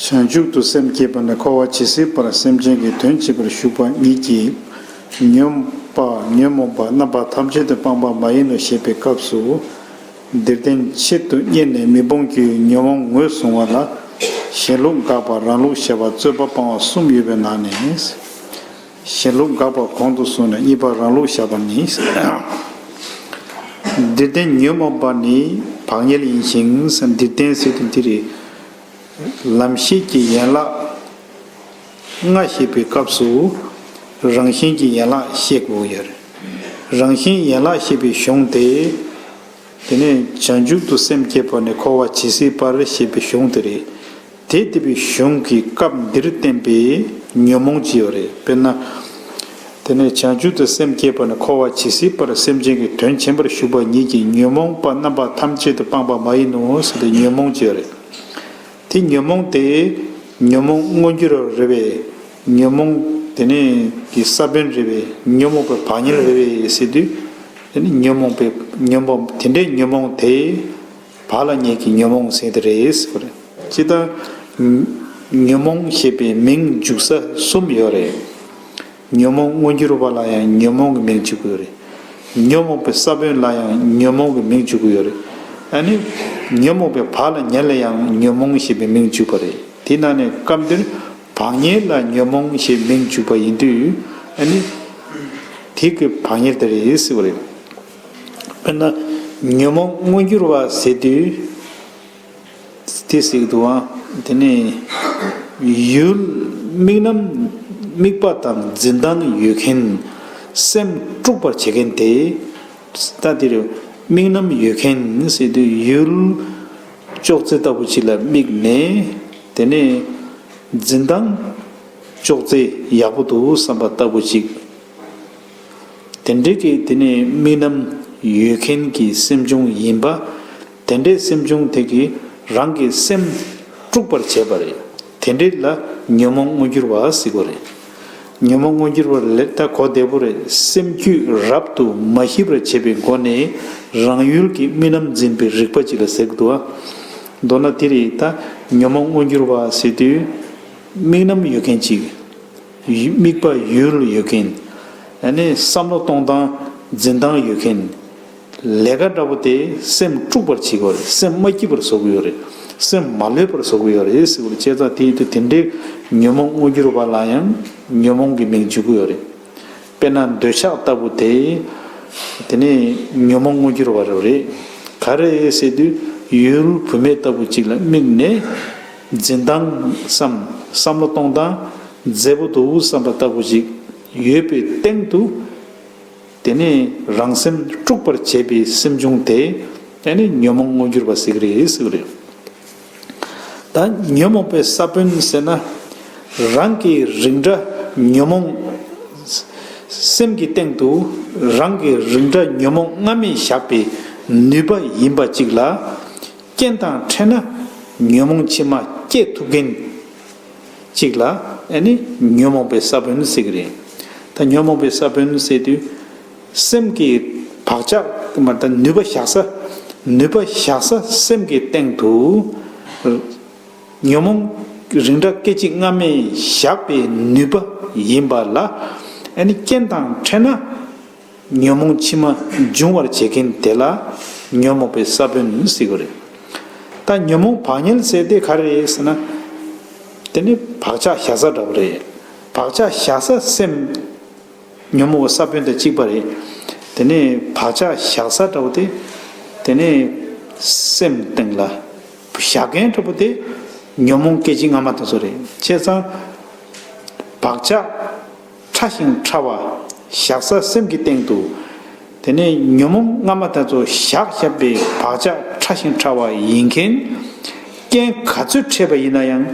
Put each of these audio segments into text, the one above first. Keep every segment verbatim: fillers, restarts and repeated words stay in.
བྱང་ཆུབ་ཏུ་སེམས་བསྐྱེད་པ་ནི་འཁོར་བ་ཇི་སྲིད་བར་སེམས་ཅན་གྱི་དོན་བྱེད་པར་ཞུགས་པ་ཉིད་ཀྱིས་ཉོན་པ་ཉོན་མོངས་པ་རྣམ་པ་ཐམས་ཅད་དུ་སྤངས་པ་མ་ཡིན་ནོ་ཞེས་པའི་སྐབས་སུ། འདིར་བསྟན་ཆེད་དུ་གཉེར་ནས་མི་སྤོང་རྒྱུའི་ཉོན་མོངས་ངོས་བཟུང་བ་ལ། ཞེན་ལུགས་དགག་པ་རང་ལུགས་བཤད་པ་རྩོད་པ་སྤང་བ་གསུམ་ཡོད་པའི་ནང་ནས། ཞེན་ལུགས་དགག་པ་གོང་དུ་སོང་ནས་གཉིས་པ་རང་ལུགས་བཤད་པ་ནི། འདིར་བསྟན་ཉོན་མོངས་པ་ནི་བག་ཉལ་ཡིན་ཞིང་། འདིར་བསྟན་ཟེར་དུས་འདི་རེད། ལམ་ཤེས་ཀྱི་ཡན་ལག་ལྔ་བཤད་པའི་སྐབས་སུ། རང་བཞིན་གྱི་ཡན་ལག་བཤད་དགོས་ཡོད་རེད། རང་བཞིན་ཡན་ལག་བཤད་པའི་གཞུང་དེ། དེ་ནས་བྱང་ཆུབ་ཏུ་སེམས་བསྐྱེད་པ་ནི་འཁོར་བ་ཇི་སྲིད་བར་ཞེས་པའི་གཞུང་དེ་རེད། དེ་བསྟན་པའི་གཞུང་གི་སྐབས་འདིར་བསྟན་པའི་ཉོན་མོངས་ཅི་ཡོད་རེད། དཔེར་ན། དེ་ནས་བྱང་ཆུབ་ཏུ་སེམས་བསྐྱེད་པ་ནི་འཁོར་བ་ཇི་སྲིད་བར་སེམས་ཅན་གྱི་དོན་བྱེད་པར་ཞུགས་པ་ཉིད་ཀྱིས་ཉོན་མོངས་པ་རྣམ་པ་ཐམས་ཅད་དུ་སྤངས་པ་མ་ཡིན་ནོ་ཟེར་ཏེ་ཉོན་མོངས་ཅི་ཡོད་རེད། དེ་ཉོན་མོངས་དེ་ཉོན་མོངས་མངོན་གྱུར་རེད་པས། ཉོན་མོངས་དེ་ནས་ཀྱི་ས་བོན་རེད་པས། ཉོན་མོངས་པའི་བག་ཉལ་རེད་པས་ཟེར་དུས། དེ་ནི་ཉོན་མོངས་པའི་ཉོན་མོངས་དེ་འདྲའི་ཉོན་མོངས་དེ་བག་ལ་ཉལ་གྱི་ཉོན་མོངས་ཟེར་དེ་རེད་ཟེར་བ་རེད། ཇི་ལྟར་ཉོན་མོངས་ཞེས་པའི་མིང་འཇུག་ས་གསུམ་ཡོད་རེད། ཉོན་མོངས་མངོན་གྱུར་བ་ལ་ཡང་ཉོན་མོངས་ཀྱི་མིང་འཇུག་གི་ཡོད་རེད། ཉོན་མོངས་པའི་ས་བོན་ལ་ཡང་ཉོན་མོངས་ཀྱི་མིང་འཇུག་གི་ཡོད་རེད། ཨ་ནི། ཉོན་མོངས་པའི་བག་ལ་ཉལ་ལ་ཡང་ཉོན་མོངས་ཞེས་པའི་མིང་འཇུག་པ་རེད། དེ་ནང་ནས་སྐབས་འདིར་བག་ཉལ་ལ་ཉོན་མོངས་ཞེས་མིང་འཇུག་པ་ཡིན་དུས། ཨ་ནི། དེ་གི་བག་ཉལ་དེ་རེད་ཟེར་བ་རེད། དཔེར་ན། ཉོན་མོངས་མངོན་གྱུར་བ་ཟེར་དུས། དེ་ཟེར་གྱི་འདུག་ཨ། དེ་ནས་ཡུལ་དམིགས་རྣམ་དམིགས་པ་དང་འཛིན་སྟངས་ཡོད་མཁན། སེམས་དཀྲུགས་པར་བྱེད་མཁན་དེ། ད་དེ་རུ་དམིགས་རྣམ་ཡོད་མཁན་ཟེར་དུས་ཡུལ་ཅོག་ཙེ་ལྟ་བུ་ཅིག་ལ་དམིགས་ནས། དེ་ནས་འཛིན་སྟངས་ཅོག་ཙེ་ཡག་པོ་འདུག་བསམ་པ་ལྟ་བུ་ཅིག་དེ་འདྲའི་གི་དེ་ནས་དམིགས་རྣམ་ཡོད་མཁན་གྱི་སེམས་བྱུང་ཡིན་པ། དེ་འདྲའི་སེམས་བྱུང་དེ་གིས་རང་གི་སེམས་དཀྲུགས་པར་བྱས་པ་རེད། དེ་འདྲའི་ལ་ཉོན་མོངས་མངོན་གྱུར་བ་ཟེར་གྱི་རེད། ཉོན་མོངས་མངོན་གྱུར་བ་ལས་ད་གོ་བདེ་པོ་རེད། སེམས་རྒྱུད་རབ་ཏུ་མ་ཞི་བར་བྱེད་པའི་སྒོ་ནས་རང་ཡུལ་གྱི་དམིགས་རྣམ་འཛིན་པའི་རིག་པ་ཅིག་ལ་ཟེར་གྱི་འདུག་ཨ། མདོར་ན་དེ་རེད། ད་ཉོན་མོངས་མངོན་གྱུར་བ་ཟེར་དུས་དམིགས་རྣམ་ཡོད་མཁན་ཅིག་དམིགས་པ་ཡུལ་ཡོད་མཁན། ཨ་ནི་བསམ་བློ་གཏོང་སྟངས་འཛིན་སྟངས་ཡོད་མཁན། ལས་ཀ་འདྲ་པོ་དེ་སེམས་དཀྲུགས་པར་བྱེད་ཀྱི་ཡོད་རེད། སེམས་མ་སྐྱིད་པར་བཟོ་གི་ཡོད་རེད། སེམས་མ་ལྷོད་པར་བཟོ་གི་ཡོད་རེད་ཟེར་བ་རེད། བྱས་ཙང་དེ་དུས་དེ་འདྲའི་ཉོན་མོངས་མངོན་གྱུར་བ་ལ་ཡང་ཉོན་མོངས་ཀྱི་མིང་འཇུག་གི་ཡོད་རེད། དཔེར་ན་འདོད་ཆགས་ལྟ་བུ་དེ། དེ་ནི་ཉོན་མོངས་མངོན་གྱུར་བ་རེད། ག་རེ་ཟེར་དུས་ཡུལ་བུད་མེད་ལྟ་བུ་ཅིག་ལ་དམིགས་ནས། འཛིན་སྟངས་སམ་བསམ་བློ་གཏོང་སྟངས་མཛེས་པོ་འདུག་བསམ་པ་ལྟ་བུ་ཅིག་ཡོད་པའི་སྟེང་དུ། དེ་ནས་རང་སེམས་དཀྲུགས་པར་བྱེད་པའི་སེམས་བྱུང་དེ་ཨ་ནི་ཉོན་མོངས་མངོན་གྱུར་བ་ཟེར་གྱི་རེད་ཟེར་གྱི་རེད། ད་ཉོན་མོངས་པའི་ས་བོན་ཟེར་ན། རང་གི་རིགས་འདྲ་ཉོན་མོངས། སེམས་ཀྱི་སྟེང་དུ་རང་གི་རིགས་འདྲ་ཉོན་མོངས་སྔ་མས་བཞག་པའི་ནུས་པ་ཡིན་པ་གཅིག་ལ། རྐྱེན་དང་འཕྲད་ན་ཉོན་མོངས་ཕྱི་མ་སྐྱེ་ཐུབ་མཁན་གཅིག་ལ་ཨ་ནི་ཉོན་མོངས་པའི་ས་བོན་ཟེར་གྱི་རེད། ད་ཉོན་མོངས་པའི་ས་བོན་ཟེར་དུས། སེམས་ཀྱི་བག་ཆགས་མ་ད་ནུས་པ་བཞག་ས། ནུས་པ་བཞག་ས་སེམས་ཀྱི་སྟེང་དུ། ཉོན་མོངས་རིགས་འདྲ་སྐད་ཅིག་སྔ་མས་བཞག་པའི་ནུས་པ་ཡིན་པ་ལ། ཨ་ནི་རྐྱེན་དང་འཕྲད་ན། ཉོན་མོངས་ཕྱི་མ་འབྱུང་བར་བྱེད་མཁན་དེ་ལ་ཉོན་མོངས་པའི་ས་བོན་ཟེར་གྱི་རེད། ད་ཉོན་མོངས་བག་ཉལ་ཟེར་དེ་ག་རེ་རེད་ཟེར་ན། དེ་ནི་བག་ཆགས་བཞག་ས་འདྲ་པོ་རེད། བག་ཆགས་བཞག་ས་སེམས། ཉོན་མོངས་པའི་ས་བོན་དང་གཅིག་པ་རེད། དེ་ནས་བག་ཆགས་བཞག་ས་འདྲ་པོ་དེ། དེ་ནས་སེམས་སྟེང་ལ་བཞག་མཁན་འདྲ་པོ་དེ། ཉོན་མོངས་སྐད་ཅིག་སྔ་མ་དེ་ཚོ་རེད། བྱས་ཙང་། བག་ཆགས་ཕྲ་ཞིང་ཕྲ་བ། བཞག་ས་སེམས་ཀྱི་སྟེང་དུ། དེ་ནས་ཉོན་མོངས་སྔ་མ་དེ་ཚོ་བཞག་བཞག་པའི་བག་ཆགས་ཕྲ་ཞིང་ཕྲ་བ་ཡིན་མཁན། རྐྱེན་ག་ཚོད་འཕྲད་པ་ཡིན་ན་ཡང་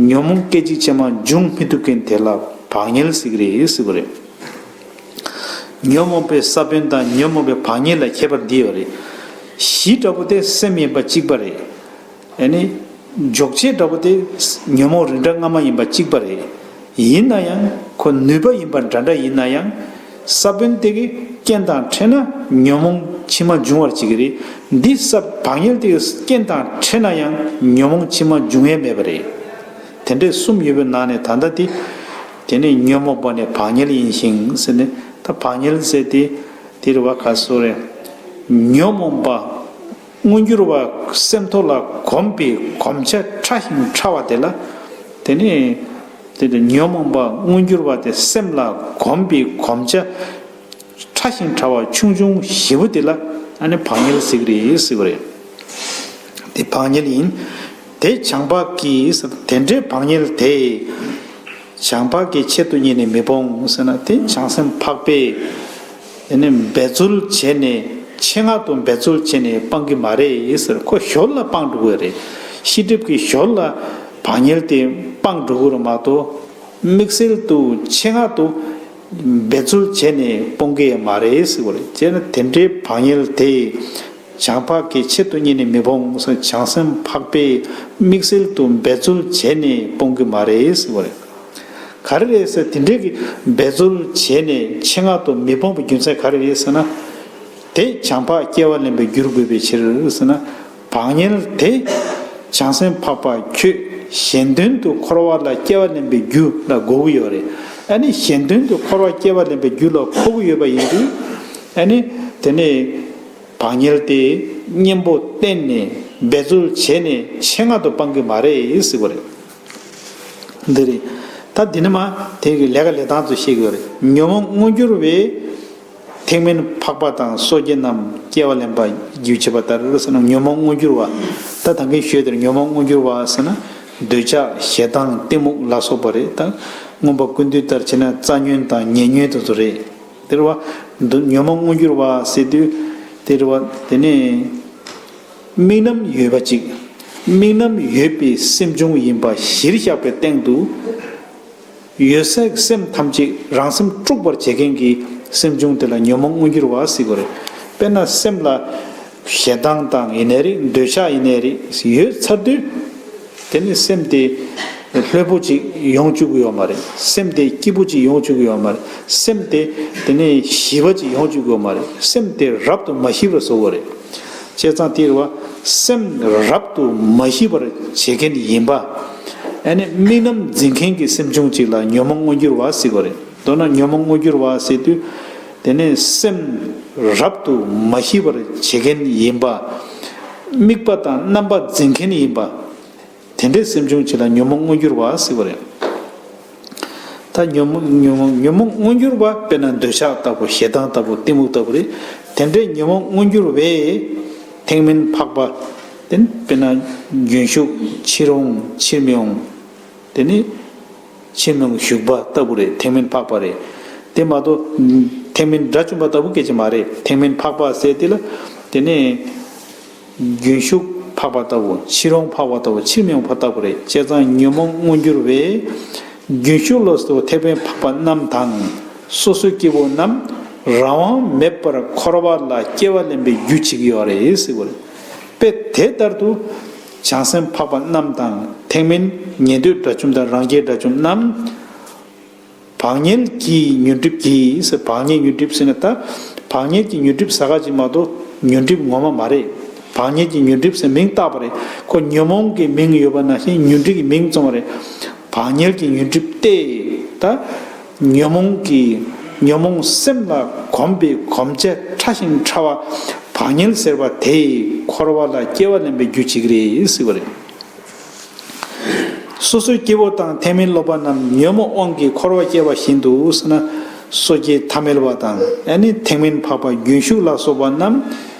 ཉོན་མོངས་སྐད་ཅིག་ཕྱི་མ་འབྱུང་མི་ཐུབ་མཁན་དེ་ལ་བག་ཉལ་ཟེར་གྱི་རེད་ཟེར་བ་རེད། ཉོན་མོངས་པའི་ས་བོན་དང་ཉོན་མོངས་པའི་བག་ཉལ་ལ་ཁྱད་པར་འདི་ཡོད་རེད། གཞི་འདྲ་པོ་དེ་སེམས་ཡིན་པ་གཅིག་པ་རེད། ཨ་ནི། འཇོག་བྱེད་འདྲ་པོ་དེ་ཉོན་མོངས་རིགས་འདྲ་སྔ་མ་ཡིན་པ་གཅིག་པ་རེད། ཡིན་ན་ཡང་ཁོ་ནུས་པ་ཡིན་པ་འདྲ་འདྲ་ཡིན་ན་ཡང་། ས་བོན་དེ་གི་རྐྱེན་དང་འཕྲད་ན་ཉོན་མོངས་ཕྱི་མ་འབྱུང་བར་བྱེད་ཀྱི་རེད། འདི་ས་བག་ཉལ་དེ་གི་རྐྱེན་དང་འཕྲད་ན་ཡང་ཉོན་མོངས་ཕྱི་མ་འབྱུང་ཡས་མེད་པ་རེད། དེ་འདྲའི་གསུམ་ཡོད་པའི་ནང་ནས་ད་ལྟ་དེ། དེ་ནི་ཉོན་མོངས་པ་ནི་བག་ཉལ་ཡིན་ཞིང་ཟེར་ནས། ད་བག་ཉལ་ཟེར་དེ་དེ་རེད་བ། ག་སོ་རེད། ཉོན་མོངས་པ་མངོན་གྱུར་བ་སེམས་ཐོག་ལ་གོམས་པའི་གོམས་ཆ་ཕྲ་ཞིང་ཕྲ་བ་དེ་ལ། དེ་ནི་དེ་དེ་ཉོན་མོངས་པ་མངོན་གྱུར་བ་དེ་སེམས་ལ་གོམས་པའི་གོམས་ཆ་ཕྲ་ཞིང་ཕྲ་བ་ཆུང་ཆུང་ཞེ་པོ་དེ་ལ་ཨ་ནི་བག་ཉལ་ཟེར་གི་རེད་ཟེར་བ་རེད། དེ་བག་ཉལ་ཡིན། དེ་བྱང་འཕགས་ཀྱིས། དེ་འདྲའི་བག་ཉལ་དེ། བྱང་འཕགས་ཀྱི་ཆེད་དུ་གཉེར་ནས་མི་སྤོང་ཟེར་ན། དེ་བྱང་སེམས་འཕགས་པས་དེ་ནི་འབད་རྩོལ་བྱས་ནས། ཆེད་མངགས་དུ་འབད་རྩོལ་བྱས་ནས་སྤང་གི་མ་རེད་ཟེར། ཁོ་ཞོར་ལ་སྤང་འགྲོ་གི་རེད། ཤེས་སྒྲིབ་ཀྱི་ཞོར་ལ་བག་ཉལ་དེ་སྤང་འགྲོ་གི་རེད་མ་གཏོགས། དམིགས་བསལ་དུ་ཆེད་མངགས་དུ་འབད་རྩོལ་བྱས་ནས་སྤོང་གི་མ་རེད་ཟེར་བ་རེད། བྱས་ན་དེ་འདྲའི་བག་ཉལ་དེ་བྱང་འཕགས་ཀྱི་ཆེད་དུ་གཉེར་ནས་མི་སྤོང་ཟེར། བྱང་སེམས་འཕགས་པས་དམིགས་བསལ་དུ་འབད་རྩོལ་བྱས་ནས་སྤོང་གི་མ་རེད་ཟེར་བ་རེད། ག་རེ་རེད་ཟེར། དེ་འདྲའི་གི་འབད་རྩོལ་བྱས་ནས་ཆེད་མངགས་དུ་མི་སྤོང་བའི་རྒྱུ་མཚན་ག་རེ་རེད་ཟེར་ན། དེ་བྱང་འཕགས་སྐྱེ་བ་ལེན་པའི་རྒྱུར་དགོས་པའི་ཕྱིར་ཟེར་ན། བག་ཉལ་དེ་བྱང་སེམས་འཕགས་པ་ཁྱོད་གཞན་དོན་དུ་འཁོར་བ་ལ་སྐྱེ་བ་ལེན་པའི་རྒྱུ་ལ་དགོས་ཀྱི་ཡོད་རེད། ཨ་ནི་གཞན་དོན་དུ་འཁོར་བ་སྐྱེ་བ་ལེན་པའི་རྒྱུ་ལ་མཁོ་གི་ཡོད་པ་ཡིན་དུས། ཨ་ནི་དེ་ནས་བག་ཉལ་དེ་གཉེན་པོ་བསྟེན་ནས་འབད་རྩོལ་བྱས་ནས་ཆེད་མངགས་དུ་སྤང་གི་མ་རེད་ཟེར་བ་རེད། འདི་རེད། ད་འདི་ནི་མ་དེ་གི་ལས་ཀ་ལས་སྟངས་ཚོ་ཤེས་དགོས་རེད། ཉོན་མོངས་མངོན་གྱུར་བས་ཐེག་དམན་འཕགས་པ་དང་སོ་སྐྱེ་རྣམས་སྐྱེ་བ་ལེན་པར་རྒྱུ་བྱེད་པ་ལྟར་ཟེར་ན། ཉོན་མོངས་མངོན་གྱུར་བ། ད་ད་གིན་ཞུས་དེར་ཉོན་མོངས་མངོན་གྱུར་བ་ཟེར་ན། འདོད་ཆགས་ཞེ་སྡང་གཏི་མུག་ལ་སོགས་པ་རེད། ད་མངོན་པ་ཀུན་བཏུས་ལྟར་བྱས་ན་རྩ་ཉོན་དང་ཉེ་ཉོན་དེ་ཚོ་རེད། དེ་རེད་བ། འདི་ཉོན་མོངས་མངོན་གྱུར་བ་ཟེར་དུས་དེ་རེད་བ། དེ་ནས་དམིགས་རྣམ་ཡོད་པ་ཅིག་དམིགས་རྣམ་ཡོད་པའི་སེམས་བྱུང་ཡིན་པ་གཞིར་བཞག་པའི་སྟེང་དུ། ཡོད་ཚད་ཀྱི་སེམས་ཐམས་ཅད་རང་སེམས་དཀྲུགས་པར་བྱེད་མཁན་གྱི་སེམས་བྱུང་དེ་ལ་ཉོན་མོངས་མངོན་གྱུར་བ་ཟེར་དགོས་རེད། དཔེར་ན་སེམས་ལ་ཞེ་སྡང་དང་ཡིན་ནའི་རེད། འདོད་ཆགས་ཡིན་ནའི་རེད། ཡོད་ཚར་དུས། དེ་ནི་སེམས་དེ་ལྷོད་པོ་ཅིག་ཡོང་བཅུག་གི་ཡོད་མ་རེད། སེམས་དེ་སྐྱིད་པོ་ཅིག་ཡོང་བཅུག་གི་ཡོད་མ་རེད། སེམས་དེ་དེ་ནི་ཞི་བ་ཅིག་ཡོང་བཅུག་གི་ཡོད་མ་རེད། སེམས་དེ་རབ་ཏུ་མ་ཞི་བར་བཟོ་དགོས་རེད། བྱས་ཙང་དེ་རེད་བ། སེམས་རབ་ཏུ་མ་ཞི་བར་བྱེད་མཁན་ཡིན་པ། ཨ་ནི་དམིགས་རྣམ་འཛིན་མཁན་གྱི་སེམས་བྱུང་ཅིག་ལ་ཉོན་མོངས་མངོན་གྱུར་བ་ཟེར་དགོས་རེད། མདོར་ན་ཉོན་མོངས་མངོན་གྱུར་བ་ཟེར་དུས། དེ་ནི་སེམས་རབ་ཏུ་མ་ཞི་བར་བྱེད་མཁན་ཡིན་པ། དམིགས་པ་དང་རྣམ་པ་འཛིན་མཁན་ཡིན་པ། དེ་འདྲའི་སེམས་བྱུང་ཅིག་ལ་ཉོན་མོངས་མངོན་གྱུར་བ་ཟེར་བ་རེད། ད་ཉོན་མོངས་ཉོན་མོངས་ཉོན་མོངས་མངོན་གྱུར་བ། དཔེར་ན་འདོད་ཆགས་ལྟ་བུ། ཞེ་སྡང་ལྟ་བུ། གཏི་མུག་ལྟ་བུ་རེད། དེ་འདྲའི་ཉོན་མོངས་མངོན་གྱུར་བས་ཐེག་དམན་འཕགས་པ། དེ་དཔེར་ན་རྒྱུན་ཞུགས་ཕྱིར་འོང་ཕྱིར་མི་འོང་། དེ་ནི་ཕྱིར་མི་འོང་ཞུགས་པ་ལྟ་བུ་རེད། ཐེག་དམན་འཕགས་པ་རེད། དེ་མ་གཏོགས་ཐེག་དམན་དགྲ་བཅོམ་པ་ལྟ་བུ་སྐད་ཆ་མ་རེད། ཐེག་དམན་འཕགས་པ་ཟེར་དེ་ལ། དེ་ནི་རྒྱུན་ཞུགས་འཕགས་པ་ལྟ་བུ། ཕྱིར་འོང་འཕགས་པ་ལྟ་བུ། ཕྱིར་མི་འོང་འཕགས་ལྟ་བུ་རེད། བྱས་ཙང་ཉོན་མོངས་མངོན་གྱུར་བས་རྒྱུན་ཞུགས་ལ་སོགས་ཐེག་དམན་འཕགས་པ་རྣམས་དང་། སོ་སོའི་སྐྱེ་བོ་རྣམས་རང་དབང་མེད་པར་འཁོར་བ་ལ་སྐྱེ་བ་ལེན་པའི་རྒྱུ་བྱེད་ཀྱི་ཡོད་རེད་ཟེར་བ་རེད། དཔེ་དེ་ལྟར་དུ་བྱང་སེམས་འཕགས་པ་རྣམས་དང་། ཐེག་དམན་ཉན་ཐོས་དགྲ་བཅོམ་དང་རང་རྒྱལ་དགྲ་བཅོམ་རྣམས། བག་ཉལ་གྱི་ཉོན་སྒྲིབ་ཀྱིས་ཟེར། བག་ཉལ་ཉོན་སྒྲིབ་ཟེར་ན། ད་བག་ཉལ་གྱི་ཉོན་སྒྲིབ་ཟེར་ག་ཅིག་མ་གཏོགས་ཉོན་སྒྲིབ་ངོ་མ་མ་རེད། བག་ཉལ་གྱི་ཉོན་སྒྲིབ་ཟེར་མིང་བཏགས་པ་རེད། ཁོ་ཉོན་མོངས་ཀྱི་མིང་ཡོད་པ་ནང་བཞིན་ཉོན་སྒྲིབ་ཀྱི་མིང་བརྩམས་པ་རེད། བག་ཉལ་གྱི་ཉོན་སྒྲིབ་སྟེ། ད་ཉོན་མོངས་ཀྱི་ཉོན་མོངས་སེམས་ལ་གོམས་པའི་གོམས་བྱ་ཕྲ་ཞིང་ཕྲ་བ་བག་ཉལ་ཟེར་བ་དེས་འཁོར་བ་ལ་སྐྱེ་བ་ལེན་པའི་རྒྱུ་བྱེད་ཀྱི་རེད་ཟེར་བ་རེད། སོ་སོའི་སྐྱེ་བོ་དང་ཐེག་དམན་སློབ་པ་རྣམས་ཉོན་མོངས་དབང་གིས་འཁོར་བ་སྐྱེ་བ་བཞིན་དུ་ཟེར་ན། སོ་སྐྱེ་ཐ་མལ་པ་དང་། ཨ་ནི་ཐེག་དམན་འཕགས་པ་རྒྱུན་ཞུགས་ལ་སོགས་པ་རྣམས།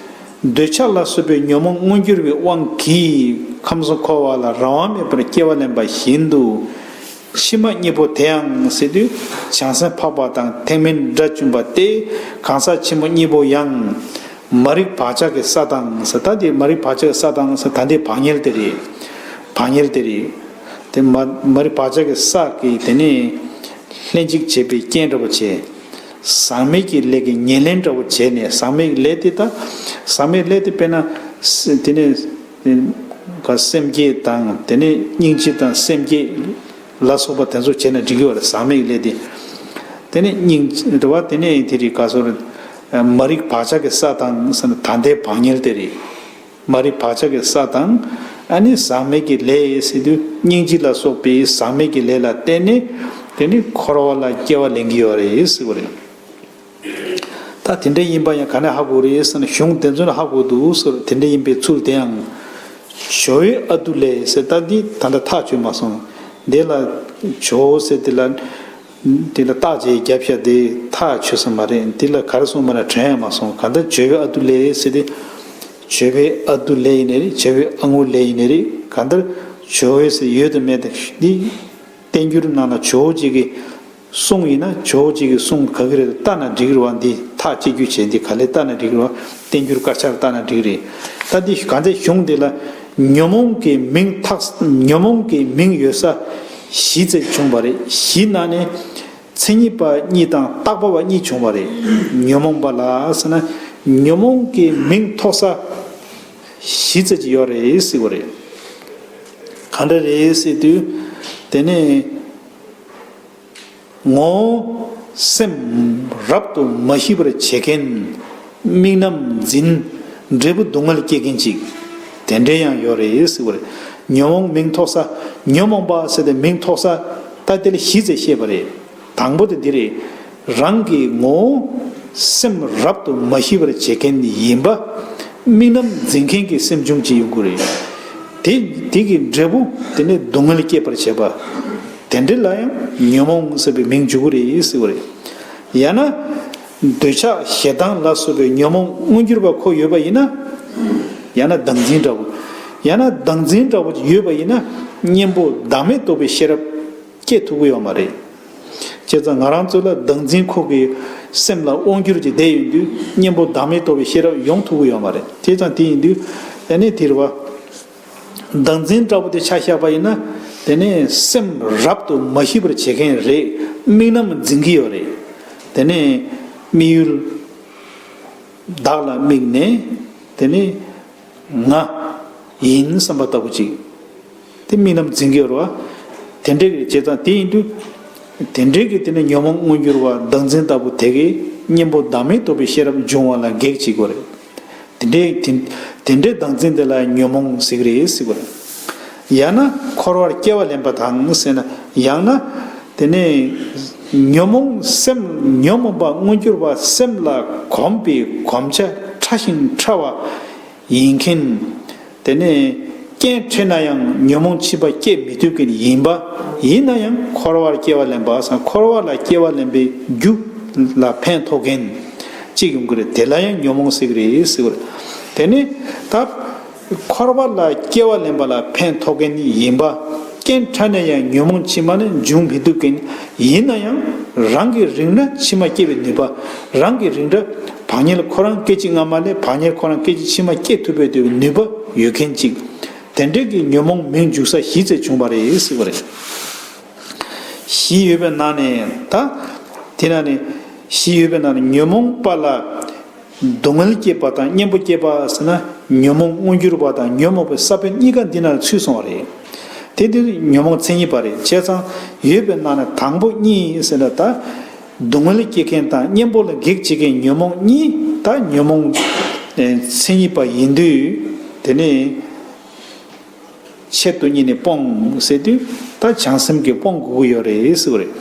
འདོད་ཆགས་ལ་སོགས་པའི་ཉོན་མོངས་མངོན་གྱུར་བའི་དབང་གིས་ཁམས་གསུམ་འཁོར་བ་ལ་རང་དབང་མེད་པར་སྐྱེ་བ་ལེན་པ་བཞིན་དུ། ཕྱི་མ་གཉིས་པོ་དེ་ཡང་ཟེར་དུས་བྱང་སེམས་འཕགས་པ་དང་ཐེག་དམན་དགྲ་བཅོམ་པ་སྟེ། གང་ཟག་ཆེན་པོ་གཉིས་པོ་ཡང་། མ་རིག་བག་ཆགས་ཀྱི་ས་དང་ཟེར། ད་དེ་མ་རིག་བག་ཆགས་ཀྱི་ས་དང་ཟེར། ད་འདི་བག་ཉལ་དེ་རེད། བག་ཉལ་དེ་རེད། དེ་མ་མ་རིག་བག་ཆགས་ཀྱི་ས་གིས་དེ་ནས་ལྷན་ཅིག་བྱེད་པའི་རྐྱེན་འདྲ་བོ་བྱས། ཟག་མེད་ཀྱི་ལས་ཀྱི་ཉེར་ལེན་འདྲ་བོ་བྱས་ནས། ཟག་མེད་ཀྱི་ལས་དེ་ད། ཟག་མེད་ལས་དེ་དཔེར་ན་ས་དེ་ནས་ག་སེམས་བསྐྱེད་དང་། དེ་ནས་སྙིང་རྗེ་དང་སེམས་བསྐྱེད་ལ་སོགས་པ་དེ་ཚོ་བྱས་ན་འགྲིག་གི་ཡོད་རེད། ཟག་མེད་ཀྱི་ལས་དེ། དེ་ནས་སྙིང་རྗེ་རེད་བ། དེ་ནས་དེ་རིགས་ག་སོགས་རེད། མ་རིག་བག་ཆགས་ཀྱི་ས་དང་ཟེར་ན། ད་ལྟའི་བག་ཉལ་དེ་རེད། མ་རིག་བག་ཆགས་ཀྱི་ས་དང་ ཨ་ནི་ཟག་མེད་ཀྱི་ལས་ཟེར་དུས་སྙིང་རྗེ་ལ་སོགས་པའི་ཟག་མེད་ཀྱི་ལས་ལ་བརྟེན་ནས་དེ་ནི་འཁོར་བ་ལ་སྐྱེ་བ་ལེན་གྱི་ཡོད་རེད་ཟེར་བ་རེད། ད་དེ་འདྲ་ཡིན་པ་ཡང་ག་ནས་ཧ་གོ་རེད་ཟེར་ན། གཞུང་དེ་ཚོ་ནས་ཧ་གོ་འདུག་ཟེར། དེ་འདྲ་ཡིན་པའི་ཚུལ་དེའང་ཇོ་བོའི་ཨ་ཏུ་ལས་ཟེར། ད་འདི་ད་ལྟ་ཐག་ཆོད་མ་སོང་། འདི་ལ་ཇོ་བོ་ཟེར་དེ་ལ་དེ་ལ་བརྟག་དཔྱད་བརྒྱབ་བཞག་དེ་ཐག་ཆོད་སོང་མ་རེད། དེ་ལ་ག་རེ་གསུངས་པ་ན་དྲན་ཡང་མ་སོང་། གང་ལྟར་ཇོ་བོའི་ཨ་ཏུ་ལས་ཟེར་དེ་ཇོ་བོའི་ཨ་ཏུ་ལས་ཡིན་ནའི་རེད། ཇོ་བོའི་ཨ་ངོ་ལས་ཡིན་ནའི་རེད། གང་ལྟར་ཇོ་བོ་ཟེར་ཡོད་དམ་མེད་དམ་འདི་བསྟན་འགྱུར་ནང་ལ་ཇོ་བོ་གཅིག་གི་གསུང་ཡིན་ན་ཇོ་བོ་གཅིག་གི་གསུང་ག་གི་རེད་ལྟ་ན་འགྲིག་གི་རེད་བ། འདི་ཐག་གཅོད་རྒྱུ་བྱས། འདི་ག་ལེར་ལྟ་ན་འགྲིག་གི་རེད་བ། བསྟན་འགྱུར་དཀར་ཆག་ལ་ལྟ་ན་འགྲིག་གི་རེད། ད་འདི་གང་ལྟར་གཞུང་འདི་ལ་ཉོན་མོངས་ཀྱི་མིང་ཐག་ཉོན་མོངས་ཀྱི་མིང་ཡོད་ས་བཞི་ཙམ་བྱུང་བ་རེད། བཞི་ནང་ནས་མཚན་ཉིད་པ་གཉིས་དང་བཏགས་པ་བ་གཉིས་བྱུང་བ་རེད། ཉོན་མོངས་པ་ལ་ཟེར་ན་ཉོན་མོངས་ཀྱི་མིང་ཐོགས་ས་བཞི་ཙམ་ཅིག་ཡོད་རེད་ཟེར་བ་རེད། ག་འདྲ་རེད་ཟེར་དུས་དེ་ནས། ངོ་བོ་སེམས་རབ་ཏུ་མ་ཞི་བར་བྱེད་མཁན། དམིགས་རྣམ་འཛིན། འབྲས་བུ་སྡུག་བསྔལ་སྐྱེད་མཁན་ཅིག་དེ་འདྲའི་ཡང་ཡོད་རེད་ཟེར་བ་རེད། ཉོན་མོངས་མིང་ཐོགས་ས། ཉོན་མོངས་པ་ཟེར་ཏེ་མིང་ཐོགས་ས། ད་དེ་ལ་བཞི་ཙམ་བཤད་པ་རེད། དང་པོ་དེ་འདི་རེད། རང་གི་ངོ་བོ་སེམས་རབ་ཏུ་མ་ཞི་བར་བྱེད་མཁན་ཡིན་པ། དམིགས་རྣམ་འཛིན་མཁན་གྱི་སེམས་བྱུང་ཅིག་ཡོང་གི་རེད། དེ་དེ་གི་འབྲས་བུ་དེ་ནི་སྡུག་བསྔལ་སྐྱེད་པར་བྱེད་པ། དེ་འདྲ་ལ་ཡང་ཉོན་མོངས་ཟེར་བའི་མིང་འཇུག་གི་རེད་ཟེར་བ་རེད། ཡང་ན། འདོད་ཆགས་ཞེ་སྡང་ལ་སོགས་པའི་ཉོན་མོངས་མངོན་གྱུར་པ་ཁོ་ཡོད་པ་ཡིན་ན། ཡང་ན་བདག་འཛིན་འདྲ་བོ། ཡང་ན་བདག་འཛིན་འདྲ་བོ་ཡོད་པ་ཡིན་ན། གཉེན་པོ་བདག་མེད་རྟོགས་པའི་ཤེས་རབ་སྐྱེ་ཐུབ་ཀྱི་ཡོད་མ་རེད། བྱས་ཙང་ང་རང་ཚོ་ལ་བདག་འཛིན་ཁོ་གི་སེམས་ལ་དབང་སྒྱུར་གྱི་བསྡད་ཡོང་དུས་གཉེན་པོ་བདག་མེད་རྟོགས་པའི་ཤེས་རབ་ཡོང་ཐུབ་ཀྱི་ཡོད་མ་རེད། བྱས་ཙང་དེ་ཡིན་དུས་ཨ་ནི་དེ་རེད་བ། བདག་འཛིན་འདྲ་པོ་དེ་ཆ་བཞག་པ་ཡིན་ན། དེ་ནས་སེམས་རབ་ཏུ་མ་ཞི་བར་བྱེད་མཁན་རེད། དམིགས་རྣམ་འཛིན་གྱི་ཡོད་རེད། དེ་ནས་དམིགས་ཡུལ་བདག་ལ་དམིགས་ནས། དེ་ནས་ང་ཡིན་བསམ་པ་ལྟ་བུ་ཅིག་དེ་དམིགས་རྣམ་འཛིན་གྱི་ཡོད་རེད་བ། དེ་འདྲ་གི་བྱས་ཙང་དེ་ཡིན་དུས། དེ་འདྲའི་གི་དེ་ནས་ཉོན་མོངས་མངོན་གྱུར་བ་བདག་འཛིན་ལྟ་བུ་དེ་གས་གཉེན་པོ་བདག་མེད་རྟོགས་པའི་ཤེས་རབ་འབྱུང་བ་ལ་གེགས་བྱེད་དགོས་རེད། དེ་འདྲའི་དེ་དེ་འདྲའི་བདག་འཛིན་དེ་ལ་ཉོན་མོངས་ཟེར་གི་རེད་ཟེར་བ་རེད། ཡང་ན་འཁོར་བར་སྐྱེ་བ་ལེན་པ་དང་ཟེར་ན། ཡང་ན་དེ་ནས་ཉོན་མོངས་སེམས་ཉོན་མོངས་པ་མངོན་གྱུར་བ་སེམས་ལ་གོམས་པའི་གོམས་ཆ་ཕྲ་ཞིང་ཕྲ་བ་ཡིན་མཁན། དེ་ནས་རྐྱེན་འཕྲད་ན་ཡང་ཉོན་མོངས་ཕྱིན་པ་སྐྱེད་མི་ཐུབ་མཁན་ཡིན་པ། ཡིན་ན་ཡང་འཁོར་བར་སྐྱེ་བ་ལེན་པ་སང་འཁོར་བ་ལ་སྐྱེ་བ་ལེན་པའི་རྒྱུ་ལ་ཕན་ཐོགས་མཁན་གཅིག་ཡོང་གི་རེད། དེ་ལ་ཡང་ཉོན་མོངས་ཟེར་གི་རེད་ཟེར་བ་རེད། དེ་ནས་ད་འཁོར་བ་ལ་སྐྱེ་བ་ལེན་པ་ལ་ཕན་ཐོགས་མཁན་ཡིན་པ། རྐྱེན་ཕྲ་ན་ཡང་ཉོན་མོངས་ཕྱི་མ་ནི་འབྱུང་མི་ཐུབ་མཁན་ཡིན་ན་ཡང་། རང་གི་རིགས་འདྲ་ཕྱི་མ་སྐྱེ་བའི་ནུས་པ། རང་གི་རིགས་འདྲ་བག་ཉལ་ཁོ་རང་སྐད་ཅིག་སྔ་མ་ལས་བག་ཉལ་ཁོ་རང་སྐད་ཅིག་ཕྱི་མ་སྐྱེ་ཐུབ་པའི་དུས་ནུས་པ་ཡོད་མཁན་ཅིག་དེ་འདྲའི་གི་ཉོན་མོངས་མིང་འཇུག་ས་བཞི་ཙམ་བྱུང་བ་རེད་ཟེར་བ་རེད། བཞི་ཡོད་པའི་ནང་ནས་ད། དེ་ནང་ནས་བཞི་ཡོད་པའི་ནང་ནས་ཉོན་མོངས་པ་ལ། སྡུག་བསྔལ་སྐྱེད་པ་དང་གཉེན་པོ་སྐྱེད་པ་ཟེར་ན། ཉོན་མོངས་མངོན་གྱུར་བ་དང་ཉོན་མོངས་པའི་ས་བོན་གཉིས་ཀ་འདི་ན་ཚུད་སོང་བ་རེད། དེ་འདིར་ཉོན་མོངས་མཚན་ཉིད་པ་རེད། བྱས་ཙང་ཡོད་པའི་ནང་ནས་དང་པོ་གཉིས་ཟེར་ན་ད། སྡུག་བསྔལ་སྐྱེད་མཁན་དང་གཉེན་པོ་ལ་གེགས་བྱེད་མཁན་ཉོན་མོངས་གཉིས། ད་ཉོན་མོངས་མཚན་ཉིད་པ་ཡིན་དུས། དེ་ནས། ཆེད་དུ་གཉེར་ནས་སྤོང་ཟེར་དུས་ད་བྱང་སེམས་ཀྱིས་སྤོང་དགོས་ཀྱི་ཡོད་རེད་ཟེར་བ་རེད།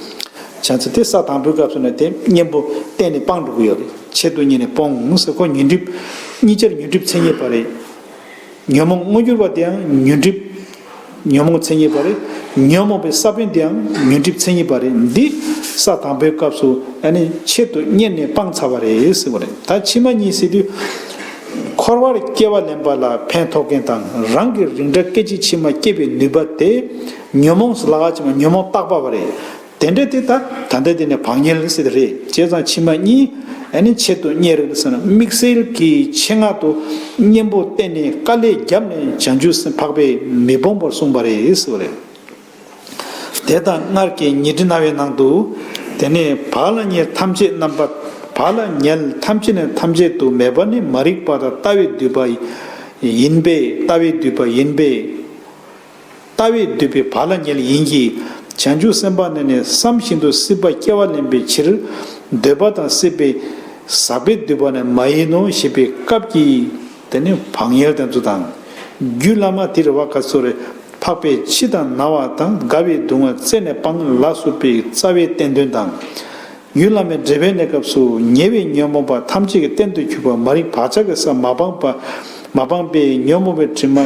བྱང་སེམས་དེ་ས་དང་པོའི་སྐབས་སུ་ནས་དེ་གཉེན་པོ་གཏན་ནས་སྤང་འགྲོ་གི་ཡོད་རེད། ཆེད་དུ་གཉེར་ནས་སྤོང་ཟེར། ཁོ་ཉོན་སྒྲིབ་གཉིས་ཆར་ཉོན་སྒྲིབ་མཚན་ཉིད་པ་རེད། ཉོན་མོངས་མངོན་གྱུར་བ་དེའང་ཉོན་སྒྲིབ། ཉོན་མོངས་མཚན་ཉིད་པ་རེད། ཉོན་མོངས་པའི་ས་བོན་དེའང་ཉོན་སྒྲིབ་མཚན་ཉིད་པ་རེད། འདི་ས་དང་པོའི་སྐབས་སུ་ཨ་ནི་ཆེད་དུ་གཉེར་ནས་སྤངས་ཚར་བ་རེད་ཟེར་བ་རེད། ད་ཕྱི་མ་གཉིས་ཟེར་དུས། འཁོར་བར་སྐྱེ་བ་ལེན་པ་ལ་ཕན་ཐོགས་མཁན་དང་རང་གི་རིགས་འདྲ་སྐད་ཅིག་ཕྱི་མ་སྐྱེ་བའི་ནུས་པ་དེ། ཉོན་མོངས་ལ་ཧ་ཅི་མ་ཉོན་མོངས་བཏགས་པ་བ་རེད། དེ་འདྲ་དེ་ད་ད་ལྟ་དེ་ནས་བག་ཉལ་ཟེར་དེ་རེད། བྱས་ཙང་ཕྱི་མ་གཉིས་ཨ་ནི་ཆེད་དུ་གཉེར་ཟེར་ན་དམིགས་བསལ་གྱི་ཆེད་མངགས་དུ་གཉེན་པོ་བསྟེན་ནས་དཀའ་ལས་བརྒྱབ་ནས་བྱང་ཆུབ་སེམས་འཕགས་པས་མི་སྤོང་བར་གསུངས་པ་རེད་ཟེར་བ་རེད། དེ་དང་སྔར་གྱི་ཉི་ཁྲི་རྣ་བའི་ནང་དུ། དེ་ནས་བག་ལ་ཉལ་ཐམས་ཅད་རྣམ་པ། བག་ལ་ཉལ་ཐམས་ཅད་ནས་ཐམས་ཅད་དུ་མེད་པ་ནི་མ་རིག་པ་དང་ལྟ་བས་བསྡུས་པ་ཡིན་པས། ལྟ་བས་བསྡུས་པ་ཡིན་པས། ལྟ་བས་བསྡུས་པའི་བག་ལ་ཉལ་ཡིན་གྱི། བྱང་ཆུབ་སེམས་དཔའ་ནི་ནི་བསམ་བཞིན་དུ་སྲིད་པ་སྐྱེ་བ་ལེན་པའི་ཕྱིར། འདོད་པ་དང་སྲིད་པའི་ཟག་པས་བསྡུས་པ་ནི་མ་ཡིན་ནོ་ཞེས་པའི་སྐབས་ཀྱི་དེ་ནི་བག་ཉལ་དེ་ཚོ་དང་། རྒྱུད་བླ་མ་དེ་རེད་བ། ག་ཚོད་རེད། འཕགས་པའི་འཆི་དང་ན་བ་དང་། རྒ་བའི་སྡུག་བསྔལ་རྩད་ནས་སྤང་། ལ་སོགས་པའི་རྩ་བའི་བསྟན་དོན་དང་། རྒྱུད་བླ་མའི་འགྲེལ་པའི་གནས་སྐབས་སུ་ཉེ་བའི་ཉོན་མོངས་པ་ཐམས་ཅད་ཀྱི་རྟེན་དུ་གྱུར་པ་མ་རིག་བག་ཆགས་ཀྱི་ས་མ་སྤངས་པ། མ་སྤངས་པའི་ཉོན་མོངས་པའི་དྲི་མ།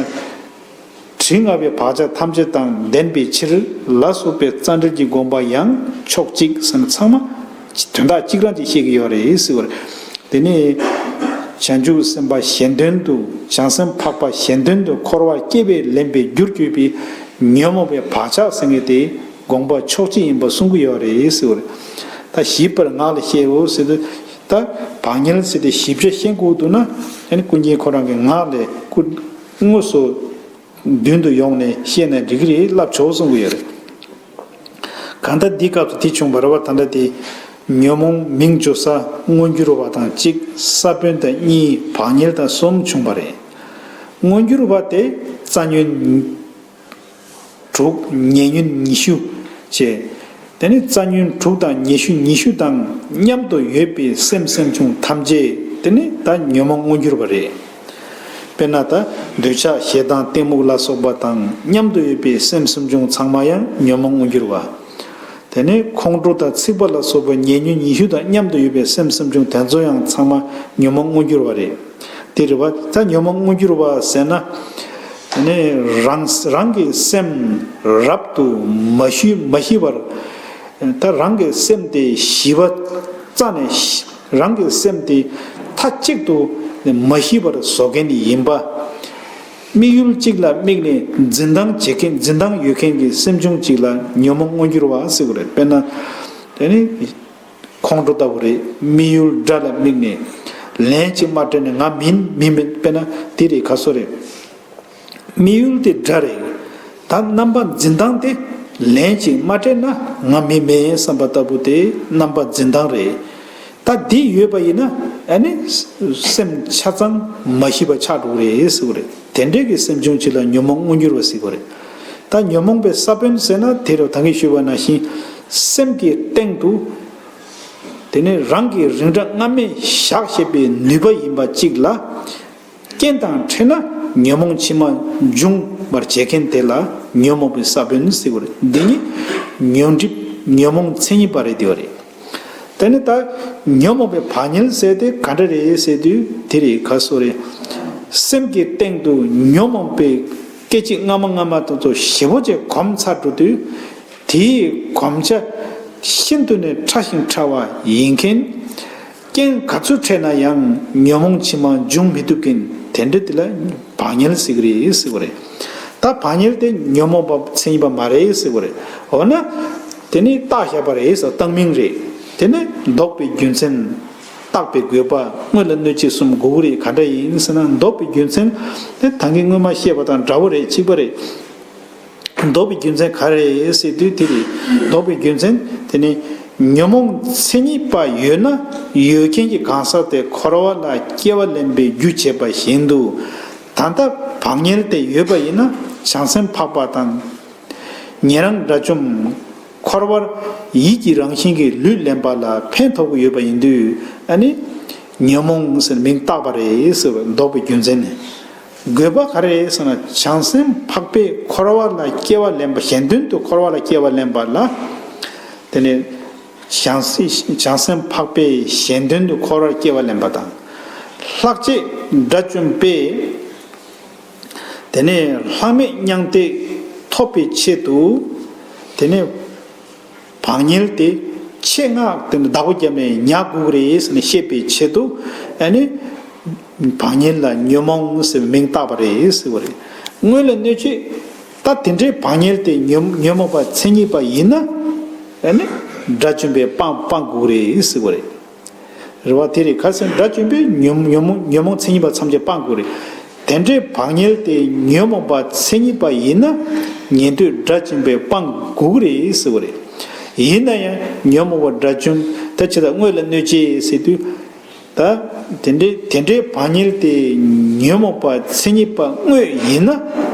དྲི་ང་བའི་བག་ཆགས་ཐམས་ཅད་དང་ལྡན་པའི་ཕྱིར། ལ་སོགས་པའི་རྩ་འགྲེལ་གྱི་དགོངས་པ་ཡང་ཕྱོགས་གཅིག་ཟེར་ན་ཚང་མ་དོན་དག་གཅིག་རང་གཅིག་བཤད་ཀྱི་ཡོད་རེད་ཟེར་བ་རེད། དེ་ནས་བྱང་ཆུབ་སེམས་དཔའ་གཞན་དོན་དུ། བྱང་སེམས་འཕགས་པ་གཞན་དོན་དུ་འཁོར་བར་སྐྱེ་བས་ལེན་པའི་རྒྱུར་གྱུར་པའི་ཉོན་མོངས་པའི་བག་ཆགས་ཟེར་མཁན་དེ་དགོངས་པ་ཕྱོགས་གཅིག་ཡིན་པ་གསུང་གི་ཡོད་རེད་ཟེར་བ་རེད། ད་ཞིབ་པར་ངག་ལ་བཤད་འོ་ཟེར་དུས། ད་བག་ཉལ་ཟེར་དེ་ཞིབ་ཆ་ཤེས་དགོས་འདུག་ན། ཨ་ནི་ཀུན་མཁྱེན་ཁོ་རང་གི་ངག་ལས་སྐུ་དངོས་སུ་མདུན་དུ་ཡོང་ནས་བཤད་ན་འགྲིག་གི་རེད། བསླབ་ཆོག་གསུང་གི་ཡོད་རེད། གང་ལྟར་འདིའི་སྐབས་སུ་དེ་བྱུང་བ་རེད་བ། ད་ལྟ་དེ་ཉོན་མོངས་མིང་བརྗོད་ས་མངོན་གྱུར་བ་དང་གཅིག་ས་བོན་དང་གཉིས། བག་ཉལ་དང་གསུམ་བྱུང་བ་རེད། མངོན་གྱུར་བ་དེ་རྩ་ཉོན་དྲུག་ཉེ་ཉོན་ཉི་ཤུ་བཅས། དེ་ནི་རྩ་ཉོན་དྲུག་དང་ཉེ་ཤུ་ཉི་ཤུ་དང་མཉམ་དུ་ཡོད་པའི་སེམས་སེམས་བྱུང་ཐམས་ཅད་དེ་ནི་ད་ཉོན་མོངས་མངོན་གྱུར་བ་རེད། དཔེར་ན་ད་འདོད་ཆགས་ཞེ་སྡང་གཏི་མུག་ལ་སོགས་པ་དང་མཉམ་དུ་ཡོད་པའི་སེམས་སེམས་བྱུང་ཚང་མ་ཡང་ཉོན་མོངས་མངོན་གྱུར་བ། དེ་ནས་ཁོང་ཁྲོ་དང་འཚིག་པ་ལ་སོགས་པ་ཉེ་ཉོན་ཉི་ཤུ་དང་མཉམ་དུ་ཡོད་པའི་སེམས་སེམས་བྱུང་དེ་ཚོ་ཡང་ཚང་མ་ཉོན་མོངས་མངོན་གྱུར་བ་རེད། དེ་རེད་བ། ད་ཉོན་མོངས་མངོན་གྱུར་བ་ཟེར་ན། དེ་ནས་རང་རང་གི་སེམས་རབ་ཏུ་མ་ཞི་མ་ཞི་བར། ད་རང་གི་སེམས་དེ་ཞི་བ་རྩ་ནས་རང་གི་སེམས་དེ་མཐའ་གཅིག་ཏུ་མ་ཞི་བར་བཟོ་མཁན་ཡིན་པ། དམིགས་ཡུལ་གཅིག་ལ་དམིགས་ནས་འཛིན་སྟངས་བྱེད་མཁན། འཛིན་སྟངས་ཡོད་མཁན་གྱི་སེམས་བྱུང་གཅིག་ལ་ཉོན་མོངས་མངོན་གྱུར་བ་ཟེར་བ་རེད། དཔེར་ན། དེ་ནི་ཁོང་ཁྲོ་ལྟ་བུ་རེད། དམིགས་ཡུལ་དགྲ་ལ་དམིགས་ནས་ལན་གཅིག་མ་སྤྲད་ནས་ང་མིན་མིན་མིན། དཔེར་ན་དེ་རེད། ག་སོ་རེད། དམིགས་ཡུལ་དེ་དགྲ་རེད། ད་རྣམ་པ་འཛིན་སྟངས་དེ་ལན་གཅིག་མ་སྤྲད་ན་ང་མི་མེད་བསམ་པ་ལྟ་བུ་དེ་རྣམ་པ་འཛིན་སྟངས་རེད། ད་འདི་ཡོད་པ་ཡིན་ན་ཨ་ནི་སེམས་ཆ་ཚང་མ་ཞི་བ་ཆགས་འགྲོ་གི་རེད་ཟེར་བ་རེད། དེ་འདྲའི་གི་སེམས་བྱུང་གཅིག་ལ་ཉོན་མོངས་མངོན་གྱུར་བ་ཟེར་གི་རེད། ད་ཉོན་མོངས་པའི་ས་བོན་ཟེར་ན་དེ་རུ་ད་གིན་ཞུས་པ་ནང་བཞིན་སེམས་ཀྱི་སྟེང་དུ་དེ་ནི་རང་གི་རིགས་འདྲ་སྔ་མས་བཞག་ཤེས་པའི་ནུས་པ་ཡིན་པ་གཅིག་ལ། རྐྱེན་དང་འཕྲད་ན་ཉོན་མོངས་ཕྱི་མ་འབྱུང་བར་བྱེད་མཁན་དེ་ལ་ཉོན་མོངས་པའི་ས་བོན་ཟེར་བ་རེད། འདི་ཉིད་ཉོན་སྒྲིབ་ཉོན་མོངས་མཚན་ཉིད་པ་རེད་དེ་བ་རེད། དེ་ནི་ད་ཉོན་མོངས་པའི་བག་ཉལ་ཟེར་དེ་ག་འདྲ་རེད་ཟེར་དུས་དེ་རེད། ག་སོ་རེད། སེམས་ཀྱི་སྟེང་དུ་ཉོན་མོངས་པའི་སྐད་ཅིག་སྔ་མ་སྔ་མ་དེ་ཚོ་ཞེ་པོ་ཅིག་གོམས་ཚར་འགྲོ་དུས། དེའི་གོམས་ཆ་ཤིན་ཏུ་ནས་ཕྲ་ཞིང་ཕྲ་བ་ཡིན་མཁན། རྐྱེན་ག་ཚོད་འཕྲད་ན་ཡང་ཉོན་མོངས་ཕྱི་མ་འབྱུང་མི་ཐུབ་མཁན་དེ་འདྲ་དེ་ལ་བག་ཉལ་ཟེར་གི་རེད་ཟེར་བ་རེད། ད་བག་ཉལ་དེ་ཉོན་མོངས་པ་མཚན་ཉིད་པ་མ་རེད་ཟེར་བ་རེད། འོ་ན། དེ་ནི་བཏགས་བཞག་པ་རེད་ཟེར། བཏགས་མིང་རེད། དེ་ནི་ལྡོག་པའི་རྒྱུ་མཚན། བཏགས་པའི་དགོས་པ། དངོས་ལ་གནོད་བྱེད་གསུམ་དགོས་ཀྱི་རེད། ག་འདྲ་ཡིན་ཟེར་ན་ལྡོག་པའི་རྒྱུ་མཚན་དེ་ད་གིན་སྔོན་མ་བཤད་པ་དང་འདྲ་བོ་རེད། གཅིག་པ་རེད། ལྡོག་པའི་རྒྱུ་མཚན་ག་རེ་རེད་ཟེར་དུས་དེ་རེད། ལྡོག་པའི་རྒྱུ་མཚན་དེ་ནི་ཉོན་མོངས་མཚན་ཉིད་པ་ཡོད་ན་ཡོད་མཁན་གྱི་གང་ཟག་དེ་འཁོར་བ་ལ་སྐྱེ་བ་ལེན་པའི་རྒྱུ་བྱེད་པ་བཞིན་དུ། ད་ལྟ་བག་ཉལ་དེ་ཡོད་པ་ཡིན་ན་བྱང་སེམས་འཕགས་པ་དང་། ཉན་རང་དགྲ་བཅོམ། འཁོར་བར་ཡིད་ཀྱི་རང་བཞིན་གྱི་ལུས་ལེན་པ་ལ་ཕན་ཐོགས་ཀྱི་ཡོད་པ་ཡིན་དུས། ཨ་ནི་ཉོན་མོངས་ཟེར་མིང་བཏགས་པ་རེད་ཟེར་བ་ལྡོག་པའི་རྒྱུ་མཚན་ནི། དགོས་པ་ག་རེ་རེད་ཟེར་ན་བྱང་སེམས་འཕགས་པས་འཁོར་བ་ལ་སྐྱེ་བ་ལེན་པ། གཞན་དོན་དུ་འཁོར་བ་ལ་སྐྱེ་བ་ལེན་པ་ལ། དེ་ནས་བྱང་སེམས་བྱང་སེམས་འཕགས་པས་གཞན་དོན་དུ་འཁོར་བར་སྐྱེ་བ་ལེན་པ་དང་། ལྷག་བཅས་དགྲ་བཅོམ་པས་དེ་ནས་ལྷག་མེད་མྱང་འདས་ཐོབ་པའི་ཆེད་དུ། དེ་ནས་བག་ཉལ་དེ་ཆེད་མངགས་དེ་ནི་བདག་པོ་བརྒྱབ་ནས་ཉར་དགོས་ཀྱི་རེད་ཟེར་ནས་བཤད་པའི་ཆེད་དུ། ཨ་ནི་བག་ཉལ་ལ་ཉོན་མོངས་ཟེར་བའི་མིང་བཏགས་པ་རེད་ཟེར་བ་རེད། དངོས་ལ་གནོད་བྱེད། ད་དེ་འདྲའི་བག་ཉལ་དེ་ཉོན་ཉོན་མོངས་པ་མཚན་ཉིད་པ་ཡིན་ན། ཨ་ནི་དགྲ་བཅོམ་པས་སྤང་སྤང་དགོས་ཀྱི་རེད་ཟེར་བ་རེད། རེད་བ། དེ་རེད། ཁ་སང་དགྲ་བཅོམ་པས་ཉོན་ཉོན་མོངས་ཉོན་མོངས་མཚན་ཉིད་པ་ཐམས་ཅད་སྤང་དགོས་རེད། དེ་འདྲའི་བག་ཉལ་དེ་ཉོན་མོངས་པ་མཚན་ཉིད་པ་ཡིན་ན་ཉན་ཐོས་དགྲ་བཅོམ་པས་སྤང་དགོས་ཀྱི་རེད་ཟེར་བ་རེད། ཡིན་ན་ཡང་ཉོན་མོངས་པ་དགྲ་བཅོམ་ད་ཅི་ལྟར་དངོས་ལ་གནོད་བྱེད་ཟེར་དུས། ད་དེ་འདྲའི་དེ་འདྲའི་བག་ཉལ་དེ་ཉོན་མོངས་པ་མཚན་ཉིད་པ་དངོས་ཡིན་ན་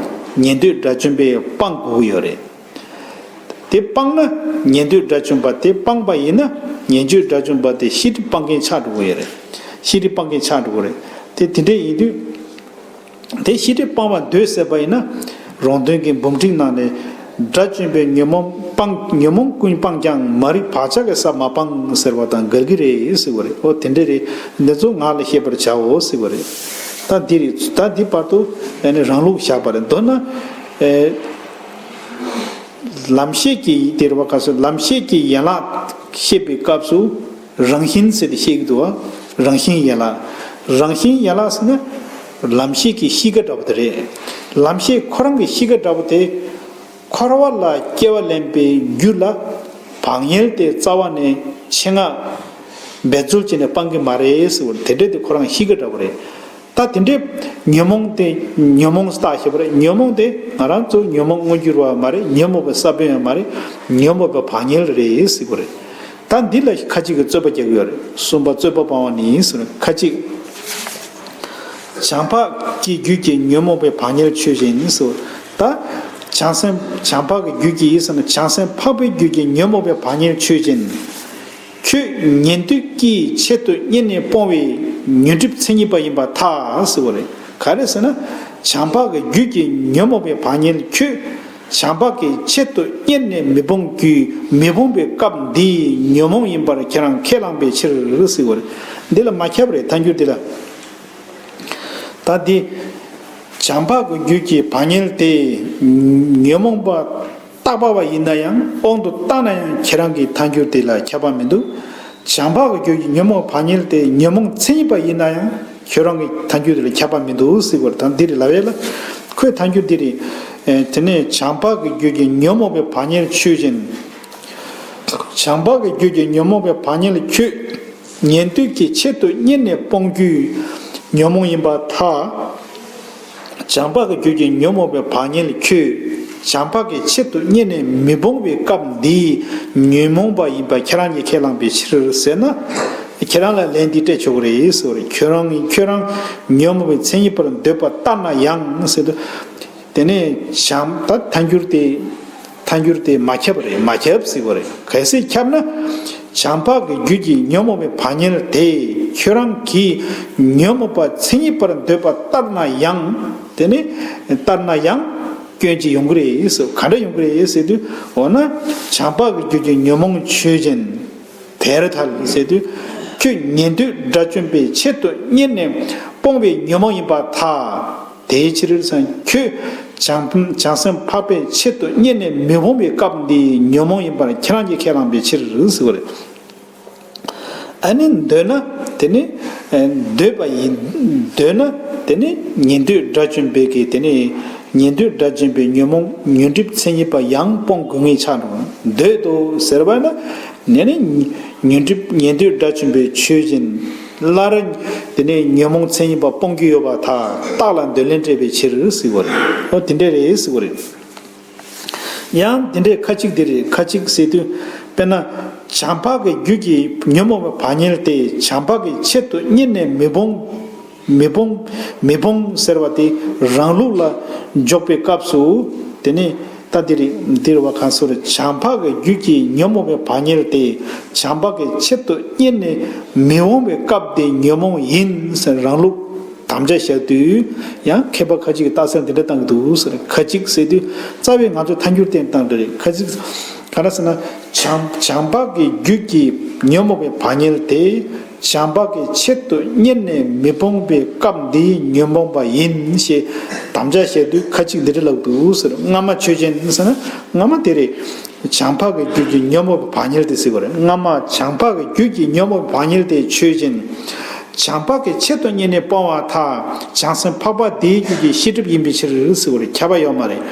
ཉན་ཐོས་དགྲ་བཅོམ་པས་སྤང་དགོས་ཀྱི་ཡོད་རེད། དེ་སྤངས་ན་ཉན་ཐོས་དགྲ་བཅོམ་པ། དེ་སྤངས་པ་ཡིན་ན་ཉན་ཐོས་དགྲ་བཅོམ་པ་དེ་ཤེས་སྒྲིབ་སྤང་མཁན་ཆགས་འགྲོ་གི་ཡོད་རེད། ཤེས་སྒྲིབ་སྤང་མཁན་ཆགས་འགྲོ་གི་རེད། དེ་དེ་འདྲ་ཡིན་དུས། དེ་ཤེས་སྒྲིབ་སྤང་བར་འདོད་ཟེར་བ་ཡིན་ན། རོང་སྟོན་གྱི་འབུམ་ཕྲེང་ནང་ནས། དགྲ་བཅོམ་པས་ཉོན་མོངས་སྤང་། ཉོན་མོངས་ཀུན་སྤངས་ཀྱང་། མ་རིག་བག་ཆགས་ཀྱི་ས་མ་སྤངས་ཟེར་བ་དང་འགལ་གྱི་རེད་ཟེར་བ་རེད། ཨོ་དེ་འདྲ་རེད། འདི་ཚོ་ངག་ལ་བཤད་པར་བྱའོ་ཟེར་བ་རེད། ད་འདི་རེད། ད་འདི་བར་དུ་ཨ་ནི་རང་ལུགས་བཞག་པ་རེད། མདོར་ན། ཨེ། ལམ་ཤེས་ཀྱི་དེ་རེད་བ། ག་ཚོད་ལམ་ཤེས་ཀྱི་ཡན་ལག་བཤད་པའི་སྐབས་སུ། རང་བཞིན་ཟེར་ཏེ་བཤད་ཀྱི་འདུག་བ། རང་བཞིན་ཡན་ལག་རང་བཞིན་ཡན་ལག་ཟེར་ན། ལམ་ཤེས་ཀྱི་གཤིས་ཀ་འདྲ་པོ་དེ་རེད། ལམ་ཤེས་ཁོ་རང་གི་གཤིས་ཀ་འདྲ་པོ་དེ། འཁོར་བ་ལ་སྐྱེ་བ་ལེན་པའི་རྒྱུ་ལ། བག་ཉལ་དེ་རྩ་བ་ནས་ཆེད་མངགས་འབད་རྩོལ་བྱས་ནས་སྤང་གི་མ་རེད་ཟེར་བ་དེ་འདྲ་དེ་ཁོ་རང་གཤིས་ཀ་འདྲ་པོ་རེད། ད་དེ་འདྲའི་ཉོན་མོངས་དེ། ཉོན་མོངས་བརྟག་ཞེས་པ་རེད། ཉོན་མོངས་དེ་ང་རང་ཚོ་ཉོན་མོངས་མངོན་གྱུར་བ་མ་རེད། ཉོན་མོངས་པའི་ས་བོན་ཡང་མ་རེད། ཉོན་མོངས་པའི་བག་ཉལ་རེད་ཟེར་གྱི་རེད། ད་འདི་ལ་ཁ་ཅིག་གིས་རྩོད་པ་རྒྱག་གི་ཡོད་རེད། གསུམ་པ་རྩོད་པ་སྤང་བ་ནི་ཟེར་ཁ་ཅིག་བྱམས་པ་གི་རྒྱུད་ཀྱིས་ཉོན་མོངས་པའི་བག་ཉལ་ཆོད་བཞིན་ཟེར། ད་བྱང་སེམས། བྱམས་པ་གི་རྒྱུད་ཀྱིས་ཟེར་ན་བྱང་སེམས་འཕགས་པའི་རྒྱུད་ཀྱིས་ཉོན་མོངས་པའི་བག་ཉལ་ཆོད་བཞིན། ཁྱོད་ཉན་ཐོས་ཀྱི་ཆེད་དུ་གཉེར་ནས་སྤོང་བའི་ཉོན་སྒྲིབ་མཚན་ཉིད་པ་ཡིན་པར་ཐལ་ཟེར་བ་རེད། ག་རེ་ཟེར་ན། བྱམས་པ་གི་རྒྱུད་ཀྱིས་ཉོན་མོངས་པའི་བག་ཉལ་ཁྱོད། བྱམས་པ་གི་ཆེད་དུ་གཉེར་ནས་མི་སྤོང་རྒྱུ། མི་སྤོང་བའི་སྐབས་འདིའི་ཉོན་མོངས་ཡིན་པར་ཁྱེད་རང་ཁས་བླངས་པའི་ཕྱིར་ཟེར་བ་རེད། འདི་ལ་མ་ཁྱབ་རེད། ཐལ་འགྱུར་འདི་ལ། ད་འདི། བྱམས་པ་གི་རྒྱུད་ཀྱི་བག་ཉལ་དེ། ཉོན་མོངས་པ་བརྟག་པ་བ་ཡིན་ན་ཡང་དབང་དུ་བཏང་ན་ཡང་ཁྱེད་རང་གི་ཐལ་འགྱུར་དེ་ལ་ཁྱབ་པ་མི་འདུག་བྱམས་པ་གི་རྒྱུད་ཀྱི་ཉོན་མོངས་བག་ཉལ་དེ་ཉོན་མོངས་མཚན་ཉིད་པ་ཡིན་ན་ཡང་ཁྱོད་རང་གི་ཐལ་འགྱུར་དེ་ལ་ཁྱབ་པ་མི་འདུག་ཟེར་བར་དང་འདི་རེད་ལབ་ཡས་ལ། ཁོའི་ཐལ་འགྱུར་འདི་རེད། ཨེ། དེ་ནས་བྱམས་པ་གི་རྒྱུད་ཀྱི་ཉོན་མོངས་པའི་བག་ཉལ་ཆོད་བཞིན། བྱམས་པ་གི་རྒྱུད་ཀྱི་ཉོན་མོངས་པའི་བག་ཉལ་ཁྱོད། ཉན་ཐོས་ཀྱི་ཆེད་དུ་གཉེར་ནས་སྤོང་རྒྱུའི་ཉོན་མོངས་ཡིན་པར་ཐལ། བྱམས་པ་གི་རྒྱུད་ཀྱི་ཉོན་མོངས་པའི་བག་ཉལ་ཁྱོད། བྱམས་པ་གི་ཆེད་དུ་གཉེར་ནས་མི་སྤོང་བའི་སྐབས་འདིའི་ཉོན་མོངས་པ་ཡིན་པ་ཁྱེད་རང་གིས་ཁས་བླངས་པའི་ཕྱིར་ཟེར་ན། ཁྱེད་རང་ལ་ལན་འདི་སྤྲད་ཆོག་གི་རེད་ཟེར་བ་རེད། ཁྱོད་རང་ཁྱོད་རང་ཉོན་མོངས་པའི་མཚན་ཉིད་པར་འདོད་པ་ལྟར་ན་ཡང་ཟེར་དུས། དེ་ནས་བྱམས། ད་ཐལ་འགྱུར་དེ། ཐལ་འགྱུར་དེ་མ་ཁྱབ་རེད། མ་ཁྱབ་ཟེར་བ་རེད། གལ་སྲིད་ཁྱབ་ན། བྱམས་པ་གི་རྒྱུད་ཀྱི་ཉོན་མོངས་པའི་བག་ཉལ་དེ་ཁྱོད་རང་གིས་ཉོན་མོངས་པ་མཚན་ཉིད་པར་འདོད་པ་ལྟར་ན་ཡང་། དེ་ནི་ལྟར་ན་ཡང་སྐྱོན་ཅིག་ཡོང་གི་རེད་ཟེར། ག་འདྲ་ཡོང་གི་རེད་ཟེར་དུས། འོ་ན་བྱམས་པ་གི་རྒྱུད་ཀྱི་ཉོན་མོངས་ཆོས་ཅན། དེར་ཐལ་ཟེར་དུས། ཁྱོད་ཉན་ཐོས་དགྲ་བཅོམ་པའི་ཆེད་དུ་གཉེར་ནས་སྤོང་བའི་ཉོན་མོངས་ཡིན་པར་ཐལ། དེའི་ཕྱིར་ཟེར་ན་ཁྱོད་བྱང་བྱང་སེམས་འཕགས་པའི་ཆེད་དུ་གཉེར་ནས་མི་སྤོང་བའི་སྐབས་འདིའི་ཉོན་མོངས་ཡིན་པར་ཁྱེད་རང་གིས་ཁས་བླངས་པའི་ཕྱིར་ཟེར་བ་རེད། ཨ་ནི་འདོད་ན་དེ་ནི། འདོད་པ་ཡིན། འདོད་ན་དེ་ནི་ཉན་ཐོས་དགྲ་བཅོམ་པའི་གི་དེ་ནི། ཉན་ཐོས་དགྲ་བཅོམ་པའི་ཉོན་མོངས་ཉོན་སྒྲིབ་མཚན་ཉིད་པ་ཡང་སྤོང་དགོས་ངེས་ཆགས་འགྲོ། འདོད་དོ་ཟེར་བ་ན། ནས་ནི་ཉོན་སྒྲིབ་ཉན་ཐོས་དགྲ་བཅོམ་པའི་ཆོས་ཅན། སླར་དེ་ནས་ཉོན་མོངས་མཚན་ཉིད་པ་སྤོང་རྒྱུ་ཡོད་པར་ཐལ། རྟགས་ལ་འདོད་ལན་སྤྲད་པའི་ཕྱིར་ཟེར་བ་རེད། ཨོ་དེ་འདྲས་རེད་ཟེར་བ་རེད། ཡང་དེ་འདྲས་ཁ་ཅིག་འདི་རེད། ཁ་ཅིག་ཟེར་དུས། དཔེར་ན། བྱམས་པ་གི་རྒྱུད་ཀྱི་ཉོན་མོངས་པའི་བག་ཉལ་དེ་བྱམས་པ་གི་ཆེད་དུ་གཉེར་ནས་མི་སྤོང་། མི་སྤོང་། མི་སྤོང་ཟེར་བ་དེ་རང་ལུགས་ལ་འཇོག་པའི་སྐབས་སུ། དེ་ནི་ད་འདི་རེད། འདིར་བ་གང་སོ་རེད། བྱམས་པ་གི་རྒྱུད་ཀྱི་ཉོན་མོངས་པའི་བག་ཉལ་དེ་བྱམས་པ་གི་ཆེད་དུ་གཉེར་ནས་མི་འོང་བའི་སྐབས་དེ་ཉོན་མོངས་ཡིན་ཟེར་རང་ལུགས་དམ་བཅའ་བཞག་དུས། ཡང་མཁས་པ་ཁ་ཅིག་གིས་རྟགས་གསལ་འདི་འདྲ་བཏང་གི་འདུག་ཟེར། ཁ་ཅིག་ཟེར་དུས་རྩ་བའི་ང་ཚོ་ཐལ་འགྱུར་བསྟན་བཏང་འདྲ་རེད། ཁ་ཅིག་ག་རེ་ཟེར་ན། བྱམས་བྱམས་པ་གི་རྒྱུད་ཀྱི་ཉོན་མོངས་པའི་བག་ཉལ་དེ། བྱམས་པ་གི་ཆེད་དུ་གཉེར་ནས་མི་སྤོང་བའི་སྐབས་འདིའི་ཉོན་མོངས་པ་ཡིན་ཞེས་དམ་བཅའ་བཞག་དུས་ཁ་ཅིག་འདི་འདྲ་ལབ་འདུག་ཟེར། སྔ་མ་ཆོས་ཅན་ཟེར་ན་སྔ་མ་དེ་རེད། བྱམས་པ་གི་རྒྱུད་ཀྱི་ཉོན་མོངས་པའི་བག་ཉལ་དེ་ཟེར་བ་རེད། སྔ་མ་བྱམས་པ་གི་རྒྱུད་ཀྱི་ཉོན་མོངས་པའི་བག་ཉལ་དེ་ཆོས་ཅན། བྱམས་པ་གི་ཆེད་དུ་གཉེར་ནས་སྤོང་བར་ཐལ། བྱང་སེམས་འཕགས་པ་དེའི་རྒྱུད་ཀྱི་ཤེས་སྒྲིབ་ཡིན་པའི་ཕྱིར་ཟེར་བ་རེད། ཁྱབ་པ་ཡོད་མ་རེད།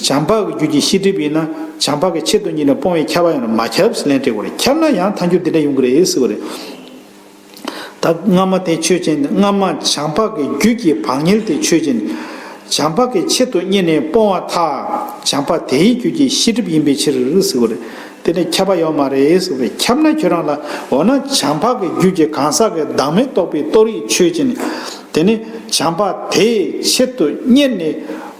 བྱམས་པ་གི་རྒྱུད་ཀྱི་ཤེས་སྒྲིབ་ཡིན་ན་བྱམས་པ་གི་ཆེད་དུ་གཉེར་ནས་སྤོང་བའི་ཁྱབ་པ་ཡོད་ན་མ་ཁྱབ་ཟེར་ལན་སྤྲད་དགོས་རེད། ཁྱབ་ན་ཡང་ཐལ་འགྱུར་འདི་འདྲ་ཡོང་གི་རེད་ཟེར་བ་རེད། ད་སྔ་མ་དེ་ཆོས་ཅན། སྔ་མ་བྱམས་པ་གི་རྒྱུད་ཀྱི་བག་ཉལ་དེ་ཆོས་ཅན། བྱམས་པ་གི་ཆེད་དུ་གཉེར་ནས་སྤོང་བར་ཐལ། བྱམས་པ་དེའི་རྒྱུད་ཀྱི་ཤེས་སྒྲིབ་ཡིན་པའི་ཕྱིར་ཟེར་བ་རེད། དེ་ནི་ཁྱབ་པ་ཡོད་མ་རེད་ཟེར་བ་རེད། ཁྱབ་ན་ཁྱོད་རང་ལ། འོ་ན་བྱམས་པ་གི་རྒྱུད་ཀྱི་གང་ཟག་གི་བདག་མེད་རྟོགས་པའི་རྟོགས་རིགས་ཆོས་ཅན། དེ་ནི་བྱམས་པ་དེའི་ཆེད་དུ་གཉེར་ནས་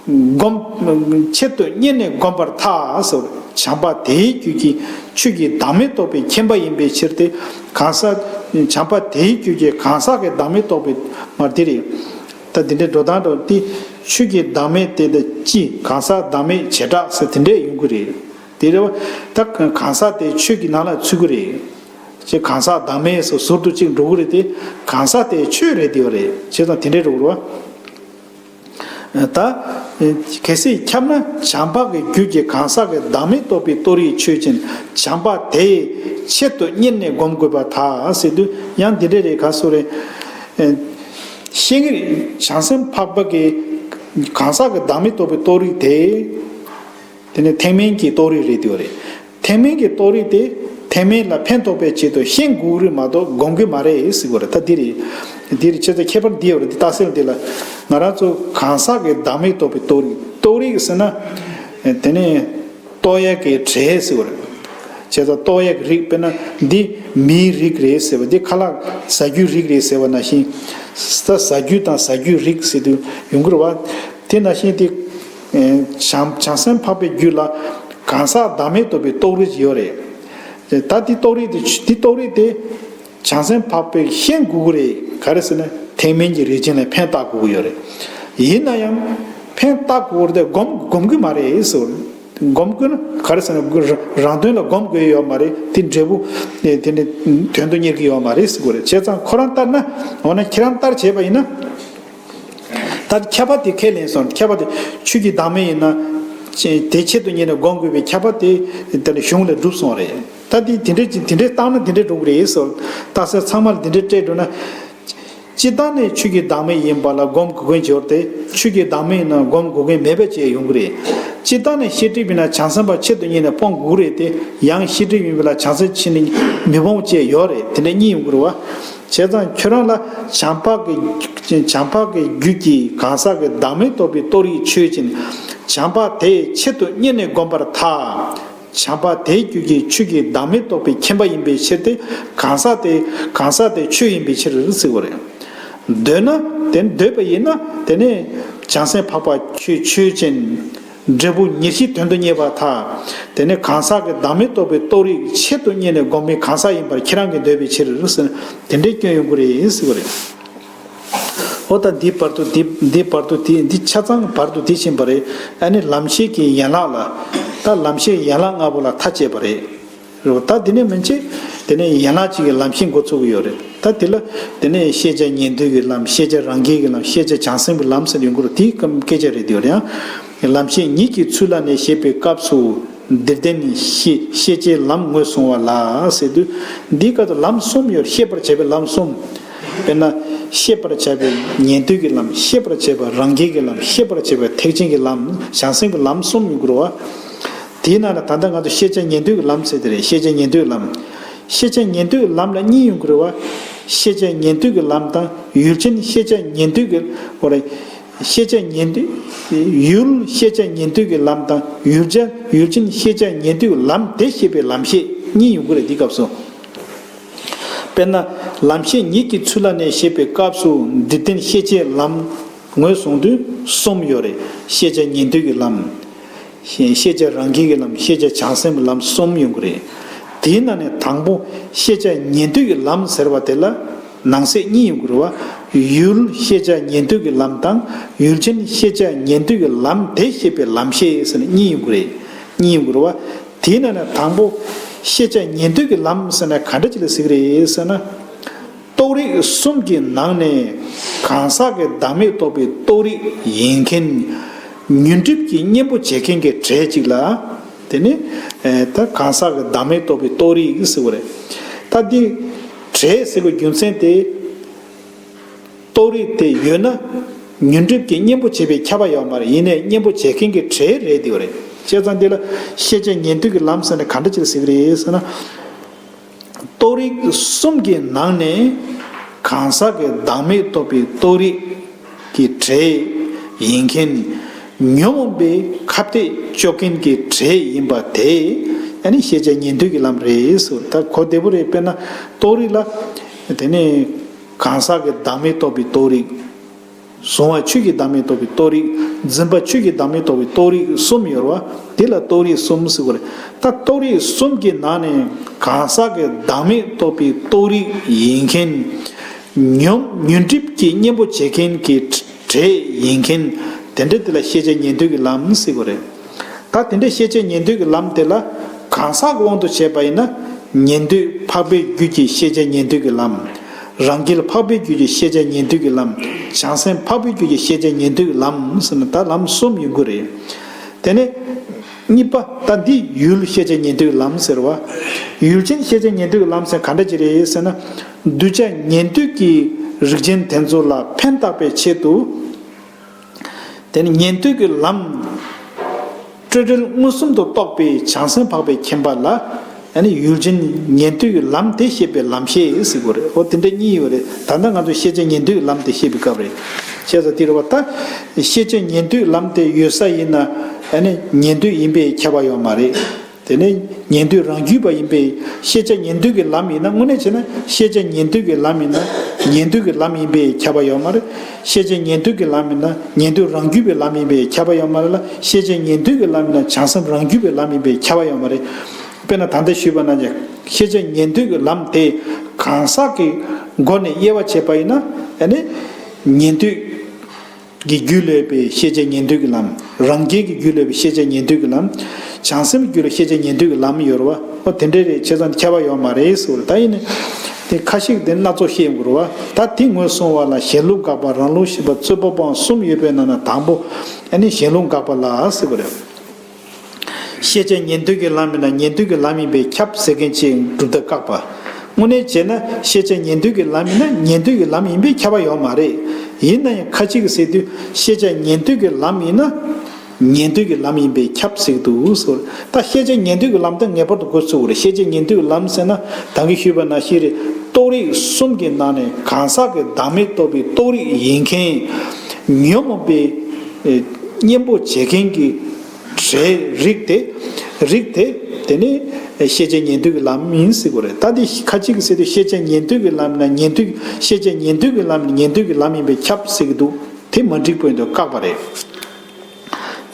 བསྒོམ། ཆེད་དུ་གཉེར་ནས་བསྒོམ་པར་ཐལ་ཟེར། བྱམས་པ་དེའི་རྒྱུད་ཀྱི་ཆོས་ཀྱི་བདག་མེད་རྟོགས་པའི་མཁྱེན་པ་ཡིན་པའི་ཕྱིར་ཏེ། གང་ཟག་བྱམས་པ་དེའི་རྒྱུད་ཀྱི་གང་ཟག་གི་བདག་མེད་རྟོགས་པའི་མ་དེ་རེད། ད་དེ་འདྲའི་འགྲོ་སྟངས་འགྲོ་དེ། ཆོས་ཀྱི་བདག་མེད་དེ་ད་ཅི། གང་ཟག་བདག་མེད་བྱེ་བྲག་ཟེར་དེ་འདྲས་ཡོང་གི་རེད། དེ་རེད་བ། ད་གང་ཟག་དེ་ཆོས་ཀྱི་ནང་ལ་ཚུད་ཀྱི་རེད། ཅེས་གང་ཟག་བདག་མེད་སོགས་ཟུར་དུ་གཅིག་འགྲོ་གི་རེད་དེ། གང་ཟག་དེ་ཆོས་རེད་དེ་ཡོད་རེད། བྱས་ཙང་དེ་འདྲའི་འགྲོ་གི་རེད་བ། ད་གལ་སྲིད་ཁྱབ་ན་བྱམས་པ་གི་རྒྱུད་ཀྱི་གང་ཟག་གི་བདག་མེད་རྟོགས་པའི་རྟོགས་རིགས་ཆོས་ཅན། བྱམས་པ་དེས་ཆེད་དུ་གཉེར་ནས་སྒོམ་དགོས་པར་ཐལ་ཟེར་དུས། ཡང་འདི་འདྲ་རེད། ག་སོ་རེད། ཤེས་ངེས་བྱང་སེམས་འཕགས་པ་གི་གང་ཟག་གི་བདག་མེད་རྟོགས་པའི་རྟོགས་རིགས་དེ། དེ་ནི་ཐེག་དམན་གྱི་རྟོགས་རིགས་རེད་དེ་ཡོད་རེད། ཐེག་དམན་གྱི་རྟོགས་རིགས་དེ་ཐེག་དམན་ལ་ཕན་ཐོགས་པའི་ཆེད་དུ་ཤེས་དགོས་རེད་མ་གཏོགས་སྒོམ་གྱི་མ་རེད་ཟེར་གྱི་ཡོད་རེད། ད་འདི་རེད། འདི་རེད། ཁྱེད་ཚོ་ཁྱད་པར་འདི་ཡོད་རེད། འདི་རྟགས་གསལ་འདི་ལ་ང་རང་ཚོ་གང་ཟག་གི་བདག་མེད་རྟོགས་པའི་རྟོགས་རིགས། རྟོགས་རིགས་ཟེར་ན་དེ་ནི་རྟོགས་ཡས་ཀྱི་གྲས་ཟེར་གྱི་ཡོད་རེད། བྱས་ཙང་རྟོགས་ཡས་ཀྱི་རིགས། དཔེར་ན་འདི་མིའི་རིགས་རེད་ཟེར་བ། འདི་ཁ་ལག་ཟ་རྒྱུའི་རིགས་རེད་ཟེར་བ་ནང་བཞིན། ད་ཟ་རྒྱུ་དང་ཟ་རྒྱུའི་རིགས་ཟེར་དུས་ཡོང་གི་རེད་བ། དེ་ནང་བཞིན་དེ། བྱང་བྱང་སེམས་འཕགས་པའི་རྒྱུད་ལ་གང་ཟག་བདག་མེད་རྟོགས་པའི་རྟོགས་རིགས་ཡོད་རེད། ད་འདི་རྟོགས་རིགས་དེ། འདི་རྟོགས་རིགས་དེ་བྱང་སེམས་འཕགས་པས་ཤེས་དགོས་ཀྱི་རེད། ག་རེ་ཟེར་ན་ཐེག་དམན་གྱི་རིགས་ཅན་ལ་ཕན་བཏགས་དགོས་ཀྱི་ཡོད་རེད། ཡིན་ན་ཡང་ཕན་བཏགས་དགོས་ཀྱི་རེད་དེ་སྒོམ་སྒོམ་གྱི་མ་རེད་ཟེར། སྒོམ་དགོས་ན་ག་རེ་ཟེར་ན་རང་དོན་ལ་སྒོམ་དགོས་ཡོད་མ་རེད། དེ་འབྲས་བུ་དེ་ནི་དོན་དུ་གཉེར་གྱི་ཡོད་མ་རེད་ཟེར་དགོས་རེད། བྱས་ཙང་ཁོ་རང་ལྟར་ན། འོ་ན་ཁྱེད་རང་ལྟར་བྱས་པ་ཡིན་ན། ད་ཁྱབ་པ་དེ་ཁས་ལེན་སོང་། ཁྱབ་པ་དེ་ཆོས་ཀྱི་བདག་མེད་ཡིན་ན་དེ་ཆེད་དུ་གཉེར་ནས་སྒོམ་དགོས་པའི་ཁྱབ་པ་དེ་དེ་ལ་གཞུང་ལས་གྲུབ་སོང་བ་རེད། ད་དེ་དེ་འདྲས་ཅིག་དེ་འདྲས་བཏང་ན་དེ་འདྲས་འགྲོ་གི་རེད་ཟེར། རྟགས་གསལ་ཚང་མ་ལ་དེ་འདྲས་སྤྲད་འགྲོ་ན། སྤྱིར་བཏང་ནས་ཆོས་ཀྱི་བདག་མེད་ཡིན་པ་ལ་སྒོམ་དགོས་མཁན་ཅིག་ཡོད་རེད་དེ། ཆོས་ཀྱི་བདག་མེད་ཡིན་ན་སྒོམ་དགོས་མཁན་མེད་པ་ཅིག་ཡོང་གི་རེད། སྤྱིར་བཏང་ནས་ཤེས་སྒྲིབ་ཡིན་ན་བྱང་སེམས་པ་ཆེད་དུ་གཉེར་ནས་སྤོང་དགོས་རེད་དེ། ཡང་ཤེས་སྒྲིབ་ཡིན་པ་ལ་བྱང་སེམས་ཕྱིན་ནས་མི་སྤོང་བ་ཅིག་ཡོད་རེད། དེ་འདྲ་གཉིས་ཡོང་གི་རེད་བ། བྱས་ཙང་ཁྱོད་རང་ལ་བྱམས་པ་གི་བྱམས་པ་གི་རྒྱུད་ཀྱི་གང་ཟག་གི་བདག་མེད་རྟོགས་པའི་རྟོགས་རིགས་ཆོས་ཅན། བྱམས་པ་དེས་ཆེད་དུ་གཉེར་ནས་བསྒོམ་པར་ཐལ། བྱམས་པ་དེའི་རྒྱུད་ཀྱི་ཆོས་ཀྱི་བདག་མེད་རྟོགས་པའི་མཁྱེན་པ་ཡིན་པའི་ཕྱིར་ཏེ། གང་ཟག་དེ་གང་ཟག་དེ་ཆོས་ཡིན་པའི་ཕྱིར་ཟེར་བ་རེད། འདོད་ན་དེ་འདོད་པ་ཡིན་ན་དེ་ནས་བྱང་སེམས་འཕགས་པ་ཆོས་ཆོས་ཅན། འབྲས་བུ་ཉེར་ཞི་དོན་དུ་གཉེར་བར་ཐལ། དེ་ནས་གང་ཟག་གི་བདག་མེད་རྟོགས་པའི་རྟོགས་རིགས་ཆེད་དུ་གཉེར་ནས་བསྒོམ་པའི་གང་ཟག་ཡིན་པར་ཁྱེད་རང་གིས་འདོད་པའི་ཕྱིར་ཟེར། དེ་འདྲའི་སྐྱོན་ཡོང་གི་རེད་ཟེར་བ་རེད། ཨོ་ད་འདི་བར་དུ་འདི་འདི་བར་དུ་འདི་འདི་ཆ་ཚང་བར་དུ་འདི་ཕྱིན་པ་རེད། ཨ་ནི་ལམ་ཤེས་ཀྱི་ཡན་ལག་ལ། ད་ལམ་ཤེས་ཡན་ལག་ལྔ་པོ་ལ་མཐའ་བཅད་པ་རེད། རེད་བ། ད་འདི་ནས་མན་ཆད་དེ་ནས་ཡན་ལག་གཅིག་གི་ལམ་ཤེས་འགོ་ཚུགས་ཀྱི་ཡོད་རེད། ད་དེ་ལ་དེ་ནས་ཤེས་བྱ་ཉན་ཐོས་ཀྱི་ལམ། ཤེས་བྱ་རང་རྒྱལ་གྱི་ལམ། ཤེས་བྱ་བྱང་སེམས་ཀྱི་ལམ་ཟེར་ཡོང་གི་རེད། དེའི་སྐད་ཆ་རེད་དེ་ཡོད་རེད། ཡང་ལམ་ཤེས་ཉིད་ཀྱི་ཚུལ་ལ་གནས་ཞེས་པའི་སྐབས་སུ། འདིར་བསྟན་ཤེས་ཤེས་བྱའི་ལམ་ངོས་བཟུང་བ་ལ་ཟེར་དུས། འདིའི་སྐབས་སུ་ལམ་གསུམ་ཡོད། ཤེས་པར་བྱ་བའི་ལམ་གསུམ། དཔེར་ན། ཤེས་པར་བྱ་བའི་ཉན་ཐོས་ཀྱི་ལམ། ཤེས་པར་བྱ་བའི་རང་རྒྱལ་གྱི་ལམ། ཤེས་པར་བྱ་བའི་ཐེག་ཆེན་གྱི་ལམ། བྱང་སེམས་ཀྱི་ལམ་གསུམ་ཡོད་དགོས་རེད་བ། དེའི་ནང་ལ་ད་ལྟ་ང་ཚོ་ཤེས་བྱ་ཉན་ཐོས་ཀྱི་ལམ་ཟེར་དེ་རེད། ཤེས་བྱ་ཉན་ཐོས་ཀྱི་ལམ། ཤེས་བྱ་ཉན་ཐོས་ཀྱི་ལམ་ལ་གཉིས་ཡོང་གི་རེད་བ། ཤེས་བྱ་ཉན་ཐོས་ཀྱི་ལམ་དང་ཡུལ་ཅན་ཤེས་བྱ་ཉན་ཐོས་ཀྱི། འོ་རེད། ཤེས་བྱ་ཉན་ཐོས། ཡུལ་ཤེས་བྱ་ཉན་ཐོས་ཀྱི་ལམ་དང་ཡུལ་བྱ་ཡུལ་ཅན་ཤེས་བྱ་ཉན་ཐོས་ཀྱི་ལམ་དེ་ཤེས་པའི་ལམ་ཤེས་གཉིས་ཡོང་གི་རེད་འདིའི་སྐབས་སུ། དཔེར་ན། ལམ་ཤེས་ཉིད་ཀྱི་ཚུལ་ལ་གནས་ཞེས་པའི་སྐབས་སུ་འདིར་བསྟན་ཤེས་བྱའི་ལམ་ངོས་བཟུང་དུས་གསུམ་ཡོད་རེད། ཤེས་བྱ་ཉན་ཐོས་ཀྱི་ལམ། ཤེས་བྱ་རང་རྒྱལ་གྱི་ལམ། ཤེས་བྱ་བྱང་སེམས་ཀྱི་ལམ་གསུམ་ཡོང་གི་རེད། དེའི་ནང་ནས་དང་པོ་ཤེས་བྱ་ཉན་ཐོས་ཀྱི་ལམ་ཟེར་བ་དེ་ལ་ནང་གསེས་གཉིས་ཡོང་གི་རེད་བ། ཡུལ་ཤེས་བྱ་ཉན་ཐོས་ཀྱི་ལམ་དང་ཡུལ་ཅན་ཤེས་བྱ་ཉན་ཐོས་ཀྱི་ལམ་དེ་ཤེས་པའི་ལམ་ཤེས་ཟེར་ནས་གཉིས་ཡོང་གི་རེད། གཉིས་ཡོང་གི་རེད་བ། དེའི་ནང་ནས་དང་པོ་ཤེས་བྱ་ཉན་ཐོས་ཀྱི་ལམ་ཟེར་ན་ག་འདྲ་ཅིག་ལ་ཟེར་གི་རེད་ཟེར་ན། རྟོགས་རིགས་གསུམ་གྱི་ནང་ནས་གང་ཟག་གི་བདག་མེད་རྟོགས་པའི་རྟོགས་རིགས་ཡིན་མཁན། ཉོན་སྒྲིབ་ཀྱི་གཉེན་པོ་བྱེད་མཁན་གྱི་གྲས་གཅིག་ལ། དེ་ནི་ད་གང་ཟག་གི་བདག་མེད་རྟོགས་པའི་རྟོགས་རིགས་ཟེར་བ་རེད། ད་འདི་གྲས་ཟེར་བའི་རྒྱུ་མཚན་དེ། རྟོགས་རིགས་དེ་ཡོད་ན་ཉོན་སྒྲིབ་ཀྱི་གཉེན་པོ་བྱེད་པའི་ཁྱབ་པ་ཡོད་མ་རེད། ཡིན་ནའི་གཉེན་པོ་བྱེད་མཁན་གྱི་གྲས་རེད་དེ་བ་རེད། བྱས་ཙང་འདི་ལ་ཤེས་བྱ་ཉན་ཐོས་ཀྱི་ལམ་ཟེར་ན་ག་འདྲ་ཅིག་ཟེར་གི་རེད་ཟེར་ན། རྟོགས་རིགས་གསུམ་གྱི་ནང་ནས་གང་ཟག་གི་བདག་མེད་རྟོགས་པའི་རྟོགས་རིགས་ཀྱི་གྲས་ཡིན་མཁན། ཉོན་མོངས་པའི་ཁ་གཏད་གཅོག་མཁན་གྱི་གྲས་ཡིན་པ་དེ་ཨ་ནི་ཤེས་བྱ་ཉན་ཐོས་ཀྱི་ལམ་རེད་ཟེར། ད་གོ་བདེ་པོ་རེད། དཔེར་ན་རྟོགས་རིགས་ལ་དེ་ནས་གང་ཟག་གི་བདག་མེད་རྟོགས་པའི་རྟོགས་རིགས། གཟུང་བ་ཆོས་ཀྱི་བདག་མེད་རྟོགས་པའི་རྟོགས་རིགས། འཛིན་པ་ཆོས་ཀྱི་བདག་མེད་རྟོགས་པའི་རྟོགས་རིགས་གསུམ་ཡོད་རེད་བ། དེ་ལ་རྟོགས་རིགས་གསུམ་ཟེར་བ་རེད། ད་རྟོགས་རིགས་གསུམ་གྱི་ནང་ནས་གང་ཟག་གི་བདག་མེད་རྟོགས་པའི་རྟོགས་རིགས་ཡིན་མཁན། ཉོན་ཉོན་སྒྲིབ་ཀྱི་གཉེན་པོ་བྱེད་མཁན་གྱི་གྲས་ གྲས་ཡིན་མཁན་དེ་འདྲ་དེ་ལ་ཤེས་བྱ་ཉན་ཐོས་ཀྱི་ལམ་ཟེར་གྱི་རེད། ད་དེ་འདྲ་ཤེས་བྱ་ཉན་ཐོས་ཀྱི་ལམ་དེ་ལ་གང་ཟག་གི་དབང་དུ་བྱས་པ་ཡིན་ན་ཉན་ཐོས་འཕགས་པའི་རྒྱུད་ཀྱི་ཤེས་བྱ་ཉན་ཐོས་ཀྱི་ལམ། རང་རྒྱལ་འཕགས་པའི་རྒྱུད་ཀྱི་ཤེས་བྱ་ཉན་ཐོས་ཀྱི་ལམ། བྱང་སེམས་འཕགས་པའི་རྒྱུད་ཀྱི་ཤེས་བྱ་ཉན་ཐོས་ཀྱི་ལམ་ཟེར་ན་ད་ལམ་གསུམ་ཡོང་གི་རེད། དེ་ནས་གཉིས་པ་ད་འདི་ཡུལ་ཤེས་བྱ་ཉན་ཐོས་ཀྱི་ལམ་ཟེར་བ། ཡུལ་ཅན་ཤེས་བྱ་ཉན་ཐོས་ཀྱི་ལམ་ཟེར་ག་འདྲ་ཅིག་རེད་ཟེར་ན། གདུལ་བྱ་ཉན་ཐོས་ཀྱི་རིགས་ཅན་དེ་ཚོ་ལ་ཕན་བཏགས་པའི་ཆེད་དུ། དེ་ནི་ཉན་ཐོས་ཀྱི་ལམ་སྤྲོས་བྲལ་མངོན་སུམ་དུ་རྟོགས་པའི་བྱང་སེམས་འཕགས་པའི་མཁྱེན་པ་ལ། ཨ་ནི་ཡུལ་ཅན་ཉན་ཐོས་ཀྱི་ལམ་དེ་བཤད་པའི་ལམ་ཤེས་ཟེར་དགོས་རེད། འོ་དེ་འདྲ་གཉིས་ཡོད་རེད། ད་ལྟ་ང་ཚོ་ཤེས་བྱ་ཉན་ཐོས་ཀྱི་ལམ་དེ་བཤད་པའི་སྐབས་རེད། བྱས་ཙང་དེ་རེད་བ། ད་ཤེས་བྱ་ཉན་ཐོས་ལམ་དེ་ཡོད་ས་ཡིན་ན་ཨ་ནི་ཉན་ཐོས་ཡིན་པའི་ཁྱབ་པ་ཡོད་མ་རེད། དེ་ནས་ཉན་ཐོས་རང་རྒྱུད་པ་ཡིན་པས་ཤེས་བྱ་ཉན་ཐོས་ཀྱི་ལམ་ཡིན་ན། དངོས་གནས་བྱས་ན་ཤེས་བྱ་ཉན་ཐོས་ཀྱི་ལམ་ཡིན་ན་ཉན་ཐོས་ཀྱི་ལམ་ཡིན་པས་ཁྱབ་པ་ཡོད་མ་རེད། ཤེས་བྱ་ཉན་ཐོས་ཀྱི་ལམ་ཡིན་ན་ཉན་ཐོས་རང་རྒྱུད་པའི་ལམ་ཡིན་པས་ཁྱབ་པ་ཡོད་མ་རེད་ལ། ཤེས་བྱ་ཉན་ཐོས་ཀྱི་ལམ་ཡིན་ན་བྱང་སེམས་རང་རྒྱུད་པའི་ལམ་ཡིན་པས་ཁྱབ་པ་ཡོད་མ་རེད། དཔེར་ན་ད་ལྟ་ཞུས་པ་ནང་བཞིན་ཤེས་བྱ་ཉན་ཐོས་ཀྱི་ལམ་དེ་གང་ཟག་གི་སྒོ་ནས་དབྱེ་བ་ཕྱེ་བ་ཡིན་ན་ཨ་ནི་ཉན་ཐོས་ཀྱི་རྒྱུད་ལ་ཡོད་པའི་ཤེས་བྱ་ཉན་ཐོས་ཀྱི་ལམ། རང་རྒྱལ་གྱི་རྒྱུད་ལ་ཡོད་པའི་ཤེས་བྱ་ཉན་ཐོས་ཀྱི་ལམ། བྱང་སེམས་རྒྱུད་ལ་ཤེས་བྱ་ཉན་ཐོས་ཀྱི་ལམ་ཡོད་རེད་བ། ཨོ་དེ་འདྲ་རེད། བྱས་ཙང་ཁྱད་པར་ཡོད་མ་རེད་ཟེར་བ་རེད། ད་ཡིན་ནའི་དེ་ཁ་ཤས་དེ་སྣ་ཚོགས་བཤད་ཡོང་གི་རེད་བ། ད་དེ་ངོས་བཟུང་བ་ལ་ཞེན་ལུགས་དགག་པ། རང་ལུགས་ཞེན་པ། རྩོད་པ་སྤོང་གསུམ་ཡོད་པའི་ནང་ན་དང་པོ་ཨ་ནི་ཞེན་ལུགས་དགག་པ་ལ་ཟེར་བ་རེད། ཤེས་བྱ་ཉན་ཐོས་ཀྱི་ལམ་ཡིན་ན་ཉན་ཐོས་ཀྱི་ལམ་ཡིན་པས་ཁྱབ་ཟེར་མཁན་ཅིག་གྲུབ་མཐའ་བཀག་པ། དངོས་གནས་བྱས་ན་ཤེས་བྱ་ཉན་ཐོས་ཀྱི་ལམ་ཡིན་ན་ཉན་ཐོས་ཀྱི་ལམ་ཡིན་པས་ཁྱབ་པ་ཡོད་མ་རེད། ཡིན་ན་ཡང་ཁ་ཅིག་གིས་ཟེར་དུས་ཤེས་བྱ་ཉན་ཐོས་ཀྱི་ལམ་ཡིན་ན་ཉན་ཐོས་ཀྱི་ལམ་ཡིན་པས་ཁྱབ་ཟེར་གྱི་འདུག་ཟེར། ད་ཤེས་བྱ་ཉན་ཐོས་ཀྱི་ལམ་དེ་ངེས་པར་དུ་འགོ་ཚུགས་དགོས་རེད། ཤེས་བྱ་ཉན་ཐོས་ཀྱི་ལམ་ཟེར་ན་ད་གིན་ཞུས་པ་ནང་བཞིན་རེད། རྟོགས་རིགས་གསུམ་གྱི་ནང་ནས་གང་ཟག་གི་བདག་མེད་རྟོགས་པའི་རྟོགས་རིགས་ཡིན་མཁན་ཉོན་མོངས་པའི་གཉེན་པོ་བྱེད་མཁན་གྱི་གྲས་རིགས་དེ། རིགས་དེ། དེ་ནི་ཤེས་བྱ་ཉན་ཐོས་ཀྱི་ལམ་ཡིན་ཟེར་དགོས་རེད། ད་དེ་ཁ་ཅིག་གིས་ཟེར་དུས་ཤེས་བྱ་ཉན་ཐོས་ཀྱི་ལམ་ན་ཉན་ཐོས། ཤེས་བྱ་ཉན་ཐོས་ཀྱི་ལམ་ནི་ཉན་ཐོས་ཀྱི་ལམ་ཡིན་པས་ཁྱབ་ཟེར་གྱི་འདུག་དེ་མ་འགྲིག་པ་ཡིན་དུས་བཀག་པ་རེད།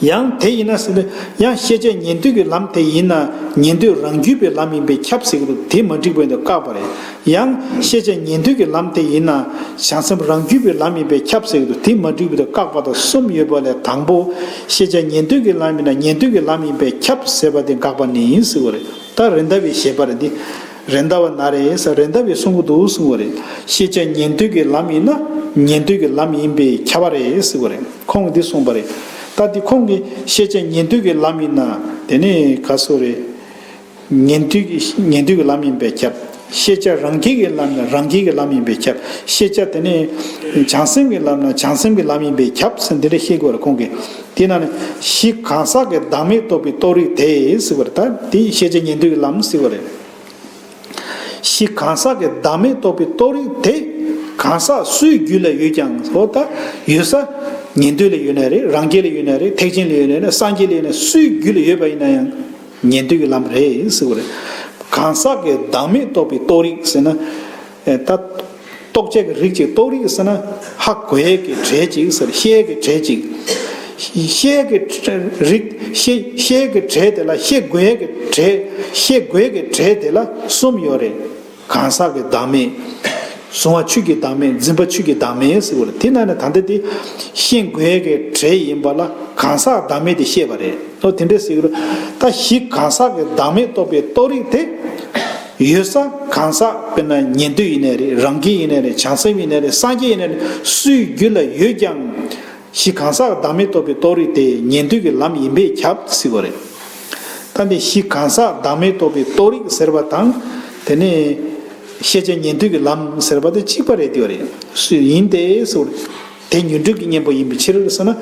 ཡང་དེ་ཡིན་ན་ཟེར་ན་ཡང་ཤེས་བྱ་ཉན་ཐོས་ཀྱི་ལམ་དེ་ཡིན་ན་ཉན་ཐོས་རང་རྒྱུད་པའི་ལམ་ཡིན་པས་ཁྱབ་ཟེར་གྱི་འདུག་དེ་མ་འགྲིག་པ་ཡིན་དུས་བཀག་པ་རེད། ཡང་ཤེས་བྱ་ཉན་ཐོས་ཀྱི་ལམ་དེ་ཡིན་ན་བྱང་སེམས་རང་རྒྱུད་པའི་ལམ་ཡིན་པས་ཁྱབ་ཟེར་གྱི་འདུག་དེ་མ་འགྲིག་པ་དང་བཀག་པ་དང་གསུམ་ཡོད་པ་ལས་དང་པོ་ཤེས་བྱ་ཉན་ཐོས་ཀྱི་ལམ་ཡིན་ན་ཉན་ཐོས་ཀྱི་ལམ་ཡིན་པས་ཁྱབ་ཟེར་བ་དེ་བཀག་པ་ནི་ཡིན་ཟེར་བ་རེད། ད་རེད་མདའ་བའི་བཞེད་པ་རེད་འདི། རེད་མདའ་བ་ན་རེ་ཟེར་རེད་མདའ་བའི་གསུང་གི་འདུག་གསུང་བ་རེད། ཤེས་བྱ་ཉན་ཐོས་ཀྱི་ལམ་ཡིན་ན་ཉན་ཐོས་ཀྱི་ལམ་ཡིན་པས་ཁྱབ་པ་རེད་ཟེར་བ་རེད། ཁོང་གིས་འདི་གསུངས་པ་རེད། ད་འདི་ཁོང་གིས་ཤེས་བྱ་ཉན་ཐོས་ཀྱི་ལམ་ཡིན་ན་དེ་ནི་ག་སོ་རེད། ཉན་ཐོས་ཀྱི་ཉན་ཐོས་ཀྱི་ལམ་ཡིན་པས་ཁྱབ། ཤེས་བྱ་རང་རྒྱལ་གྱི་ལམ་ན་རང་རྒྱལ་གྱི་ལམ་ཡིན་པས་ཁྱབ། ཤེས་བྱ་དེ་ནི་བྱང་སེམས་ཀྱི་ལམ་ན་བྱང་སེམས་ཀྱི་ལམ་ཡིན་པས་ཁྱབ་ཟེར་འདི་འདྲ་བཤད་དགོས་རེད་ཁོང་གིས། དེ་ན་ནི་གཞི་གང་ཟག་གི་བདག་མེད་རྟོགས་པའི་རྟོགས་རིགས་དེ་ཟེར་བ་རེད། ད་དེ་ཤེས་བྱ་ཉན་ཐོས་ཀྱི་ལམ་ཟེར་བ་རེད། གཞི་གང་ཟག་གི་བདག་མེད་རྟོགས་པའི་རྟོགས་རིགས་དེ་གང་ཟག་སུའི་རྒྱུད་ལ་ཡོད་ཀྱང་འོ་ད་ཡོད་ས་ཉན་ཐོས་ལ་ཡོད་ན་རེད། རང་རྒྱལ་ལ་ཡོད་ན་རེད། ཐེག་ཆེན་ལ་ཡོད་ན་རེད། སངས་རྒྱས་ལ་ཡོད་ན་སུའི་རྒྱུད་ལ་ཡོད་པ་ཡིན་ན་ཡང་ཉན་ཐོས་ཀྱི་ལམ་རེད་ཟེར་བ་རེད། གང་ཟག་གི་བདག་མེད་རྟོགས་པའི་རྟོགས་རིགས་ཟེར་ན་ད་རྟོགས་བྱ་གི་རིགས་ཅིག་རྟོགས་རིགས་ཟེར་ན་ཧ་གོ་ཡས་ཀྱི་གྲས་ཅིག་ཟེར། ཤེས་ཡས་ཀྱི་གྲས་ཅིག་ཤེས་ཡས་ཀྱི་རིགས་ཤེས་ཤེས་ཡས་ཀྱི་གྲས་དེ་ལ་ཤེས་དགོས་ཡས་ཀྱི་གྲས། ཤེས་དགོས་ཡས་ཀྱི་གྲས་དེ་ལ་གསུམ་ཡོད་རེད། གང་ཟག་གི་བདག་མེད། གཟུང་བ་ཆོས་ཀྱི་བདག་མེད། འཛིན་པ་ཆོས་ཀྱི་བདག་མེད་ཟེར་བ་རེད། དེ་ན་ནི་ད་ལྟ་དེ་ཤེས་དགོས་ཡས་ཀྱི་གྲས་ཡིན་པ་ལ་གང་ཟག་བདག་མེད་དེ་བཤད་པ་རེད། ཨོ་དེ་འདྲ་ཟེར་གྱི་རེད། ད་གཞི་གང་ཟག་གི་བདག་མེད་རྟོགས་པའི་རྟོགས་རིགས་དེ་ཡོད་ས་གང་ཟག་དཔེར་ན་ཉན་ཐོས་ཡིན་ནའི་རེད། རང་རྒྱལ་ཡིན་ནའི་རེད། བྱང་སེམས་ཡིན་ནའི་རེད། སངས་རྒྱས་ཡིན་ནའི་རེད། སུའི་རྒྱུད་ལ་ཡོད་ཀྱང་གཞི་གང་ཟག་བདག་མེད་རྟོགས་པའི་རྟོགས་རིགས་དེ་ཉན་ཐོས་ཀྱི་ལམ་ཡིན་པས་ཁྱབ་ཟེར་བ་རེད། ད་འདི་གཞི་གང་ཟག་བདག་མེད་རྟོགས་པའི་རྟོགས་རིགས་ཟེར་བ་དང་དེ་ནས་ཤེས་བྱ་ཉན་ཐོས་ཀྱི་ལམ་ཟེར་བ་དེ་གཅིག་པ་རེད་དེ་བ་རེད། སུ་ཡིན་ཏེ་ཟེར་བ་རེད། དེ་ཉོན་སྒྲིབ་ཀྱི་གཉེན་པོ་ཡིན་པའི་ཕྱིར་ཟེར་ན་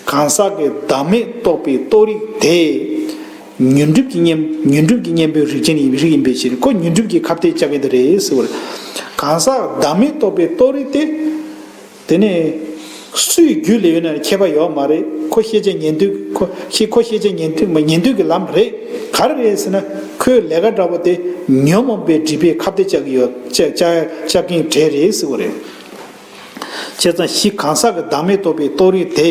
གང་ཟག་གི་བདག་མེད་རྟོགས་པའི་རྟོགས་རིགས་དེ་ཉོན་སྒྲིབ་ཀྱི་གཉེན་ཉོན་སྒྲིབ་ཀྱི་གཉེན་པོའི་རིགས་ཅན་ཡིན་རིགས་ཡིན་པའི་ཕྱིར་ཁོ་ཉོན་སྒྲིབ་ཀྱི་ཁ་གཏད་བཅག་གི་འདི་རེད་ཟེར་བ་རེད། གང་ཟག་བདག་མེད་རྟོགས་པའི་རྟོགས་རིགས་དེ། དེ་ནས་སུའི་རྒྱུད་ལ་ཡོད་ན་ཁྱད་པར་ཡོད་མ་རེད། ཁོ་ཤེས་བྱ་ཉན་ཐོས་ཁོ་ཤེས་ཁོ་ཤེས་བྱ་ཉན་ཐོས་མ་ཉན་ཐོས་ཀྱི་ལམ་རེད། ག་རེ་རེད་ཟེར་ན་ཁོའི་ལས་ཀ་འདྲ་པོ་དེ་ཉོན་མོངས་པའི་སྒྲིབ་པས་ཁ་གཏད་བཅག་གི་ཡོད། བཅག་བཅག་བཅག་མཁན་གྲས་རེད་ཟེར་བ་རེད། བྱས་ཙང་གཞི་གང་ཟག་གི་བདག་མེད་རྟོགས་པའི་རྟོགས་རིགས་དེ་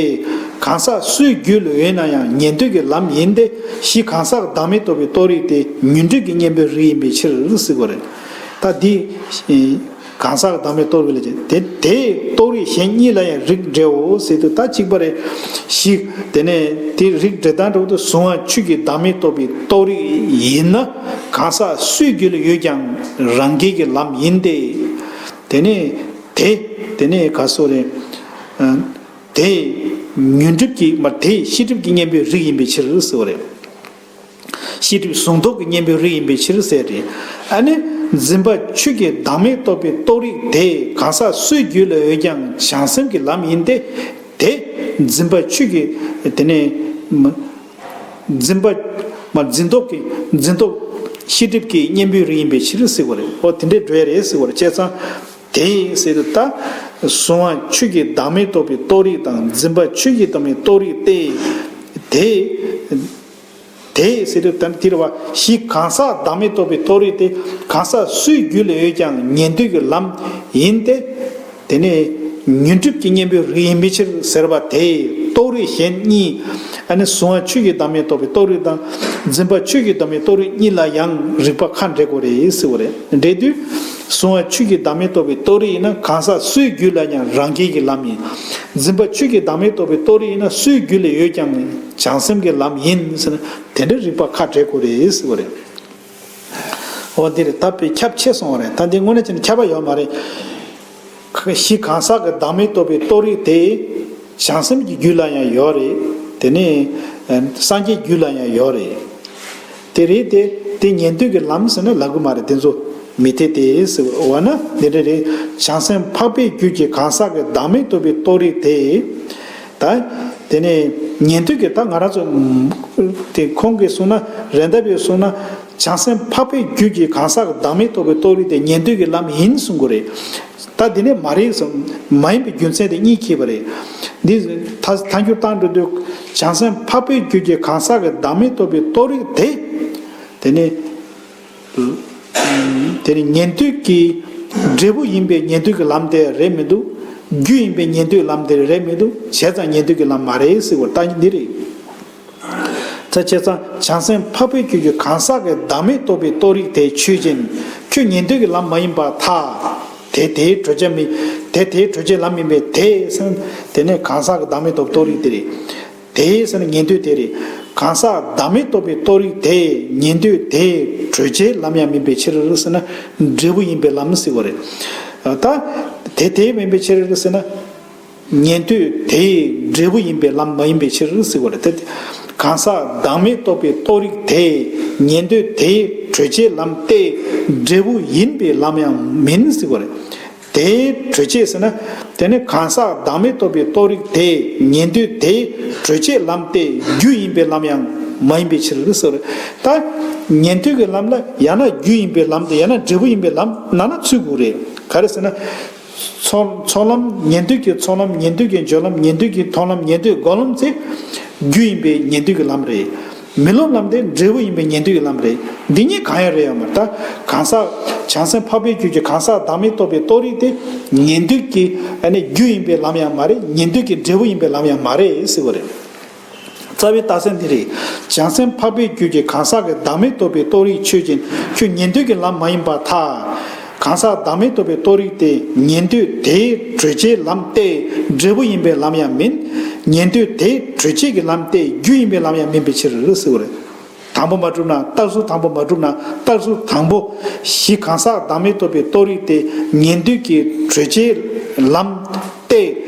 གང་ཟག་སུའི་རྒྱུད་ལ་ཡོད་ན་ཡང་ཉན་ཐོས་ཀྱི་ལམ་ཡིན་ཏེ་གཞི་གང་ཟག་གི་བདག་མེད་རྟོགས་པའི་རྟོགས་རིགས་དེ་ཉོན་སྒྲིབ་ཀྱི་གཉེན་པོའི་རིགས་ཡིན་པའི་ཕྱིར་ཟེར་བ་རེད། ད་འདི། གང་ཟག་གི་བདག་མེད་རྟོགས་རིགས་ལ་བྱེད་དེ། དེས་རྟོགས་རིགས་གཞན་གཉིས་ལ་ཡང་རིགས་འགྲེའོ་ཟེར་དུས། ད་གཅིག་པ་རེད། བཞི། དེ་ནས་དེ་རིགས་འགྲེ་སྟངས་འགྲོ་དུས། གཟུང་བ་ཆོས་ཀྱི་བདག་མེད་རྟོགས་པའི་རྟོགས་རིགས་ཡིན་ན། གང་ཟག་སུའི་རྒྱུད་ལ་ཡོད་ཀྱང་རང་རྒྱལ་གྱི་ལམ་ཡིན་ཏེ། དེ་ནས་དེ། དེ་ནས་ག་སོ་རེད། དེ་ཉོན་སྒྲིབ་ཀྱི་མ། དེ་ཤེས་སྒྲིབ་ཀྱི་གཉེན་པོའི་རིགས་ཡིན་པའི་ཕྱིར་ཟེར་བ་རེད། ཤེས་སྒྲིབ་གཟུང་རྟོག་གི་གཉེན་པོའི་རིགས་ཡིན་པའི་ཕྱིར་ཟེར་ཏེ། ཨ་ནི་འཛིན་པ་ཆོས་ཀྱི་བདག་མེད་རྟོགས་པའི་རྟོགས་རིགས་དེ་གང་ཟག་སུའི་རྒྱུད་ལ་ཡོད་ཀྱང་བྱང་སེམས་ཀྱི་ལམ་ཡིན་ཏེ། དེ་འཛིན་པ་ཆོས་ཀྱི། དེ་ནས་འཛིན་པ་མ། འཛིན་རྟོག་གི། འཛིན་རྟོག་ཤེས་སྒྲིབ་ཀྱི་གཉེན་པོའི་རིགས་ཡིན་པའི་ཕྱིར་ཟེར་བ་རེད། འོ་དེ་འདྲའི་འགྲོ་ཡ་རེད་ཟེར་བ་རེད། བྱས་ཙང་དེ་ཟེར་དུས། ད་གཟུང་བ་ཆོས་ཀྱི་བདག་མེད་རྟོགས་པའི་རྟོགས་རིགས་དང་། འཛིན་པ་ཆོས་ཀྱི་བདག་མེད་རྟོགས་རིགས་ཏེ། དེ། དེ་ཟེར་དུས། ད་དེ་རེད་བ། བཞི། གང་ཟག་བདག་མེད་རྟོགས་པའི་རྟོགས་རིགས་དེ་གང་ཟག་སུའི་རྒྱུད་ལ་ཡོད་ཀྱང་ཉན་ཐོས་ཀྱི་ལམ་ཡིན་ཏེ། དེ་ནས་ཉོན་སྒྲིབ་ཀྱི་གཉེན་པོའི་རིགས་ཡིན་པའི་ཕྱིར་ཟེར་བ་དེས་རྟོགས་རིགས་གཞན་གཉིས། ཨ་ནི་གཟུང་བ་ཆོས་ཀྱི་བདག་མེད་རྟོགས་པའི་རྟོགས་རིགས་དང་། འཛིན་པ་ཆོས་ཀྱི་བདག་མེད་རྟོགས་རིགས་གཉིས་ལ་ཡང་རིགས་པ་ཁ་འབྲལ་དགོས་རེད་ཟེར་བ་རེད། འགྲེལ་དུས། གཟུང་བ་ཆོས་ཀྱི་བདག་མེད་རྟོགས་པའི་རྟོགས་རིགས་ཡིན་ན་གང་ཟག་སུའི་རྒྱུད་ལ་ཡང་རང་རྒྱལ་གྱི་ལམ་ཡིན། འཛིན་པ་ཆོས་ཀྱི་བདག་མེད་རྟོགས་པའི་རྟོགས་རིགས་ཡིན་ན་སུའི་རྒྱུད་ལ་ཡོད་ཀྱང་བྱང་སེམས་ཀྱི་ལམ་ཡིན་ཟེར་ན། དེ་འདྲའི་རིགས་པ་ཁ་འབྲལ་དགོས་རེད་ཟེར་བ་རེད། འོ་འདི་རེད། ད་དཔེ་ཁྱབ་ཆེ་སོང་བ་རེད། ད་འདི་དངོས་གནས་བྱས་ན་ཁྱབ་པ་ཡོད་མ་རེད། བཞི། གང་ཟག་གི་བདག་མེད་རྟོགས་པའི་རྟོགས་རིགས་དེ་བྱང་སེམས་ཀྱི་རྒྱུད་ལ་ཡང་ཡོད་རེད། དེ་ནས་སངས་རྒྱས་རྒྱུད་ལ་ཡང་ཡོད་རེད། དེ་རེད་དེ། དེ་ཉན་ཐོས་ཀྱི་ལམ་ཟེར་ན་ལབ་གི་མ་རེད། དེ་ཚོ་མི་འཐད་དེ་ཟེར་བ་ན་འདི་འདྲ་རེད། བྱང་སེམས་འཕགས་པའི་རྒྱུད་ཀྱི་གང་ཟག་གི་བདག་མེད་རྟོགས་པའི་རྟོགས་རིགས་དེ། ད་དེ་ནས་ཉན་ཐོས་ཀྱི། ད་ང་རང་ཚོ་དེ་ཁོང་གིས་གསུངས་ན། རེད། ད་དཔེ་གསུངས་ན། བྱང་སེམས་འཕགས་པའི་རྒྱུད་ཀྱི་གང་ཟག་གི་བདག་མེད་རྟོགས་པའི་རྟོགས་རིགས་དེ་ཉན་ཐོས་ཀྱི་ལམ་ཡིན་གསུང་གི་རེད། ད་འདི་ནས་མ་རེད་གསུངས། མ་ཡིན་པའི་རྒྱུ་མཚན་དེ་གཉིས་འཁྱེར་བ་རེད། འདི་ཐ་ཐ་སྙད་བཏང་འགྲོ་དུས། བྱང་སེམས་འཕགས་པའི་རྒྱུད་ཀྱི་གང་ཟག་གི་བདག་མེད་རྟོགས་པའི་རྟོགས་རིགས་དེ། དེ་ནི། དེ་ནི་ཉན་ཐོས་ཀྱི་འབྲས་བུ་ཡིན་པའི་ཉན་ཐོས་ཀྱི་ལམ་དེ་རེད་མི་འདུག་རྒྱུ་ཡིན་པའི་ཉན་ཐོས་ཀྱི་ལམ་དེ་རེད་མི་འདུག་བྱས་ཙང་ཉན་ཐོས་ཀྱི་ལམ་མ་རེད་ཟེར་བ་ལྟ་འདི་རེད། ད་བྱས་ཙང་བྱང་སེམས་འཕགས་པའི་རྒྱུད་ཀྱི་གང་ཟག་གི་བདག་མེད་རྟོགས་པའི་རྟོགས་རིགས་དེ་ཆོས་ཅན། ཁྱོད་ཉན་ཐོས་ཀྱི་ལམ་མ་ཡིན་པར་ཐལ། དེ་དེའི་གྲོལ་བྱ་མིན། དེ་དེའི་གྲོལ་བྱེད་ལམ་ཡིན་པས་དེ་ཟེར། དེ་ནས་གང་ཟག་གི་བདག་མེད་རྟོགས་རྟོགས་རིགས་དེ་རེད། དེ་ཟེར་ན་ཉན་ཐོས་དེ་རེད། གང་ཟག་བདག་མེད་རྟོགས་པའི་རྟོགས་རིགས་དེ་ཉན་ཐོས་དེའི་གྲོལ་བྱེད་ལམ་ཡང་མིན་པའི་ཕྱིར་ཟེར་ན། འབྲས་བུ་ཡིན་པའི་ལམ་ཟེར་བ་རེད། ད་དེ་དེ་མིན་པའི་ཕྱིར་ཟེར་ན། ཉན་ཐོས་དེའི་འབྲས་བུ་ཡིན་པའི་ལམ་མ་ཡིན་པའི་ཕྱིར་ཟེར་བ་རེད། དེ་གང་ཟག་བདག་མེད་རྟོགས་པའི་རྟོགས་རིགས་དེ་ཉན་ཐོས་དེའི་གྲོལ་བྱེད་ལམ་སྟེ་འབྲས་བུ་ཡིན་པའི་ལམ་ཡང་མིན་ཟེར་བ་རེད། དེའི་གྲོལ་བྱེད་ཟེར་ན། དེ་ནི་གང་ཟག་བདག་མེད་རྟོགས་པའི་རྟོགས་རིགས་དེ་ཉན་ཐོས་དེའི་གྲོལ་བྱེད་ལམ་སྟེ་རྒྱུ་ཡིན་པའི་ལམ་ཡང་མ་ཡིན་པའི་ཕྱིར་ཟེར་བ་རེད། ད་ཉན་ཐོས་ཀྱི་ལམ་ལ་ཡང་ན་རྒྱུ་ཡིན་པའི་ལམ་དེ་ཡང་ན་འབྲས་བུ་ཡིན་པའི་ལམ་ནང་ན་ཚུད་དགོས་རེད། ག་རེ་ཟེར་ན། ཚོགས་ཚོགས་ལམ། ཉན་ཐོས་ཀྱི་ཚོགས་ལམ། ཉན་ཐོས་ཀྱི་སྦྱོར་ལམ། ཉན་ཐོས་ཀྱི་མཐོང་ལམ། ཉན་ཐོས་སྒོམ་ལམ་ཚེ། རྒྱུ་ཡིན་པའི་ཉན་ཐོས་ཀྱི་ལམ་རེད། མི་སློབ་ལམ་དེ་འབྲས་བུ་ཡིན་པའི་ཉན་ཐོས་ཀྱི་ལམ་རེད། འདི་གཉིས་གང་ཡང་རེད་ཡོད་མ་རེད། ད་གང་ཟག་བྱང་སེམས་འཕགས་པའི་རྒྱུད་ཀྱི་གང་ཟག་བདག་མེད་རྟོགས་པའི་རྟོགས་རིགས་དེ་ཉན་ཐོས་ཀྱི་ཨ་ནི་རྒྱུ་ཡིན་པའི་ལམ་ཡང་མ་རེད། ཉན་ཐོས་ཀྱི་འབྲས་བུ་ཡིན་པའི་ལམ་ཡང་མ་རེད་ཟེར་བ་རེད། རྩ་བའི་རྟགས་གསལ་འདི་རེད། བྱང་སེམས་འཕགས་པའི་རྒྱུད་ཀྱི་གང་ཟག་གི་བདག་མེད་རྟོགས་པའི་རྟོགས་རིགས་ཆོས་ཅན། ཁྱོད་ཉན་ཐོས་ཀྱི་ལམ་མ་ཡིན་པར་ཐལ། གང་ཟག་བདག་མེད་རྟོགས་པའི་རྟོགས་རིགས་དེ་ཉན་ཐོས་དེའི་གྲོལ་བྱེད་ལམ་སྟེ་འབྲས་བུ་ཡིན་པའི་ལམ་ཡང་མིན། ཉན་ཐོས་དེའི་གྲོལ་བྱེད་ཀྱི་ལམ་སྟེ་རྒྱུ་ཡིན་པའི་ལམ་ཡང་མིན་པའི་ཕྱིར་ཟེར་བ་རེད། དང་པོ་མ་གྲུབ་ན། རྟགས་ཚུལ་དང་པོ་མ་གྲུབ་ན། རྟགས་ཚུལ་དང་པོ། བཞི། གང་ཟག་བདག་མེད་རྟོགས་པའི་རྟོགས་རིགས་དེ་ཉན་ཐོས་ཀྱི་གྲོལ་བྱེད་ལམ་སྟེ་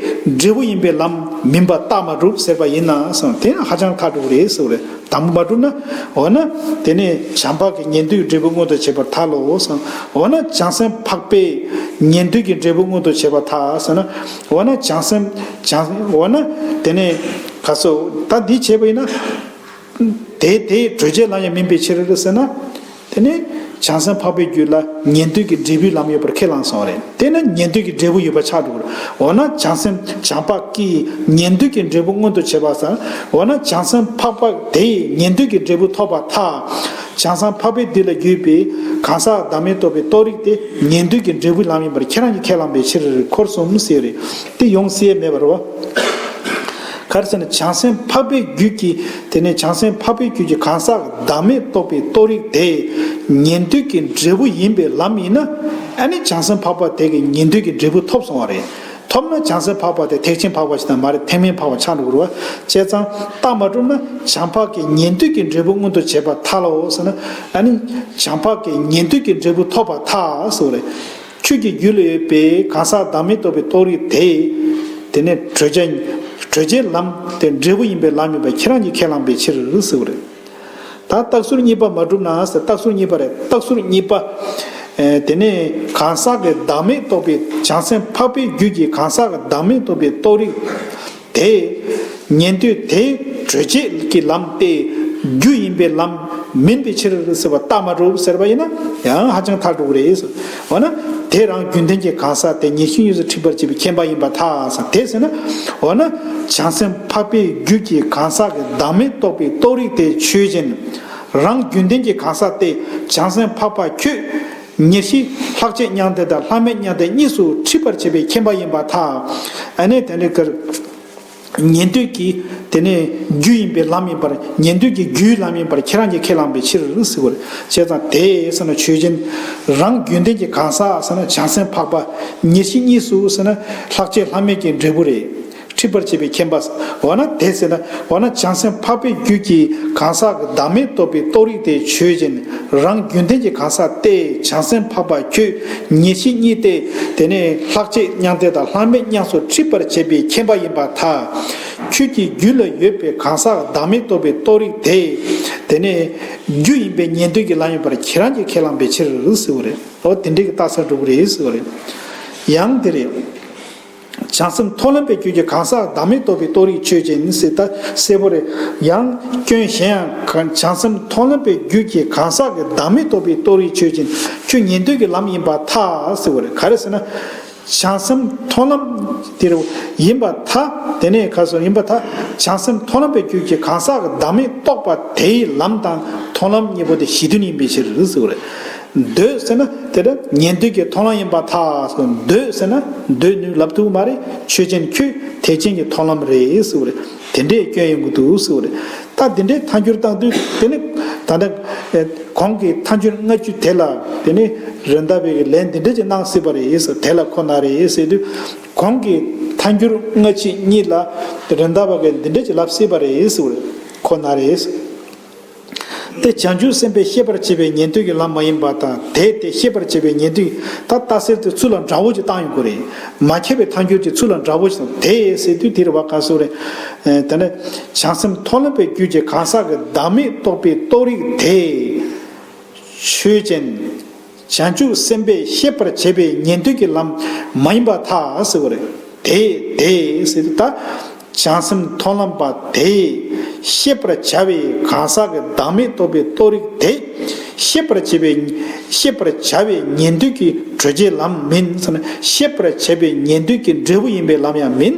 འབྲས་བུ་ཡིན་པའི་ལམ་མིན་པ་རྟགས་མ་གྲུབ་ཟེར་བ་ཡིན་ན་གསུངས། དེ་ཡང་ཧ་ཅང་ཁག་འགྲོ་གི་རེད་ཟེར་བ་རེད། དང་པོ་མ་གྲུབ་ན། འོ་ན་དེ་ནས་བྱམས་པ་གིས་ཉན་ཐོས་ཀྱི་འབྲས་བུ་མངོན་དུ་བྱེད་པར་ཐལ་ལོ་གསུངས། འོ་ན་བྱང་སེམས་འཕགས་པས་ཉན་ཐོས་ཀྱི་འབྲས་བུ་མངོན་དུ་བྱེད་པར་ཐལ་ཟེར་ན། འོ་ན་བྱང་སེམས་བྱང་། འོ་ན་དེ་ནས་ག་སོ། ད་འདི་བྱས་པ་ཡིན་ན། དེ་དེའི་གྲོལ་བྱེད་ལམ་ཡང་མིན་པའི་ཕྱིར་ཟེར་ན། དེ་ནི་བྱང་སེམས་འཕགས་པའི་རྒྱུད་ལ་ཉན་ཐོས་ཀྱི་འབྲས་བུའི་ལམ་ཡོད་པར་ཁས་བླངས་སོང་བ་རེད། དེ་ནི་ཉན་ཐོས་ཀྱི་འབྲས་བུ་ཡོད་པ་ཆགས་འགྲོ་གི་རེད། འོ་ན་བྱང་སེམས་བྱམས་པ་ཀྱིས་ཉན་ཐོས་ཀྱི་འབྲས་བུ་མངོན་དུ་བྱེད་པ་ཟེར། འོ་ན་བྱང་སེམས་འཕགས་པ་དེས་ཉན་ཐོས་ཀྱི་འབྲས་བུ་ཐོབ་པར་ཐལ། བྱང་སེམས་འཕགས་པའི་རྒྱུད་ལ་ཡོད་པའི་གང་ཟག་བདག་མེད་རྟོགས་པའི་རྟོགས་རིགས་དེ་ཉན་ཐོས་ཀྱི་འབྲས་བུའི་ལམ་ཡིན་པར་ཁྱེད་རང་གིས་ཁས་བླངས་པའི་ཕྱིར་འཁོར་གསུམ་ཟེར་རེད། དེ་ཡོང་སྲིད་མེད་པ་རེད་བ། ག་རེ་ཟེར་ན། བྱང་སེམས་འཕགས་པའི་རྒྱུད་ཀྱི། དེ་ནས་བྱང་སེམས་འཕགས་པའི་རྒྱུད་ཀྱི་གང་ཟག་བདག་མེད་རྟོགས་པའི་རྟོགས་རིགས་དེ་ཉན་ཐོས་ཀྱི་འབྲས་བུ་ཡིན་པའི་ལམ་ཡིན་ན། ཨ་ནི་བྱང་སེམས་འཕགས་པ་དེ་གི་ཉན་ཐོས་ཀྱི་འབྲས་བུ་ཐོབ་སོང་བ་རེད། ཐོབ་ན་བྱང་སེམས་འཕགས་པ་དེ་ཐེག་ཆེན་འཕགས་པ་ཞིག་དང་མ་རེད། ཐེག་དམན་འཕགས་པ་ཆགས་འགྲོ་གི་རེད་བ། བྱས་ཙང་རྟགས་མ་གྲུབ་ན་བྱང་འཕགས་ཀྱི་ཉན་ཐོས་ཀྱི་འབྲས་བུ་མངོན་དུ་བྱས་པར་ཐལ་ལོ་ཟེར་ན། ཨ་ནི་བྱང་འཕགས་ཀྱི་ཉན་ཐོས་ཀྱི་འབྲས་བུ་ཐོབ་པར་ཐལ་ཟེར་བ་རེད། ཁྱོད་ཀྱི་རྒྱུད་ལ་ཡོད་པའི་གང་ཟག་བདག་མེད་རྟོགས་པའི་རྟོགས་རིགས་དེ། དེ་ནས་གྲོལ་བྱ། གྲོལ་བྱེད་ལམ་དེ་འབྲས་བུ་ཡིན་པའི་ལམ་ཡིན་པ་ཁྱེད་རང་གིས་ཁས་བླངས་པའི་ཕྱིར་ཟེར་བ་རེད། ད་རྟགས་ཚུལ་གཉིས་པ་མ་གྲུབ་ན་ཟེར། རྟགས་ཚུལ་གཉིས་པ་རེད། རྟགས་ཚུལ་གཉིས་པ། ཨེ། དེ་ནས་གང་ཟག་གི་བདག་མེད་རྟོགས་པའི་བྱང་སེམས་འཕགས་པའི་རྒྱུད་ཀྱི་གང་ཟག་གི་བདག་མེད་རྟོགས་པའི་རྟོགས་རིགས་དེ། ཉན་ཐོས་དེའི་གྲོལ་བྱེད་ཀྱི་ལམ་སྟེ། རྒྱུ་ཡིན་པའི་ལམ་མིན་པའི་ཕྱིར་ཟེར་བ་རྟགས་མ་གྲུབ་ཟེར་བ་ཡིན་ན་ཡང་ཧ་ཅང་ཐལ་འགྲོ་གི་རེད། འོ་ན་དེ་རང་རྒྱུན་ལྡན་གྱི་གང་ཟག་དེ་ཉེར་ཞི་གཉིས་སུ་འཁྲིད་པར་བྱེད་པའི་ཁྱད་པར་ཡིན་པར་ཐལ་ཟེར། དེ་ཟེར་ན། འོ་ན་བྱང་སེམས་འཕགས་པའི་རྒྱུད་ཀྱི་གང་ཟག་གི་བདག་མེད་རྟོགས་པའི་རྟོགས་རིགས་དེ་ཆོས་ཅན། རང་རྒྱུན་ལྡན་གྱི་གང་ཟག་སྟེ་བྱང་སེམས་འཕགས་པ་ཁྱོད། ཉེར་ཞི་ལྷག་བཅས་མྱང་འདས་དང་ལྷག་མེད་མྱང་འདས་གཉིས་སུ་འཁྲིད་པར་བྱེད་པའི་ཁྱད་པར་ཡིན་པར་ཐལ། ཨ་ནི་དེ་འདྲའི་གར། ཉན་ཐོས་ཀྱི་དེ་ནས་རྒྱུ་ཡིན་པའི་ལམ་ཡིན་པར། ཉན་ཐོས་ཀྱི་རྒྱུའི་ལམ་ཡིན་པར་ཁྱེད་རང་གིས་ཁས་བླངས་པའི་ཕྱིར་ཟེར་བ་རེད། བྱས་ཙང་དེ་ཟེར་ན་ཆོས་ཅན། རང་རྒྱུན་ལྡན་གྱི་གང་ཟག་ཟེར་ན་བྱང་སེམས་འཕགས་པ། ཉེར་ཞི་གཉིས་སུ་ཟེར་ན་ལྷག་བཅས་ལྷག་མེད་ཀྱི་འབྲས་བུ་རེད། འཁྲིད་པར་བྱེད་པའི་ཁྱད་པར། འོ་ན་དེ་ཟེར་ན། འོ་ན་བྱང་སེམས་འཕགས་པའི་རྒྱུད་ཀྱི་གང་ཟག་གི་བདག་མེད་རྟོགས་པའི་རྟོགས་རིགས་དེ་ཆོས་ཅན། རང་རྒྱུན་ལྡན་གྱི་གང་ཟག་སྟེ་བྱང་སེམས་འཕགས་པ་ཁྱོད། ཉེར་ཞི་གཉིས་ཏེ། དེ་ནས་ལྷག་བཅས་མྱང་འདས་དང་ལྷག་མེད་མྱང་སུ་འཁྲིད་པར་བྱེད་པའི་ཁྱད་པར་ཡིན་པར་ཐལ། ཁྱོད་ཀྱི་རྒྱུད་ལ་ཡོད་པའི་གང་ཟག་བདག་མེད་རྟོགས་པའི་རྟོགས་རིགས་དེ། དེ་ནས་རྒྱུ་ཡིན་པའི་ཉན་ཐོས་ཀྱི་ལམ་ཡིན་པར་ཁྱེད་རང་གིས་ཁས་བླངས་པའི་ཕྱིར་ཟེར་བ་རེད། འོ་དེ་འདྲའི་གི་རྟགས་གསལ་འགྲོ་གི་རེད་ཟེར་བ་རེད། ཡང་དེ་རེད། བྱང་སེམས་མཐོང་ལམ་པའི་རྒྱུད་ཀྱི་གང་ཟག་བདག་མེད་རྟོགས་པའི་རྟོགས་རིགས་ཆོས་ཅན་ཟེར། ད་གསལ་པོ་རེད། ཡང་སྐྱོན་གཞན་ཡང་། བྱང་སེམས་མཐོང་ལམ་པའི་རྒྱུད་ཀྱི་གང་ཟག་གི་བདག་མེད་རྟོགས་པའི་རྟོགས་རིགས་ཆོས་ཅན། ཁྱོད་ཉན་ཐོས་ཀྱི་ལམ་ཡིན་པར་ཐལ་ཟེར་བ་རེད། ག་རེ་ཟེར་ན། བྱང་སེམས་མཐོང་ལམ་དེ་རུ་ཡིན་པར་ཐལ། དེ་ནས་ག་སོ་ཡིན་པར་ཐལ། བྱང་སེམས་མཐོང་ལམ་པའི་རྒྱུད་ཀྱི་གང་ཟག་གི་བདག་མེད་རྟོགས་པ་དེའི་ལམ་དང་མཐོང་ལམ་གཉིས་པོ་དེ་གཞི་མཐུན་ཡིན་པའི་ཕྱིར་ཟེར་བ་རེད། འདོད་ཟེར་ན་དེ་ལྟར་ཉན་ཐོས་ཀྱི་མཐོང་ལམ་ཡིན་པར་ཐལ། འདོད་ཟེར་ན་འདོད་ནུས་ལབ་ཐུབ་མ་རེད། ཆོས་ཅན། ཁྱོད་ཐེག་ཆེན་གྱི་མཐོང་ལམ་རེད་ཟེར་བ་རེད། དེ་འདྲའི་སྐྱོན་ཡོང་གི་འདུག་ཟེར་བ་རེད། ད་འདི་འདྲའི་ཐལ་འགྱུར་བཏང་དུས་དེ་ནི་ད་ལྟ་གོང་གི་ཐལ་འགྱུར་ལྔ་བཅུ་དེ་ལ་དེ་ནི་རེད་མདའ་བའི་གི་ལན་འདི་འདྲ་ཅིག་གནང་སྲིད་པ་རེད་ཟེར། དེ་ལ་ཁོ་ན་རེད་ཟེར་དུས་གོང་གི་ཐལ་འགྱུར་ལྔ་བཅུ་གཉིས་ལ་རེད་མདའ་བ་གི་འདི་འདྲ་ཅིག་ལབ་སྲིད་པ་རེད་ཟེར་བ་རེད། ཁོ་ན་རེད་ཟེར། དེ་བྱང་ཆུབ་སེམས་དཔས་ཤེས་པར་བྱེད་པའི་ཉན་ཐོས་ཀྱི་ལམ་མ་ཡིན་པ་དང་། དེ་དེ་ཤེས་པར་བྱེད་པའི་ཉན་ཐོས། ད་ལྟ་ཟེར་དུས་ཚུར་ལ་འདྲ་བོ་ཅིག་བཏང་ཡོང་གི་རེད། མ་ཁྱབ་པའི་ཐལ་འགྱུར་གྱི་ཚུལ་ལ་འདྲ་བོ་ཞིག་དང་། དེ་ཟེར་དུས་དེ་རེད་བ། ག་སོ་རེད། ཨེ། དེ་ནས་བྱང་སེམས་མཐོང་ལམ་པའི་རྒྱུད་ཀྱི་གང་ཟག་གི་བདག་མེད་རྟོགས་པའི་རྟོགས་རིགས་དེ་ཆོས་ཅན། བྱང་ཆུབ་སེམས་དཔས་ཤེས་པར་བྱེད་པའི་ཉན་ཐོས་ཀྱི་ལམ་མ་ཡིན་པར་ཐལ་ཟེར་བ་རེད། དེ་དེ་ཟེར་དུས་ད་བྱང་སེམས་མཐོང་ལམ་པ་དེས་ཤེས་པར་བྱ་བའི་གང་ཟག་གི་བདག་མེད་རྟོགས་པའི་རྟོགས་རིགས་དེ། ཤེས་པར་བྱེད་པའི་ཤེས་པར་བྱ་བའི་ཉན་ཐོས་ཀྱི་གྲོལ་བྱེད་ལམ་མིན་ཟེར་ན། ཤེས་པར་བྱ་བའི་ཉན་ཐོས་ཀྱི་འབྲས་བུ་ཡིན་པའི་ལམ་ཡང་མིན།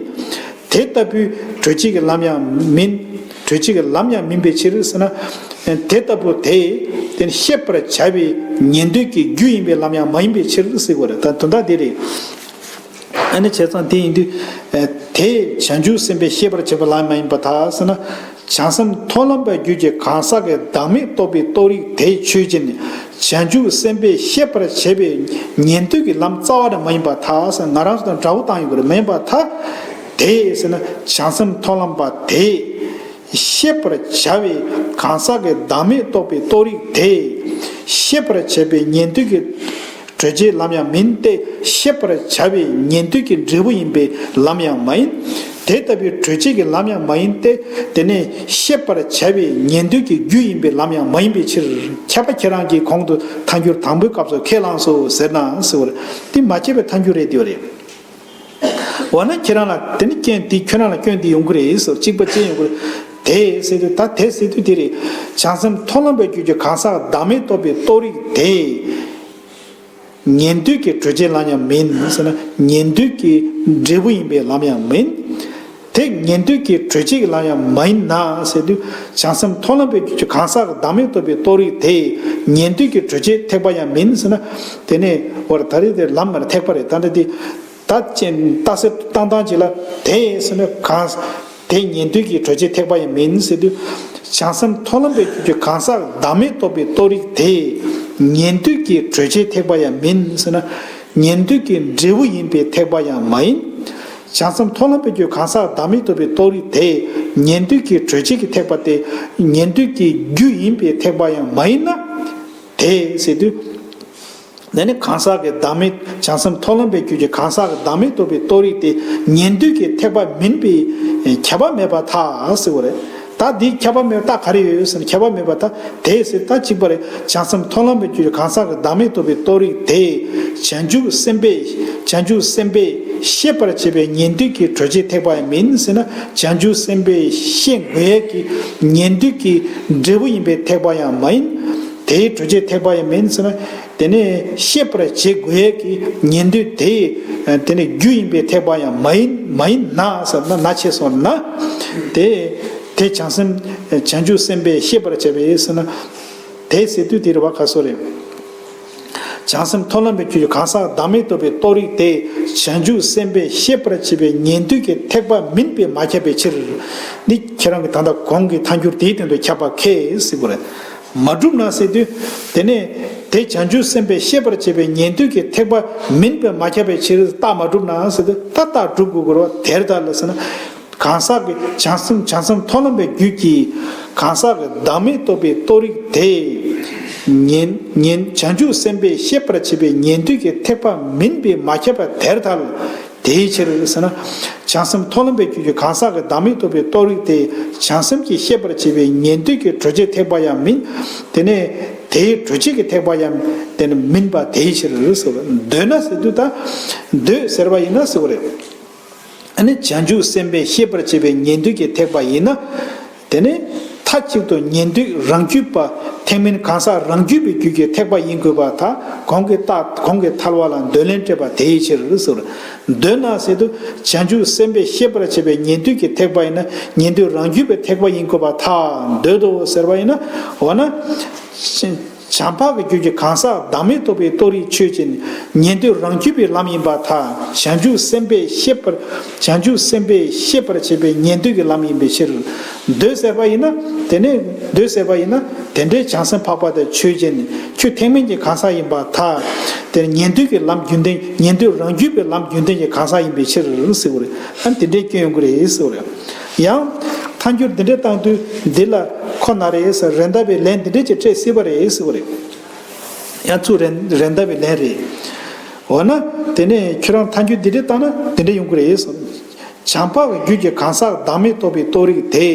དེ་ལྟ་བུའི་གྲོལ་བྱེད་ཀྱི་ལམ་ཡང་མིན། གྲོལ་བྱེད་ཀྱི་ལམ་ཡང་མིན་པའི་ཕྱིར་ཟེར་ན། དེ་ལྟ་བུ་དེ་དེ་ནི་ཤེས་པར་བྱ་བའི་ཉན་ཐོས་ཀྱི་རྒྱུ་ཡིན་པའི་ལམ་ཡང་མ་ཡིན་པའི་ཕྱིར་ཟེར་བ་རེད། ད་དོན་དག་དེ་རེད། ཨ་ནི་བྱས་ཙང་དེ་ཡིན་དུས། ཨེ། དེ་བྱང་ཆུབ་སེམས་དཔས་ཤེས་པར་བྱེད་པའི་ལམ་མ་ཡིན་པར་ཐལ་ཟེར་ན། བྱང་སེམས་མཐོང་ལམ་པའི་རྒྱུད་ཀྱི་གང་ཟག་གི་བདག་མེད་རྟོགས་པའི་རྟོགས་རིགས་དེ་ཆོས་ཅན། བྱང་ཆུབ་སེམས་དཔས་ཤེས་པར་བྱེད་པའི་ཉན་ཐོས་ཀྱི་ལམ་རྩ་བ་ནས་མ་ཡིན་པར་ཐལ་ཟེར། ང་རང་ཚོ་དང་འདྲ་བོ་བཏང་ཡོང་གི་རེད། མ་ཡིན་པར་ཐལ། དེ་ཟེར་ན་བྱང་སེམས་མཐོང་ལམ་པ་དེས་ཤེས་པར་བྱ་བའི་གང་ཟག་གི་བདག་མེད་རྟོགས་པའི་རྟོགས་རིགས་དེ་ཤེས་པར་བྱེད་པའི་ཉན་ཐོས་ཀྱི་གྲོལ་བྱེད་ལམ་ཡང་མིན་ཏེ། ཤེས་པར་བྱ་བའི་ཉན་ཐོས་ཀྱི་འབྲས་བུ་ཡིན་པའི་ལམ་ཡང་མ་ཡིན། དེ་ལྟ་བུའི་གྲོལ་བྱེད་ཀྱི་ལམ་ཡང་མ་ཡིན་ཏེ། དེ་ནས་ཤེས་པར་བྱ་བའི་ཉན་ཐོས་ཀྱི་རྒྱུ་ཡིན་པའི་ལམ་ཡང་མ་ཡིན་པའི་ཕྱིར། ཁྱབ་པ་ཁྱེད་རང་གིས་གོང་དུ་ཐལ་འགྱུར་དང་པོའི་སྐབས་སུ་ཁས་བླངས་སོ་ཟེར་ན་ཟེར་བ་རེད། དེ་མ་ཁྱབ་པའི་ཐལ་འགྱུར་རེད་དེ་བ་རེད། འོ་ན་ཁྱེད་རང་ལ་དེ་ནི་སྐྱོན་དེ་ཁྱོད་རང་ལ་སྐྱོན་དེ་ཡོང་གི་རེད་ཟེར། གཅིག་པ་ཅན་ཡོང་གི་རེད། དེ་ཟེར་དུས་ད་དེ་ཟེར་དུས་དེ་རེད། བྱང་སེམས་མཐོང་ལམ་པའི་རྒྱུད་ཀྱི་གང་ཟག་བདག་མེད་རྟོགས་པའི་རྟོགས་རིགས་དེ། ཉན་ཐོས་ཀྱི་གྲོལ་བྱེད་ལམ་ཡང་མིན་ཟེར་ན། ཉན་ཐོས་ཀྱི་འབྲས་བུ་ཡིན་པའི་ལམ་ཡང་མིན། དེ་ཉན་ཐོས་ཀྱི་གྲོལ་བྱེད་ཀྱི་ལམ་ཡང་མ་ཡིན་ན་ཟེར་དུས། བྱང་སེམས་མཐོང་ལམ་པའི་རྒྱུད་ཀྱི་གང་ཟག་གི་བདག་མེད་རྟོགས་པའི་རྟོགས་རིགས་དེ་ཉན་ཐོས་ཀྱི་གྲོལ་བྱེད་ཐེག་པ་ཡང་མིན་ཟེར་ན། དེ་ནས་འོ་ད་རེས་དེ་ལམ་མ་རེད། ཐེག་པ་རེད། ད་འདི་དེ། ད་ཅན་རྟགས་གསལ་བཏང་སྟངས་ཅིག་ལ་དེ་ཟེར་ན་གང་། དེ་ཉན་ཐོས་ཀྱི་གྲོལ་བྱེད་ཐེག་པ་ཡང་མིན་ཟེར་དུས། བྱང་སེམས་མཐོང་ལམ་པའི་རྒྱུད་ཀྱི་གང་ཟག་བདག་མེད་རྟོགས་པའི་རྟོགས་རིགས་དེ་ ཉན་ཐོས་ཀྱི་གྲོལ་བྱེད་ཐེག་པ་ཡང་མིན་ཟེར་ན། ཉན་ཐོས་ཀྱི་འབྲས་བུ་ཡིན་པའི་ཐེག་པ་ཡང་མ་ཡིན། བྱང་སེམས་མཐོང་ལམ་པའི་རྒྱུ་གང་ཟག་བདག་མེད་རྟོགས་པའི་རྟོགས་རིགས་དེ་ཉན་ཐོས་ཀྱི་གྲོལ་བྱེད་ཀྱི་ཐེག་པ་སྟེ། ཉན་ཐོས་ཀྱི་རྒྱུ་ཡིན་པའི་ཐེག་པ་ཡང་མ་ཡིན་ན། དེ་ཟེར་དུས། དེ་ནི་གང་ཟག་གི་བདག་མེད་བྱང་སེམས་མཐོང་ལམ་པའི་རྒྱུད་ཀྱི་གང་ཟག་གི་བདག་མེད་རྟོགས་པའི་རྟོགས་རིགས་དེ་ཉན་ཐོས་ཀྱི་ཐེག་པ་མིན་པའི་ཁྱབ་པ་མེད་པར་ཐལ་ཟེར་བ་རེད། ད་འདིའི་ཁྱབ་པ་མེད་པ་ད་ག་རེ་ཡོད་ཟེར་ན། ཁྱབ་པ་མེད་པ་ད་དེ་ཟེར་ད་གཅིག་པ་རེད། བྱང་སེམས་མཐོང་ལམ་པའི་རྒྱུད་ཀྱི་གང་ཟག་གི་བདག་མེད་རྟོགས་པའི་རྟོགས་རིགས་དེ་བྱང་ཆུབ་སེམས་དཔས་བྱང་ཆུབ་སེམས་དཔས་ཤེས་པར་བྱེད་པའི་ཉན་ཐོས་ཀྱི་གྲོལ་བྱེད་ཐེག་པ་ཡང་མིན་ཟེར་ན། བྱང་ཆུབ་སེམས་དཔས་ཤེས་དགོས་ཡས་ཀྱི་ཉན་ཐོས་ཀྱི་འབྲས་བུ་ཡིན་པའི་ཐེག་པ་ཡང་མ་ཡིན། དེའི་གྲོལ་བྱེད་ཐེག་པ་ཡང་མིན་ཟེར་ན། དེ་ནས་ཤེས་པར་བྱེད་དགོས་ཡས་ཀྱི་ཉན་ཐོས་དེ། དེ་ནས་རྒྱུ་ཡིན་པའི་ཐེག་པ་ཡང་མ་ཡིན། མ་ཡིན་ན་ཟེར་ན། ན་ཆད་སོང་ན། དེ་དེ་བྱང་སེམས་བྱང་ཆུབ་སེམས་དཔས་ཤེས་པར་བྱ་བས་ཟེར་ན། དེ་ཟེར་དུས་དེ་རེད་བ། ག་སོ་རེད། བྱང་སེམས་མཐོང་ལམ་པའི་རྒྱུད་ཀྱི་གང་ཟག་བདག་མེད་རྟོགས་པའི་རྟོགས་རིགས་དེ་བྱང་ཆུབ་སེམས་དཔས་ཤེས་པར་བྱེད་པའི་ཉན་ཐོས་ཀྱི་ཐེག་པ་མིན་པས་མ་ཁྱབ་པའི་ཕྱིར། འདི་ཁྱེད་རང་གིས་ད་ལྟ་གོང་གི་ཐལ་འགྱུར་དེའི་སྟེང་དུ་ཁྱབ་པ་ཁས་ཟེར་དགོས་རེད། མ་གྲུབ་ན་ཟེར་དུས། དེ་ནས་དེ་བྱང་ཆུབ་སེམས་དཔས་ཤེས་པར་བྱེད་པའི་ཉན་ཐོས་ཀྱི་ཐེག་པ་མིན་པས་མ་ཁྱབ་པའི་ཕྱིར་རྟགས་མ་གྲུབ་ན་ཟེར་དུས། ད་རྟགས་གྲུབ་དགོས་ཀྱི་རེད་བ། དེར་ཐལ་ཟེར་ན། གང་ཟག་གི་བྱང་སེམས་བྱང་སེམས་མཐོང་ལམ་པའི་རྒྱུད་ཀྱི་གང་ཟག་གི་བདག་མེད་རྟོགས་པའི་རྟོགས་རིགས་དེ། ཉན་ཉན་བྱང་ཆུབ་སེམས་དཔས་ཤེས་པར་བྱེད་པའི་ཉན་ཐོས་ཀྱི་ཐེག་པ་མིན་པས་མ་ཁྱབ་པ་དེར་ཐལ། དེའི་ཕྱིར་ཟེར་ན། བྱང་སེམས་མཐོང་ལམ་པའི་རྒྱུད་ཀྱི་གང་ཟག་གི་བདག་མེད་རྟོགས་པའི་རྟོགས་རིགས་དེ་བྱང་སེམས་ཀྱིས་ཤེས་པར་བྱེད་པའི་ཉན་ཐོས་ཀྱི་གྲོལ་བྱེད་ཐེག་པ་ཡང་མིན། དེ་ནས་དེའི་གྲོལ་བྱེད་ཀྱི་ཐེག་པ་ཡང་དེ་ནི་མིན་པ་དེའི་ཕྱིར་ཟེར་བ། འདོད་ན་ཟེར་དུས་ད། འདོད་ཟེར་བ་ཡིན་ན་ཟེར་བ་རེད། ཨ་ནི་བྱང་ཆུབ་སེམས་དཔས་ཤེས་པར་བྱེད་པའི་ཉན་ཐོས་ཀྱི་ཐེག་པ་ཡིན་ན། དེ་ནི་མཐའ་གཅིག་ཏུ་ཉན་ཐོས་རང་རྒྱུད་པ། ཐེག་དམན་གང་ཟག་རང་རྒྱུད་པའི་རྒྱུད་ཀྱི་ཐེག་པ་ཡིན་དགོས་པར་ཐལ། གོང་གི་རྟགས་གོང་གི་ཐལ་བ་ལ་འདོད་ལན་སྤྲད་པ་དེའི་ཕྱིར་ཟེར། འདོད་ན་ཟེར་དུས་བྱང་ཆུབ་སེམས་དཔས་ཤེས་པར་བྱེད་པའི་ཉན་ཐོས་ཀྱི་ཐེག་པ་ཡིན་ན། ཉན་ཐོས་རང་རྒྱུད་པའི་ཐེག་པ་ཡིན་དགོས་པར་ཐལ། འདོད་དོ་ཟེར་བ་ཡིན་ན། འོ་ན། བྱང་འཕགས་ཀྱི་རྒྱུད་ཀྱི་གང་ཟག་བདག་མེད་རྟོགས་པའི་རྟོགས་རིགས་ཆོས་ཅན། ཉན་ཐོས་རང་རྒྱུད་པའི་ལམ་ཡིན་པར་ཐལ། བྱང་ཆུབ་སེམས་དཔས་ཤེས་པར། བྱང་ཆུབ་སེམས་དཔས་ཤེས་པར་བྱེད་པའི་ཉན་ཐོས་ཀྱི་ལམ་ཡིན་པའི་ཕྱིར། འདོད་ཟེར་བ་ཡིན་ན། དེ་ནས་འདོད་ཟེར་བ་ཡིན་ན། དེ་འདྲའི་བྱང་སེམས་འཕགས་པ་དེ་ཆོས་ཅན། ཁྱོད་ཐེག་དམན་གྱི་གང་ཟག་ཡིན་པར་ཐལ། དེ་ཉན་ཐོས་ཀྱི་ལམ་རྒྱུན་ལྡན། ཉན་ཐོས་རང་རྒྱུད་པའི་ལམ་རྒྱུན་ལྡན་གྱི་གང་ཟག་ཡིན་པའི་ཕྱིར་ཟེར་བ་རེད། ཨ་ནི་དེ་འདྲའི་སྐྱོན་ཡོང་གི་རེད་ཟེར་བ་རེད། ཡང་། ཐལ་འགྱུར་འདི་འདྲ་བཏང་དུས་འདི་ལ་ཁོ་ན་རེད་ཟེར། རེད་མདའ་བའི་ལན་འདི་འདྲ་ཅིག་སྤྲད་སྲིད་པ་རེད་ཟེར་བ་རེད། ཡང་ཚུར་རེད་རེད་མདའ་བའི་ལན་རེད། འོ་ན། དེ་ནས་ཁྱོད་རང་ཐལ་འགྱུར་འདི་འདྲ་བཏང་ན་འདི་འདྲ་ཡོང་གི་རེད་ཟེར། བྱང་འཕགས་ཀྱི་རྒྱུད་ཀྱི་གང་ཟག་བདག་མེད་རྟོགས་པའི་རྟོགས་རིགས་དེ་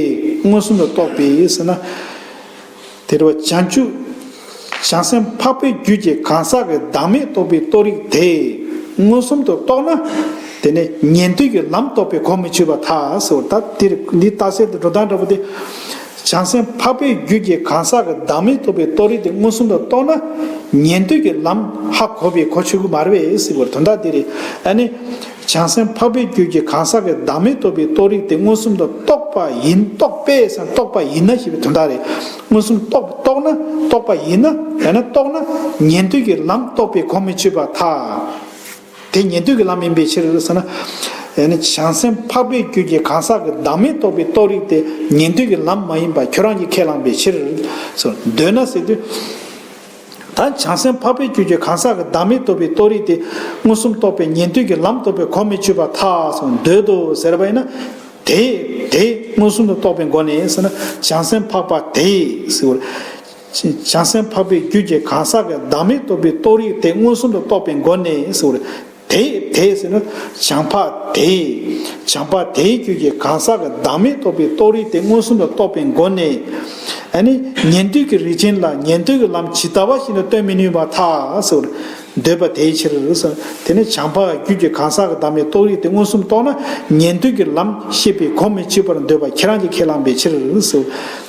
མངོན་སུམ་དུ་རྟོགས་པས་ཟེར་ན། དེ་རེད་བ། བྱང་ཆུབ། བྱང་སེམས་འཕགས་པའི་རྒྱུད་ཀྱི་གང་ཟག་གི་བདག་མེད་རྟོགས་པའི་རྟོགས་རིགས་དེ་མངོན་སུམ་དུ་རྟོགས་ན། དེ་ནི་ཉན་ཐོས་ཀྱི་ལམ་རྟོགས་པས་གོ་མི་ཆོད་པར་ཐལ་ཟེར་བ། ད་འདིར་འདི་རྟགས་གསལ་དུ་འགྲོ་སྟངས་འདྲ་པོ་དེ། བྱང་སེམས་འཕགས་པའི་རྒྱུད་ཀྱི་གང་ཟག་གི་བདག་མེད་རྟོགས་པའི་རྟོགས་རིགས་དེ་མངོན་སུམ་དུ་རྟོགས་ན། ཉན་ཐོས་ཀྱི་ལམ་ཧ་གོ་བས་གོ་ཆོད་ཀྱི་མ་རེད་པས་ཟེར་བར་དོན་དག་འདི་རེད། ཨ་ནི། བྱང་སེམས་འཕགས་པའི་རྒྱུད་ཀྱི་གང་ཟག་གི་བདག་མེད་རྟོགས་པའི་རྟོགས་རིགས་དེ་མངོན་སུམ་དུ་རྟོགས་པ་ཡིན། རྟོགས་པས་སམ་རྟོགས་པ་ཡིན་ན་ཞེས་པའི་དོན་དག་རེད། མངོན་སུམ་རྟོགས་རྟོགས་ན་རྟོགས་པ་ཡིན་ན། ཡང་ན་རྟོགས་ན་ཉན་ཐོས་ཀྱི་ལམ་རྟོགས་པས་གོ་མི་ཆོད་པར་ཐལ། དེ་ཉན་ཐོས་ཀྱི་ལམ་ཡིན་པའི་ཕྱིར་ཟེར་ན། ཡང་ན་བྱང་སེམས་འཕགས་པའི་རྒྱུད་ཀྱི་གང་ཟག་གི་བདག་མེད་རྟོགས་པའི་རྟོགས་རིགས་དེ་ཉན་ཐོས་ཀྱི་ལམ་མ་ཡིན་པ་ཁྱོད་རང་གིས་ཁས་བླངས་པའི་ཕྱིར། འདོད་ན་ཟེར་དུས། ད་བྱང་སེམས་འཕགས་པའི་རྒྱུད་ཀྱི་གང་ཟག་གི་བདག་མེད་རྟོགས་པའི་རྟོགས་རིགས་དེ་མངོན་སུམ་རྟོགས་པས་ཉན་ཐོས་ཀྱི་ལམ་རྟོགས་པས་གོ་མི་ཆོད་པར་ཐལ་ཟེར། འདོད་དོ་ཟེར་བ་ཡིན་ན། དེ་དེ་མངོན་སུམ་དུ་རྟོགས་པའི་སྒོ་ནས་ཟེར་ན། བྱང་སེམས་འཕགས་པ་དེ་ཟེར་བ། བྱང་སེམས་འཕགས་པའི་རྒྱུད་ཀྱི་གང་ཟག་གི་བདག་མེད་རྟོགས་པའི་རྟོགས་རིགས་དེ་མངོན་སུམ་དུ་རྟོགས་པའི་སྒོ་ནས་ཟེར་བ། དེ་དེ་ཟེར་ན་བྱང་འཕགས་དེ། བྱང་འཕགས་དེའི་རྒྱུད་ཀྱི་གང་ཟག་གི་བདག་མེད་རྟོགས་པའི་རྟོགས་རིགས་དེ་མངོན་སུམ་དུ་རྟོགས་པའི་སྒོ་ནས། ཨ་ནི་ཉན་ཐོས་ཀྱི་རིགས་ཅན་ལ་ཉན་ཐོས་ཀྱི་ལམ་ཇི་ལྟ་བ་བཞིན་དུ་སྟོན་མི་ནུས་པར་ཐལ་ཟེར། འདོད་པ་དེའི་ཕྱིར་ཟེར། དེ་ནི་བྱང་འཕགས་རྒྱུད་ཀྱི་གང་ཟག་གི་བདག་མེད་རྟོགས་རིགས་དེ་མངོན་སུམ་རྟོགས་ན་ཉན་ཐོས་ཀྱི་ལམ་ཤེས་པས་གོ་མི་ཆོད་པར་འདོད་པ་ཁྱེད་རང་གིས་ཁས་བླངས་པའི་ཕྱིར་ཟེར།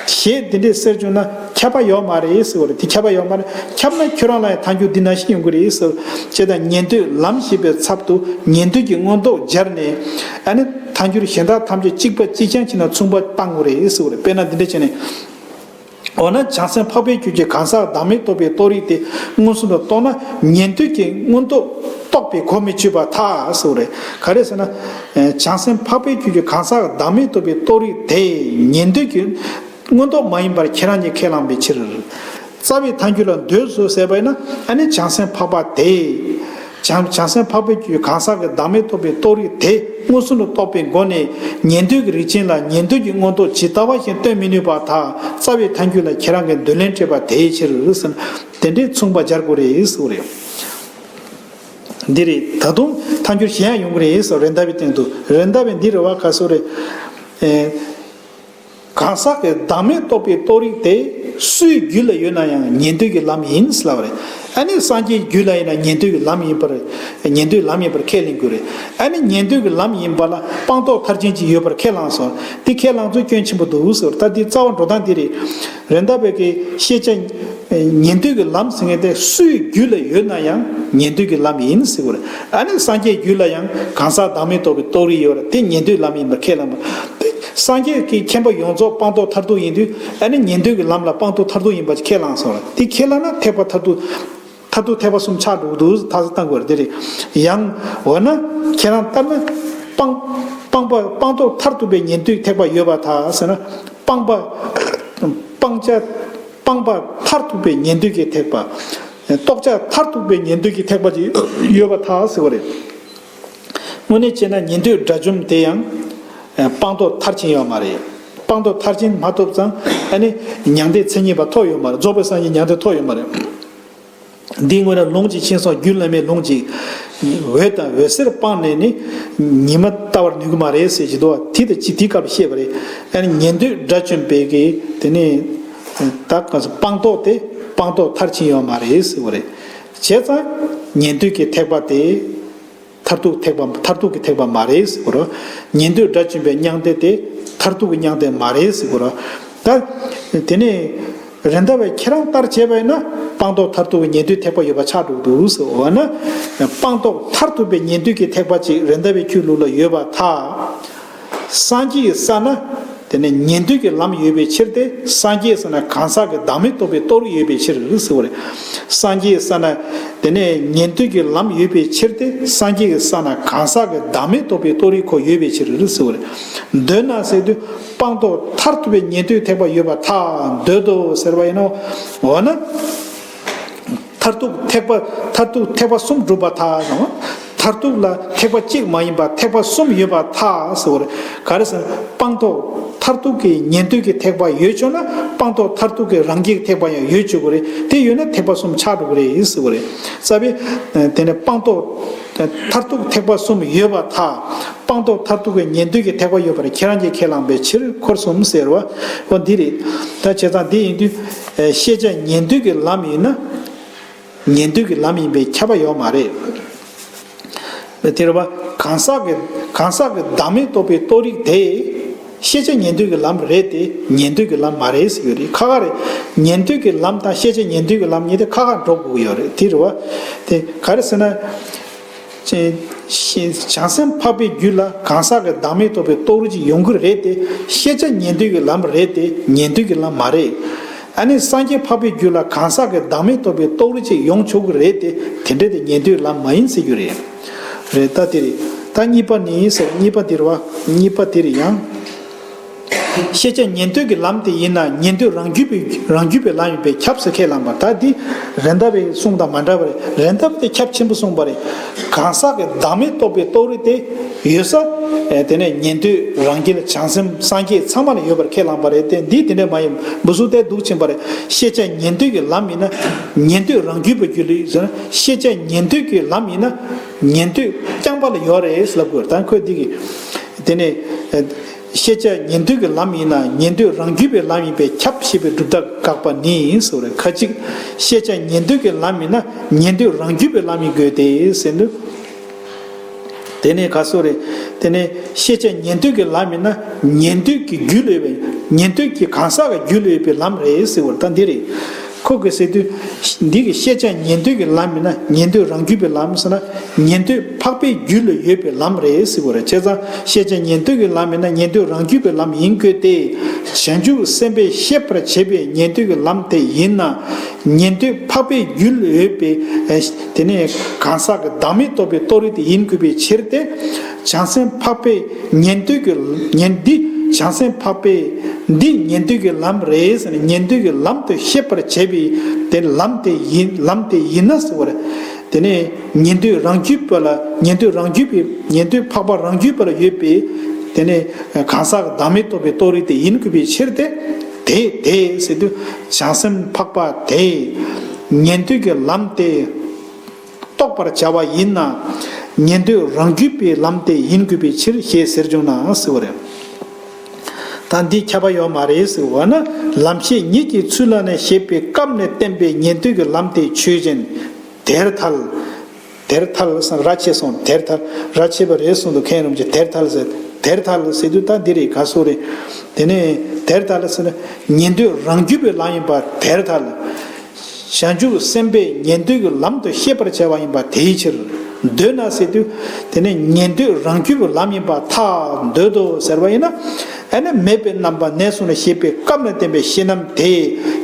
ཞེས་འདི་འདྲའི་གསེར་བྱུང་ན་ཁྱབ་པ་ཡོད་མ་རེད་ཟེར་བ་རེད། དེ་ཁྱབ་པ་ཡོད་མ་རེད། ཁྱབ་ན་ཁྱོད་རང་ལ་ཡང་ཐལ་འགྱུར་འདི་ནང་བཞིན་ཡོང་གི་རེད་ཟེར། ཅེས་དང་ཉན་ཐོས་ལམ་ཤེས་པའི་ཚབ་ཏུ་ཉན་ཐོས་ཀྱི་མངོན་རྟོགས་སྦྱར་ནས། ཨ་ནི་ཐལ་འགྱུར་གཞན་དག་ཐམས་ཅད་གཅིག་པ་གཅིག་རྐྱང་བྱས་ན་མཚུངས་པ་བཏང་དགོས་རེད་ཟེར་བ་རེད། དཔེར་ན་འདི་འདྲ་བྱས་ནས། འོ་ན་བྱང་སེམས་འཕགས་པའི་རྒྱུད་ཀྱི་གང་ཟག་བདག་མེད་རྟོགས་པའི་རྟོགས་རིགས་དེ་མངོན་སུམ་དུ་རྟོགས་ན་ཉན་ཐོས་ཀྱི་མངོན་རྟོགས་རྟོགས་པས་གོ་མི་ཆོད་པར་ཐལ་ཟེར་བ་རེད། ག་རེ་ཟེར་ན། བྱང་སེམས་འཕགས་པའི་རྒྱུད་ཀྱི་གང་ཟག་བདག་མེད་རྟོགས་པའི་རྟོགས་རིགས་དེ་ཉན་ཐོས་ཀྱི་མངོན་རྟོགས་མ་ཡིན་པར་ཁྱེད་རང་གིས་ཁས་བླངས་པའི་ཕྱིར། རྩ་བའི་ཐལ་འགྱུར་ལ་འདོད་དོ་ཟེར་བ་ཡིན་ན། ཨ་ནི་བྱང་སེམས་འཕགས་པ་དེ། བྱང་བྱང་སེམས་འཕགས་པའི་རྒྱུད་གང་ཟག་གི་བདག་མེད་རྟོགས་པའི་རྟོགས་རིགས་དེ་མངོན་སུམ་དུ་རྟོགས་པའི་སྒོ་ནས་ཉན་ཐོས་ཀྱི་རིགས་ཅན་ལ་ཉན་ཐོས་ཀྱི་མངོན་རྟོགས་ཇི་ལྟ་བ་བཞིན་སྟོན་མི་ནུས་པར་ཐལ། རྩ་བའི་ཐལ་འགྱུར་ལ་ཁྱེད་རང་གིས་འདོད་ལན་སྤྲད་པ་དེའི་ཕྱིར་ཟེར་ན། དེ་འདྲའི་མཚུངས་པ་སྦྱར་དགོས་རེད་ཟེར་བ་རེད། འདི་རེད། ད་དུང་ཐལ་འགྱུར་གཞན་ཡང་ཡོང་གི་རེད་ཟེར། རེད་མདའ་བའི་སྟེང་དུ། རེད་མདའ་བའི་འདི་རེད་བ། ག་སོ་རེད། ཨེ། གང་ཟག་གི་བདག་མེད་རྟོགས་པའི་རྟོགས་རིགས་དེ་སུའི་རྒྱུད་ལ་ཡོད་ན་ཡང་ཉན་ཐོས་ཀྱི་ལམ་ཡིན་ཟེར་ལབ་པ་རེད། ཨ་ནི་སངས་རྒྱས་རྒྱུད་ལ་ཡིན་ན་ཉན་ཐོས་ཀྱི་ལམ་ཡིན་པར། ཉན་ཐོས་ལམ་ཡིན་པར་ཁས་ལེན་དགོས་རེད། ཨ་ནི་ཉན་ཐོས་ཀྱི་ལམ་ཡིན་པ་ལ་སྤངས་རྟོགས་མཐར་ཕྱིན་གྱི་ཡོད་པར་ཁས་བླངས་སོ། དེ་ཁས་བླངས་ཚུལ་སྐྱོན་ཆེན་པོ་འདུག་ཟེར། ད་འདི་རྩ་བ་འགྲོ་སྟངས་འདི་རེད། རེད་མདའ་བའི་གི་ཤེས་བྱ་ཉན་ཐོས་ཀྱི་ལམ་ཟེར་མཁན་དེ་སུའི་རྒྱུད་ལ་ཡོད་ན་ཡང་ཉན་ཐོས་ཀྱི་ལམ་ཡིན་ཟེར་དགོས་རེད། ཨ་ནི་སངས་རྒྱས་རྒྱུད་ལ་ཡང་གང་ཟག་བདག་མེད་རྟོགས་པའི་རྟོགས་རིགས་ཡོད་རེད། དེ་ཉན་ཐོས་ལམ་ཡིན་པར་ཁས་བླངས་པ། དེ་སངས་རྒྱས་ཀྱི་མཁྱེན་པ་ཡོངས་རྫོགས་སྤངས་རྟོགས་མཐར་ཐུག་ཡིན་དུས། ཨ་ནི་ཉན་ཐོས་ཀྱི་ལམ་ལ་སྤངས་རྟོགས་མཐར་ཐུག་ཡིན་པ་ཁས་བླངས་སོང་རེད། དེ་ཁས་བླངས་ན་ཐེག་པ་མཐར་ཐུག་མཐར་ཐུག་ཐེག་པ་གསུམ་ཆགས་འགྲོ་གི་འདུག། ཐག་བཅད་གཏང་དགོས་རེད། དེ་རེད། ཡང་འོ་ན་ཁྱེད་རང་ལྟར་ན་སྤང་སྤངས་པ་སྤངས་རྟོགས་མཐར་ཐུག་པའི་ཉན་ཐོས་ཐེག་པ་ཡོད་པར་ཐལ་ཟེར་ན། སྤངས་པ་སྤང་བྱ་སྤངས་པ་མཐར་ཐུག་པའི་ཉན་ཐོས་ཀྱི་ཐེག་པ། རྟོགས་བྱ་མཐར་ཐུག་པའི་ཉན་ཐོས་ཀྱི་ཐེག་པ་ཅིག་ཡོད་པར་ཐལ་ཟེར་བ་རེད། དངོས་གནས་བྱས་ན་ཉན་ཐོས་དགྲ་བཅོམ་དེ་ཡང་སྤངས་རྟོགས་མཐར་ཕྱིན་ཡོད་མ་རེད། སྤངས་རྟོགས་མཐར་ཕྱིན་མ་ཐོབ་ཙང་ཨ་ནི་མྱང་འདས་མཚན་ཉིད་པ་ཐོབ་ཡོད་མ་རེད། རྫོགས་པའི་སངས་རྒྱས་མྱང་འདས་ཐོབ་ཡོད་མ་རེད། འདིའི་སྔོན་ལ་ལུང་གཅིག་མཁྱེན་སོང་། རྒྱུད་བླ་མའི་ལུང་གཅིག། འོད་དང་འོད་ཟེར་སྤངས་ནས་ནི། ཉི་མ་བལྟ་བར་ནུས་ཀྱི་མ་རེད་ཟེར་གྱི་འདུག་བ། དེ་དང་གཅིག། དེའི་སྐབས་བཤད་པ་རེད། ཨ་ནི་ཉན་ཐོས་དགྲ་བཅོམ་པའི་གི་དེ་ནི། ད་ག་ཚོད་སྤངས་རྟོགས་དེ་སྤངས་རྟོགས་མཐར་ཕྱིན་ཡོད་མ་རེད་ཟེར་བ་རེད། བྱས་ཙང་ཉན་ཐོས་ཀྱི་ཐེག་པ་དེ། མཐར་ཐུག་ཐེག་པ། མཐར་ཐུག་གི་ཐེག་པ་མ་རེད་ཟེར་གོ་རོ། ཉན་ཐོས་དགྲ་བཅོམ་པའི་མྱང་འདས་དེ་མཐར་ཐུག་གི་མྱང་འདས་མ་རེད་ཟེར་གོ་རོ། ད་དེ་ནས་རེད་མདའ་བས་ཁྱེད་རང་ལྟར་བྱས་པ་ཡིན་ན་སྤངས་རྟོགས་མཐར་ཐུག་གི་ཉན་ཐོས་ཐེག་པ་ཡོད་པ་ཆགས་འགྲོ་གི་འདུག་ཟེར། འོ་ན་སྤངས་རྟོགས་མཐར་ཐུག་པའི་ཉན་ཐོས་ཀྱི་ཐེག་པ་ཅིག་རེད་མདའ་བའི་ཁྱོད་ལུགས་ལ་ཡོད་པར་ཐལ། སངས་རྒྱས་ཀྱི་ས་ན། དེ་ནས་ཉན་ཐོས་ཀྱི་ལམ་ཡོད་པའི་ཕྱིར་ཏེ། སངས་རྒྱས་ས་ན་གང་ཟག་གི་བདག་མེད་རྟོགས་པའི་རྟོགས་རིགས་ཡོད་པའི་ཕྱིར་ཟེར་བ་རེད། སངས་རྒྱས་ས་ན་དེ་ནས་ཉན་ཐོས་ཀྱི་ལམ་ཡོད་པའི་ཕྱིར་ཏེ། སངས་རྒྱས་ཀྱི་ས་ན་གང་ཟག་གི་བདག་མེད་རྟོགས་པའི་རྟོགས་རིགས་ཁོ་ཡོད་པའི་ཕྱིར་ཟེར་བ་རེད། འདོད་ན་ཟེར་དུས་སྤངས་རྟོགས་མཐར་ཐུག་པའི་ཉན་ཐོས་ཐེག་པ་ཡོད་པར་ཐལ། འདོད་དོ་ཟེར་བ་ཡིན་ནོ། འོ་ན། མཐར་ཐུག་ཐེག་པ། མཐར་ཐུག་ཐེག་པ་གསུམ་སྒྲུབ་པར་ཐལ་ཟེར་བ། མཐར་ཐུག་ལ་ཐེག་པ་གཅིག་མ་ཡིན་པར་ཐེག་པ་གསུམ་ཡོད་པར་ཐལ་ཟེར་བ་རེད། ག་རེ་ཟེར་ན་སྤངས་རྟོགས་མཐར་ཐུག་གི་ཉན་ཐོས་ཀྱི་ཐེག་པ་ཡོད་ཆོག་ན་སྤངས་རྟོགས་མཐར་ཐུག་གི་རང་རྒྱལ་གྱི་ཐེག་པ་ཡང་ཡོད་ཆོག་གི་རེད། དེ་ཡོད་ན་ཐེག་པ་གསུམ་ཆགས་འགྲོ་གི་རེད་ཟེར་བ་རེད། རྩ་བའི་དེ་ནས་སྤངས་རྟོགས་མཐར་ཐུག་ཐེག་པ་གསུམ་ཡོད་པར་ཐལ། སྤངས་རྟོགས་མཐར་ཐུག་གི་ཉན་ཐོས་ཀྱི་ཐེག་པ་ཡོད་པར་ཁྱེད་རང་གིས་ཁས་བླངས་པའི་ཕྱིར་འཁོར་གསུམ་ཟེར་བ། འོ་འདི་རེད། ད་བྱས་ཙང་འདི་ཡིན་དུས་ཤེས་བྱ་ཉན་ཐོས་ཀྱི་ལམ་ཡིན་ན། ཉན་ཐོས་ཀྱི་ལམ་ཡིན་པའི་ཁྱབ་པ་ཡོད་མ་རེད། དེ་རེད་བ། གང་ཟག་གི་གང་ཟག་གི་བདག་མེད་རྟོགས་པའི་རྟོགས་རིགས་དེ། ཤེས་བྱ་ཉན་ཐོས་ཀྱི་ལམ་རེད་དེ། ཉན་ཐོས་ཀྱི་ལམ་མ་རེད་ཟེར་གྱི་ཡོད་རེད། ཁ་ཁ་རེད། ཉན་ཐོས་ཀྱི་ལམ་དང་ཤེས་བྱ་ཉན་ཐོས་ཀྱི་ལམ་གཉིས་དེ་ཁ་ཁ་འགྲོ་དགོས་ཀྱི་ཡོད་རེད། དེ་རེད་བ། དེ་ག་རེ་ཟེར་ན། བྱང་སེམས་འཕགས་པའི་རྒྱུད་ལ་གང་ཟག་གི་བདག་མེད་རྟོགས་པའི་རྟོགས་རིགས་ཅིག་ཡོང་གི་རེད་དེ། ཤེས་བྱ་ཉན་ཐོས་ཀྱི་ལམ་རེད་དེ། ཉན་ཐོས་ཀྱི་ལམ་མ་རེད། ཨ་ནི་སངས་རྒྱས་འཕགས་པའི་རྒྱུད་ལ་གང་ཟག་གི་བདག་མེད་རྟོགས་པའི་རྟོགས་རིགས་ཅིག་ཡོང་ཆོག་གི་རེད་དེ། དེ་འདྲ་དེ་ཉན་ཐོས་ལམ་མ་ཡིན་ཟེར་རྒྱུ་རེད། རེད། ད་དེ་རེད། ད་གཉིས་པ་ནི་ཟེར། གཉིས་པ་དེ་རེད་བ། གཉིས་པ་དེ་རེད་ཡང་། ཤེས་བྱ་ཉན་ཐོས་ཀྱི་ལམ་དེ་ཡིན་ན་ཉན་ཐོས་རང་རྒྱུད་པའི་རང་རྒྱུད་པའི་ལམ་ཡིན་པས་ཁྱབ་ཟེར་ཁས་བླངས་པ། ད་འདི་རེད་མདའ་བའི་གསུང་དང་མ་འདྲ་བ་རེད། རེད་མདའ་བ་དེ་ཁྱབ་ཆེན་པོ་གསུངས་པ་རེད། གང་ཟག་གི་བདག་མེད་རྟོགས་པའི་རྟོགས་རིགས་དེ་ཡོད་ས། ཨེ་དེ་ནས་ཉན་ཐོས་རང་རྒྱལ་བྱང་སེམས་སངས་རྒྱས་ཚང་མ་ལ་ཡོད་པར་ཁས་བླངས་པ་རེད་དེ། འདི་དེ་འདྲ་མ་ཡིན། འབུ་སུ་དེ་འདུག་ཕྱིན་པ་རེད། ཤེས་བྱ་ཉན་ཐོས་ཀྱི་ལམ་ཡིན་ན་ཉན་ཐོས་རང་རྒྱུད་པའི་རྒྱུད་ལ་ཡོད་ཟེར་ན། ཤེས་བྱ་ཉན་ཐོས་ཀྱི་ལམ་ཡིན་ན་ཉན་ཐོས་རྐྱང་པ་ལ་ཡོད་རེད་ལབ་དགོས། ད་ཁོས་འདི་གི་དེ་ནས་ཨེ། ཤེས་བྱ་ཉན་ཐོས་ཀྱི་ལམ་ཡིན་ན་ཉན་ཐོས་རང་རྒྱུད་པའི་ལམ་ཡིན་པས་ཁྱབ་ཞེས་པའི་སྒྲུབ་ཐབས་དགག་པ་ནི་ཟེར་བ་རེད། ཁ་ཅིག་ཤེས་བྱ་ཉན་ཐོས་ཀྱི་ལམ་ཡིན་ན་ཉན་ཐོས་རང་རྒྱུད་པའི་ལམ་ཡིན་དགོས་ཏེ་ཟེར་འདུག། དེ་ནས་ག་སོ་རེད། དེ་ནས་ཤེས་བྱ་ཉན་ཐོས་ཀྱི་ལམ་ཡིན་ན་ཉན་ཐོས་ཀྱི་རྒྱུད་ལ་ཡོད་པའི་ཉན་ཐོས་ཀྱི་གང་ཟག་གི་རྒྱུད་ལ་ཡོད་པའི་ལམ་རེད་ཟེར་བ་རེད། ད་འདི་རེད། ཁོ་གིས་ཟེར་དུས། འདི་གི་ཤེས་བྱ་ཉན་ཐོས་ཀྱི་ལམ་ཡིན་ན་ཉན་ཐོས་རང་རྒྱུད་པའི་ལམ་ཟེར་ན། ཉན་ཐོས་འཕགས་པའི་རྒྱུད་ལ་ཡོད་པའི་ལམ་རེད་ཟེར་བ་རེད། བྱས་ཙང་ཤེས་བྱ་ཉན་ཐོས་ཀྱི་ལམ་ཡིན་ན་ཉན་ཐོས་རང་རྒྱུད་པའི་ལམ་ཡིན་དགོས་ཏེ། བྱང་ཆུབ་སེམས་དཔས་ཤེས་པར་བྱེད་པའི་ཉན་ཐོས་ཀྱི་ལམ་དེ་ཡིན་ན། ཉན་ཐོས་འཕགས་པའི་རྒྱུད་ལ་ཡོད་པའི་དེ་ནས་གང་ཟག་གི་བདག་མེད་རྟོགས་པའི་རྟོགས་རིགས་དེ་ཡིན་དགོས་པའི་ཕྱིར་ཏེ། བྱང་སེམས་འཕགས་པའི་ཉན་ཐོས་ཀྱི་ཉན་འདི་བྱང་སེམས་འཕགས་པའི། འདི་ཉན་ཐོས་ཀྱི་ལམ་རེད་ཟེར་ནས། ཉན་ཐོས་ཀྱི་ལམ་དུ་ཤེས་པར་བྱེད་པའི་དེ་ལམ་དེ་ཡིན། ལམ་དེ་ཡིན་ན་ཟེར་བ་རེད། དེ་ནས་ཉན་ཐོས་རང་རྒྱུད་པ་ལ། ཉན་ཐོས་རང་རྒྱུད་པའི། ཉན་ཐོས་འཕགས་པ་རང་རྒྱུད་པ་ལ་ཡོད་པའི་དེ་ནས་གང་ཟག་གི་བདག་མེད་རྟོགས་པའི་རྟོགས་རིགས་དེ་ཡིན་དགོས་པའི་ཕྱིར་ཏེ། དེ་དེ་ཟེར་དུས་བྱང་སེམས་འཕགས་པ་དེ་ཉན་ཐོས་ཀྱི་ལམ་དེ་རྟོགས་པར་བྱ་བ་ཡིན་ན། ཉན་ཐོས་རང་རྒྱུད་པའི་ལམ་དེ་ཡིན་དགོས་པའི་ཕྱིར་ཞེས་ཟེར་བྱུང་ན་ཟེར་བ་རེད། ད་འདི་ཁྱབ་པ་ཡོད་མ་རེད་ཟེར་བ་ན། ལམ་ཤེས་ཉིད་ཀྱི་ཚུལ་ལ་ནི་ཞེས་པའི་སྐབས་ནས་བསྟན་པའི་ཉན་ཐོས་ཀྱི་ལམ་དེ་ཆོས་ཅན། དེར་ཐལ། དེར་ཐལ་ཟེར་ར་ཆེ་སོང་། དེར་ཐལ། ར་ཆེ་བ་རེད་གསུངས་འདུག་མཁན་རིན་པོ་ཆེ། དེར་ཐལ་ཟེར། དེར་ཐལ་ཟེར་དུས་ད་འདི་རེད། ག་སོ་རེད། དེ་ནས་དེར་ཐལ་ཟེར་ན་ཉན་ཐོས་རང་རྒྱུད་པའི་ལམ་ཡིན་པ་དེར་ཐལ། བྱང་ཆུབ་སེམས་དཔས་ཉན་ཐོས་ཀྱི་ལམ་དུ་ཤེས་པར་བྱ་བ་ཡིན་པ་དེའི་ཕྱིར། འདོད་ན་ཟེར་དུས་དེ་ནས་ཉན་ཐོས་རང་རྒྱུད་པའི་ལམ་ཡིན་པར་ཐལ། འདོད་དོ་ཟེར་བ་ཡིན་ན། ཨ་ནི་མེད་པའི་རྣམ་པ་ནས་བཟུང་ནས་ཞེས་པའི་སྐབས་ནས་བསྟན་པའི་ཤེས་རྣམ་དེ་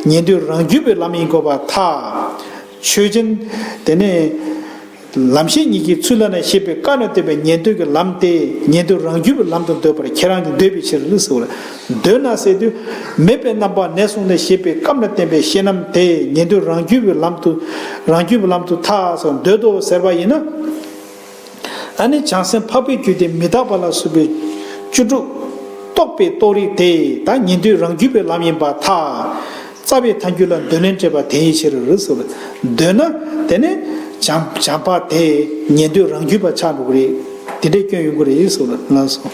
ཉན་ཐོས་རང་རྒྱུད་པའི་ལམ་ཡིན་དགོས་པར་ཐལ། ཆོས་ཅན། དེ་ནས་ལམ་ཤེས་ཉིད་ཀྱི་ཚུལ་ལ་ནི་ཞེས་པའི་སྐབས་ནས་བསྟན་པའི་ཉན་ཐོས་ཀྱི་ལམ་དེ་ཉན་ཐོས་རང་རྒྱུད་པའི་ལམ་དུ་འདོད་པར་ཁྱེད་རང་གིས་འདོད་པའི་ཕྱིར་ཟེར་བ་ལ། འདོད་ན་ཟེར་དུས་མེད་པའི་རྣམ་པ་ནས་བཟུང་ནས་ཞེས་པའི་སྐབས་ནས་བསྟན་པའི་ཤེས་རྣམ་དེ་ཉན་ཐོས་རང་རྒྱུད་པའི་ལམ་དུ། རང་རྒྱུད་པའི་ལམ་དུ་ཐལ་ཟེར། འདོད་དོ་ཟེར་བ་ཡིན་ན། ཨ་ནི་བྱང་སེམས་འཕགས་པའི་རྒྱུད་དེ་མི་རྟག་པ་ལ་སོགས་པའི་བཅུ་དྲུག་རྟོགས་པའི་རྟོགས་རིགས་དེ་ད་ཉན་ཐོས་རང་རྒྱུད་པའི་ལམ་ཡིན་པར་ཐལ། རྩ་བའི་ཐལ་འགྱུར་ལ་འདོད་ལན་སྤྲད་པ་དེའི་ཕྱིར་ཟེར་བ། འདོད་ན་དེ་ནི་བྱང་བྱང་པ་དེ་ཉན་ཐོས་རང་རྒྱུད་པ་ཆགས་འགྲོ་གི་རེད། དེ་འདྲའི་སྐྱོན་ཡོང་གི་རེད་ཟེར་བ། ལགས་སོ།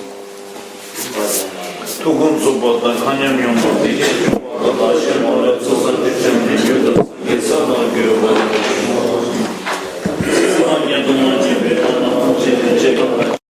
ཐུགས་དགོངས་རྫོགས་པ་དང་མཁའ་མཉམ་ཡོངས་རྫོགས་བདེ་ཆེན་ཆོས།